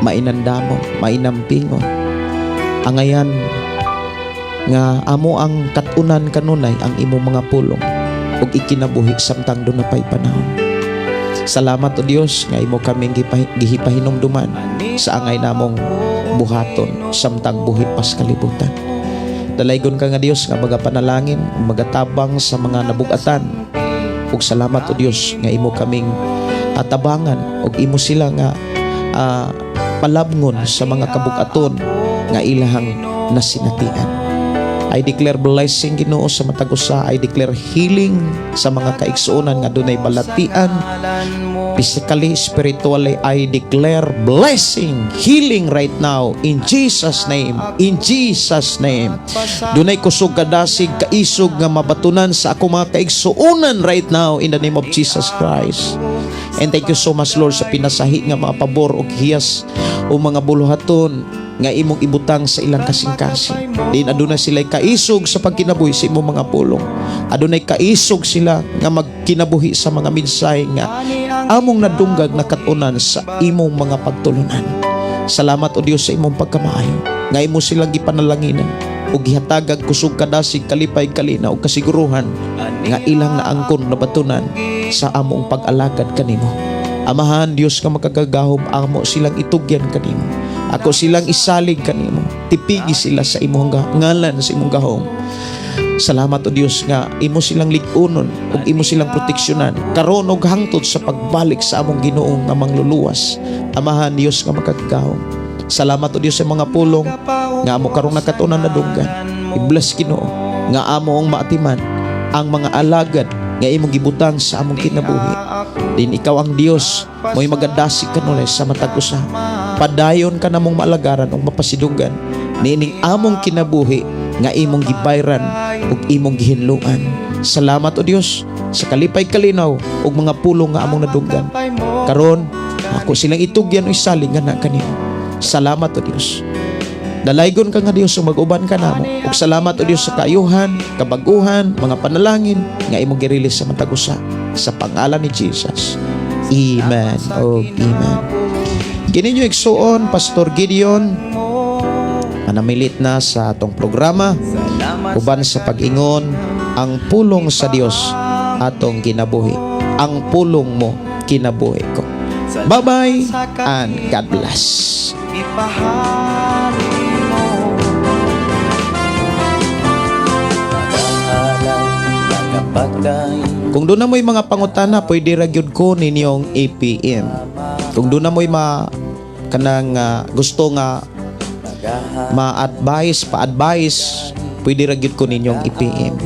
mainandamon, mainampingon. Angayan nga amo ang katunan kanunay ang imong mga pulong ug ikinabuhi samtang doon na pa'y panahon. Salamat o Dios nga imo kaming gihipahinumduman sa angay namong buhaton samtang buhi pas kalibutan. Dalaygon ka nga Dios nga magapanalangin, magatabang sa mga nabugatan. Ug salamat o Dios nga imo kaming atabangan ug imo sila nga palabngon sa mga kabugaton nga ilahang nasinatian. I declare blessing Ginoo sa matag usa. I declare healing sa mga kaigsuonan nga dunay balatian. Physically, spiritually, I declare blessing, healing right now in Jesus' name. In Jesus' name. Dunay kusog kadasig, kaisog nga mabatunan sa ako mga kaigsuonan right now in the name of Jesus Christ. And thank you so much, Lord, sa pinasahi nga mga pabor o hiyas o mga buluhaton nga imong ibutang sa ilang kasing-kasing. Din adunay sila kaisog sa pagkinabuhi sa imong mga pulong. Adunay kaisog sila nga magkinabuhi sa mga mensahe nga among nadunggag na katunan sa imong mga pagtulunan. Salamat o Dios sa imong pagkamaayo nga imo silang gipanalanginan ug gihatagag kusog kadasig, kalipay, kalina ug kasiguruhan nga ilang naangkon nabatunan sa among pag-alagad kanimo. Amahan Dios nga makagagahom, amo silang itugyan kanimo. Ako silang isalig kanimo. Tipigi sila sa imong ngalan, sa imong gahom. Salamat o Dios nga imo silang lig-unon ug imo silang proteksyonan karon ug hangtod sa pagbalik sa among Ginoo nga mangluluwas. Amahan Dios nga makagagahom, salamat o Dios sa mga pulong nga amo karong nakatunan nadunggan. I-bless Ginoo nga amo ang maatiman ang mga alagad nga imong gibutang sa among kinabuhi. Din ikaw ang Dios mo'y magadasig kanunay sa matag usa. Padayon ka namong maalagaran ug mapasidunggan niining among kinabuhi nga imong gibayran ug imong gihinluan. Salamat o Dios sa kalipay, kalinaw ug mga pulong nga among nadunggan. Karon ako silang itugyan o isalig nga na kanimo. Salamat o Dios. Dalaygon ka nga Dios ug mag-uban ka namo. Ug salamat o Dios sa kaayuhan, kabaguhan, mga panalangin nga imong gi-release sa matag usa. Sa pangalan ni Jesus. Amen o amen. Kininyo igsuon, Pastor Gideon. Manamilit na sa atong programa Salamat uban sa pag-ingon ang pulong sa Dios atong kinabuhi. Ang pulong mo, kinabuhi ko. Bye-bye and God bless. Ipahari mo. Paghahalay, nagapagday. Kung duna mo'y mga pangutana, pwede ra gyud ko ninyong i-PM. Kung duna mo'y ma kanang gusto nga ma-advise, pa-advise, pwede ra gyud ko ninyong i-PM.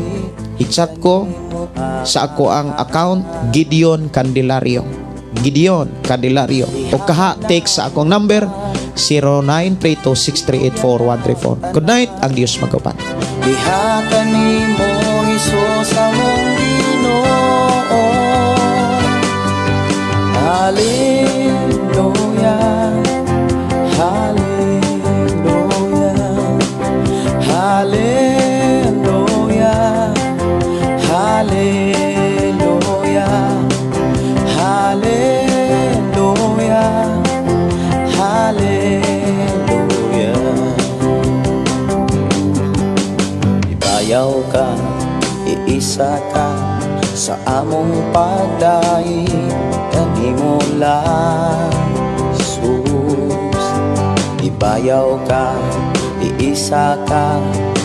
I-chat ko sa ako ang account, Gideon Candelario. Gideon Candelario. O kaha text sa akong number 0932-638-4134. Good night, ang Dios mag-uban. Diha kanimo, Hesus, among Ginoo. Hallelujah. Hallelujah. Hallelujah. Hallelujah. Hallelujah. Hallelujah. Ibayaw ka, iisa ka sa among pagdaig kanimo lang, Jesus. Ibayaw ka, iisa ka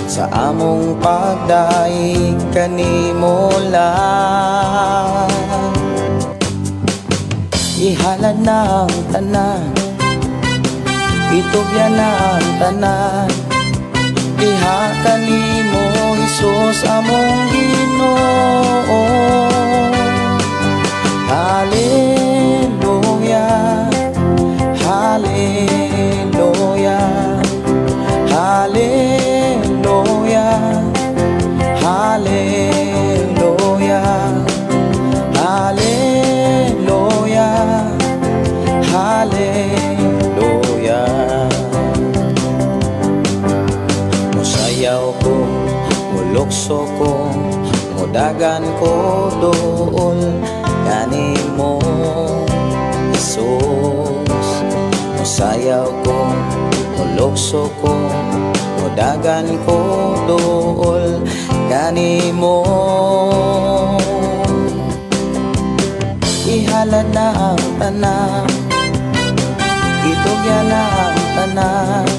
sa among pagdaig kanimo lang. Ihalad na ang tanan, itugyan na ang tanan. Diha kanimo, Hesus, among Ginoo. Hallelujah. Hallelujah. Hallelujah. Hallelujah. Hallelujah. Hallelujah. Musayaw ko, mulukso ko, mudagan ko duol kanimo, Jesus. Musayaw ko, mulukso ko, mudagan ko duol kanimo. Ihalad na ang tanan, itugyan na ang tanan.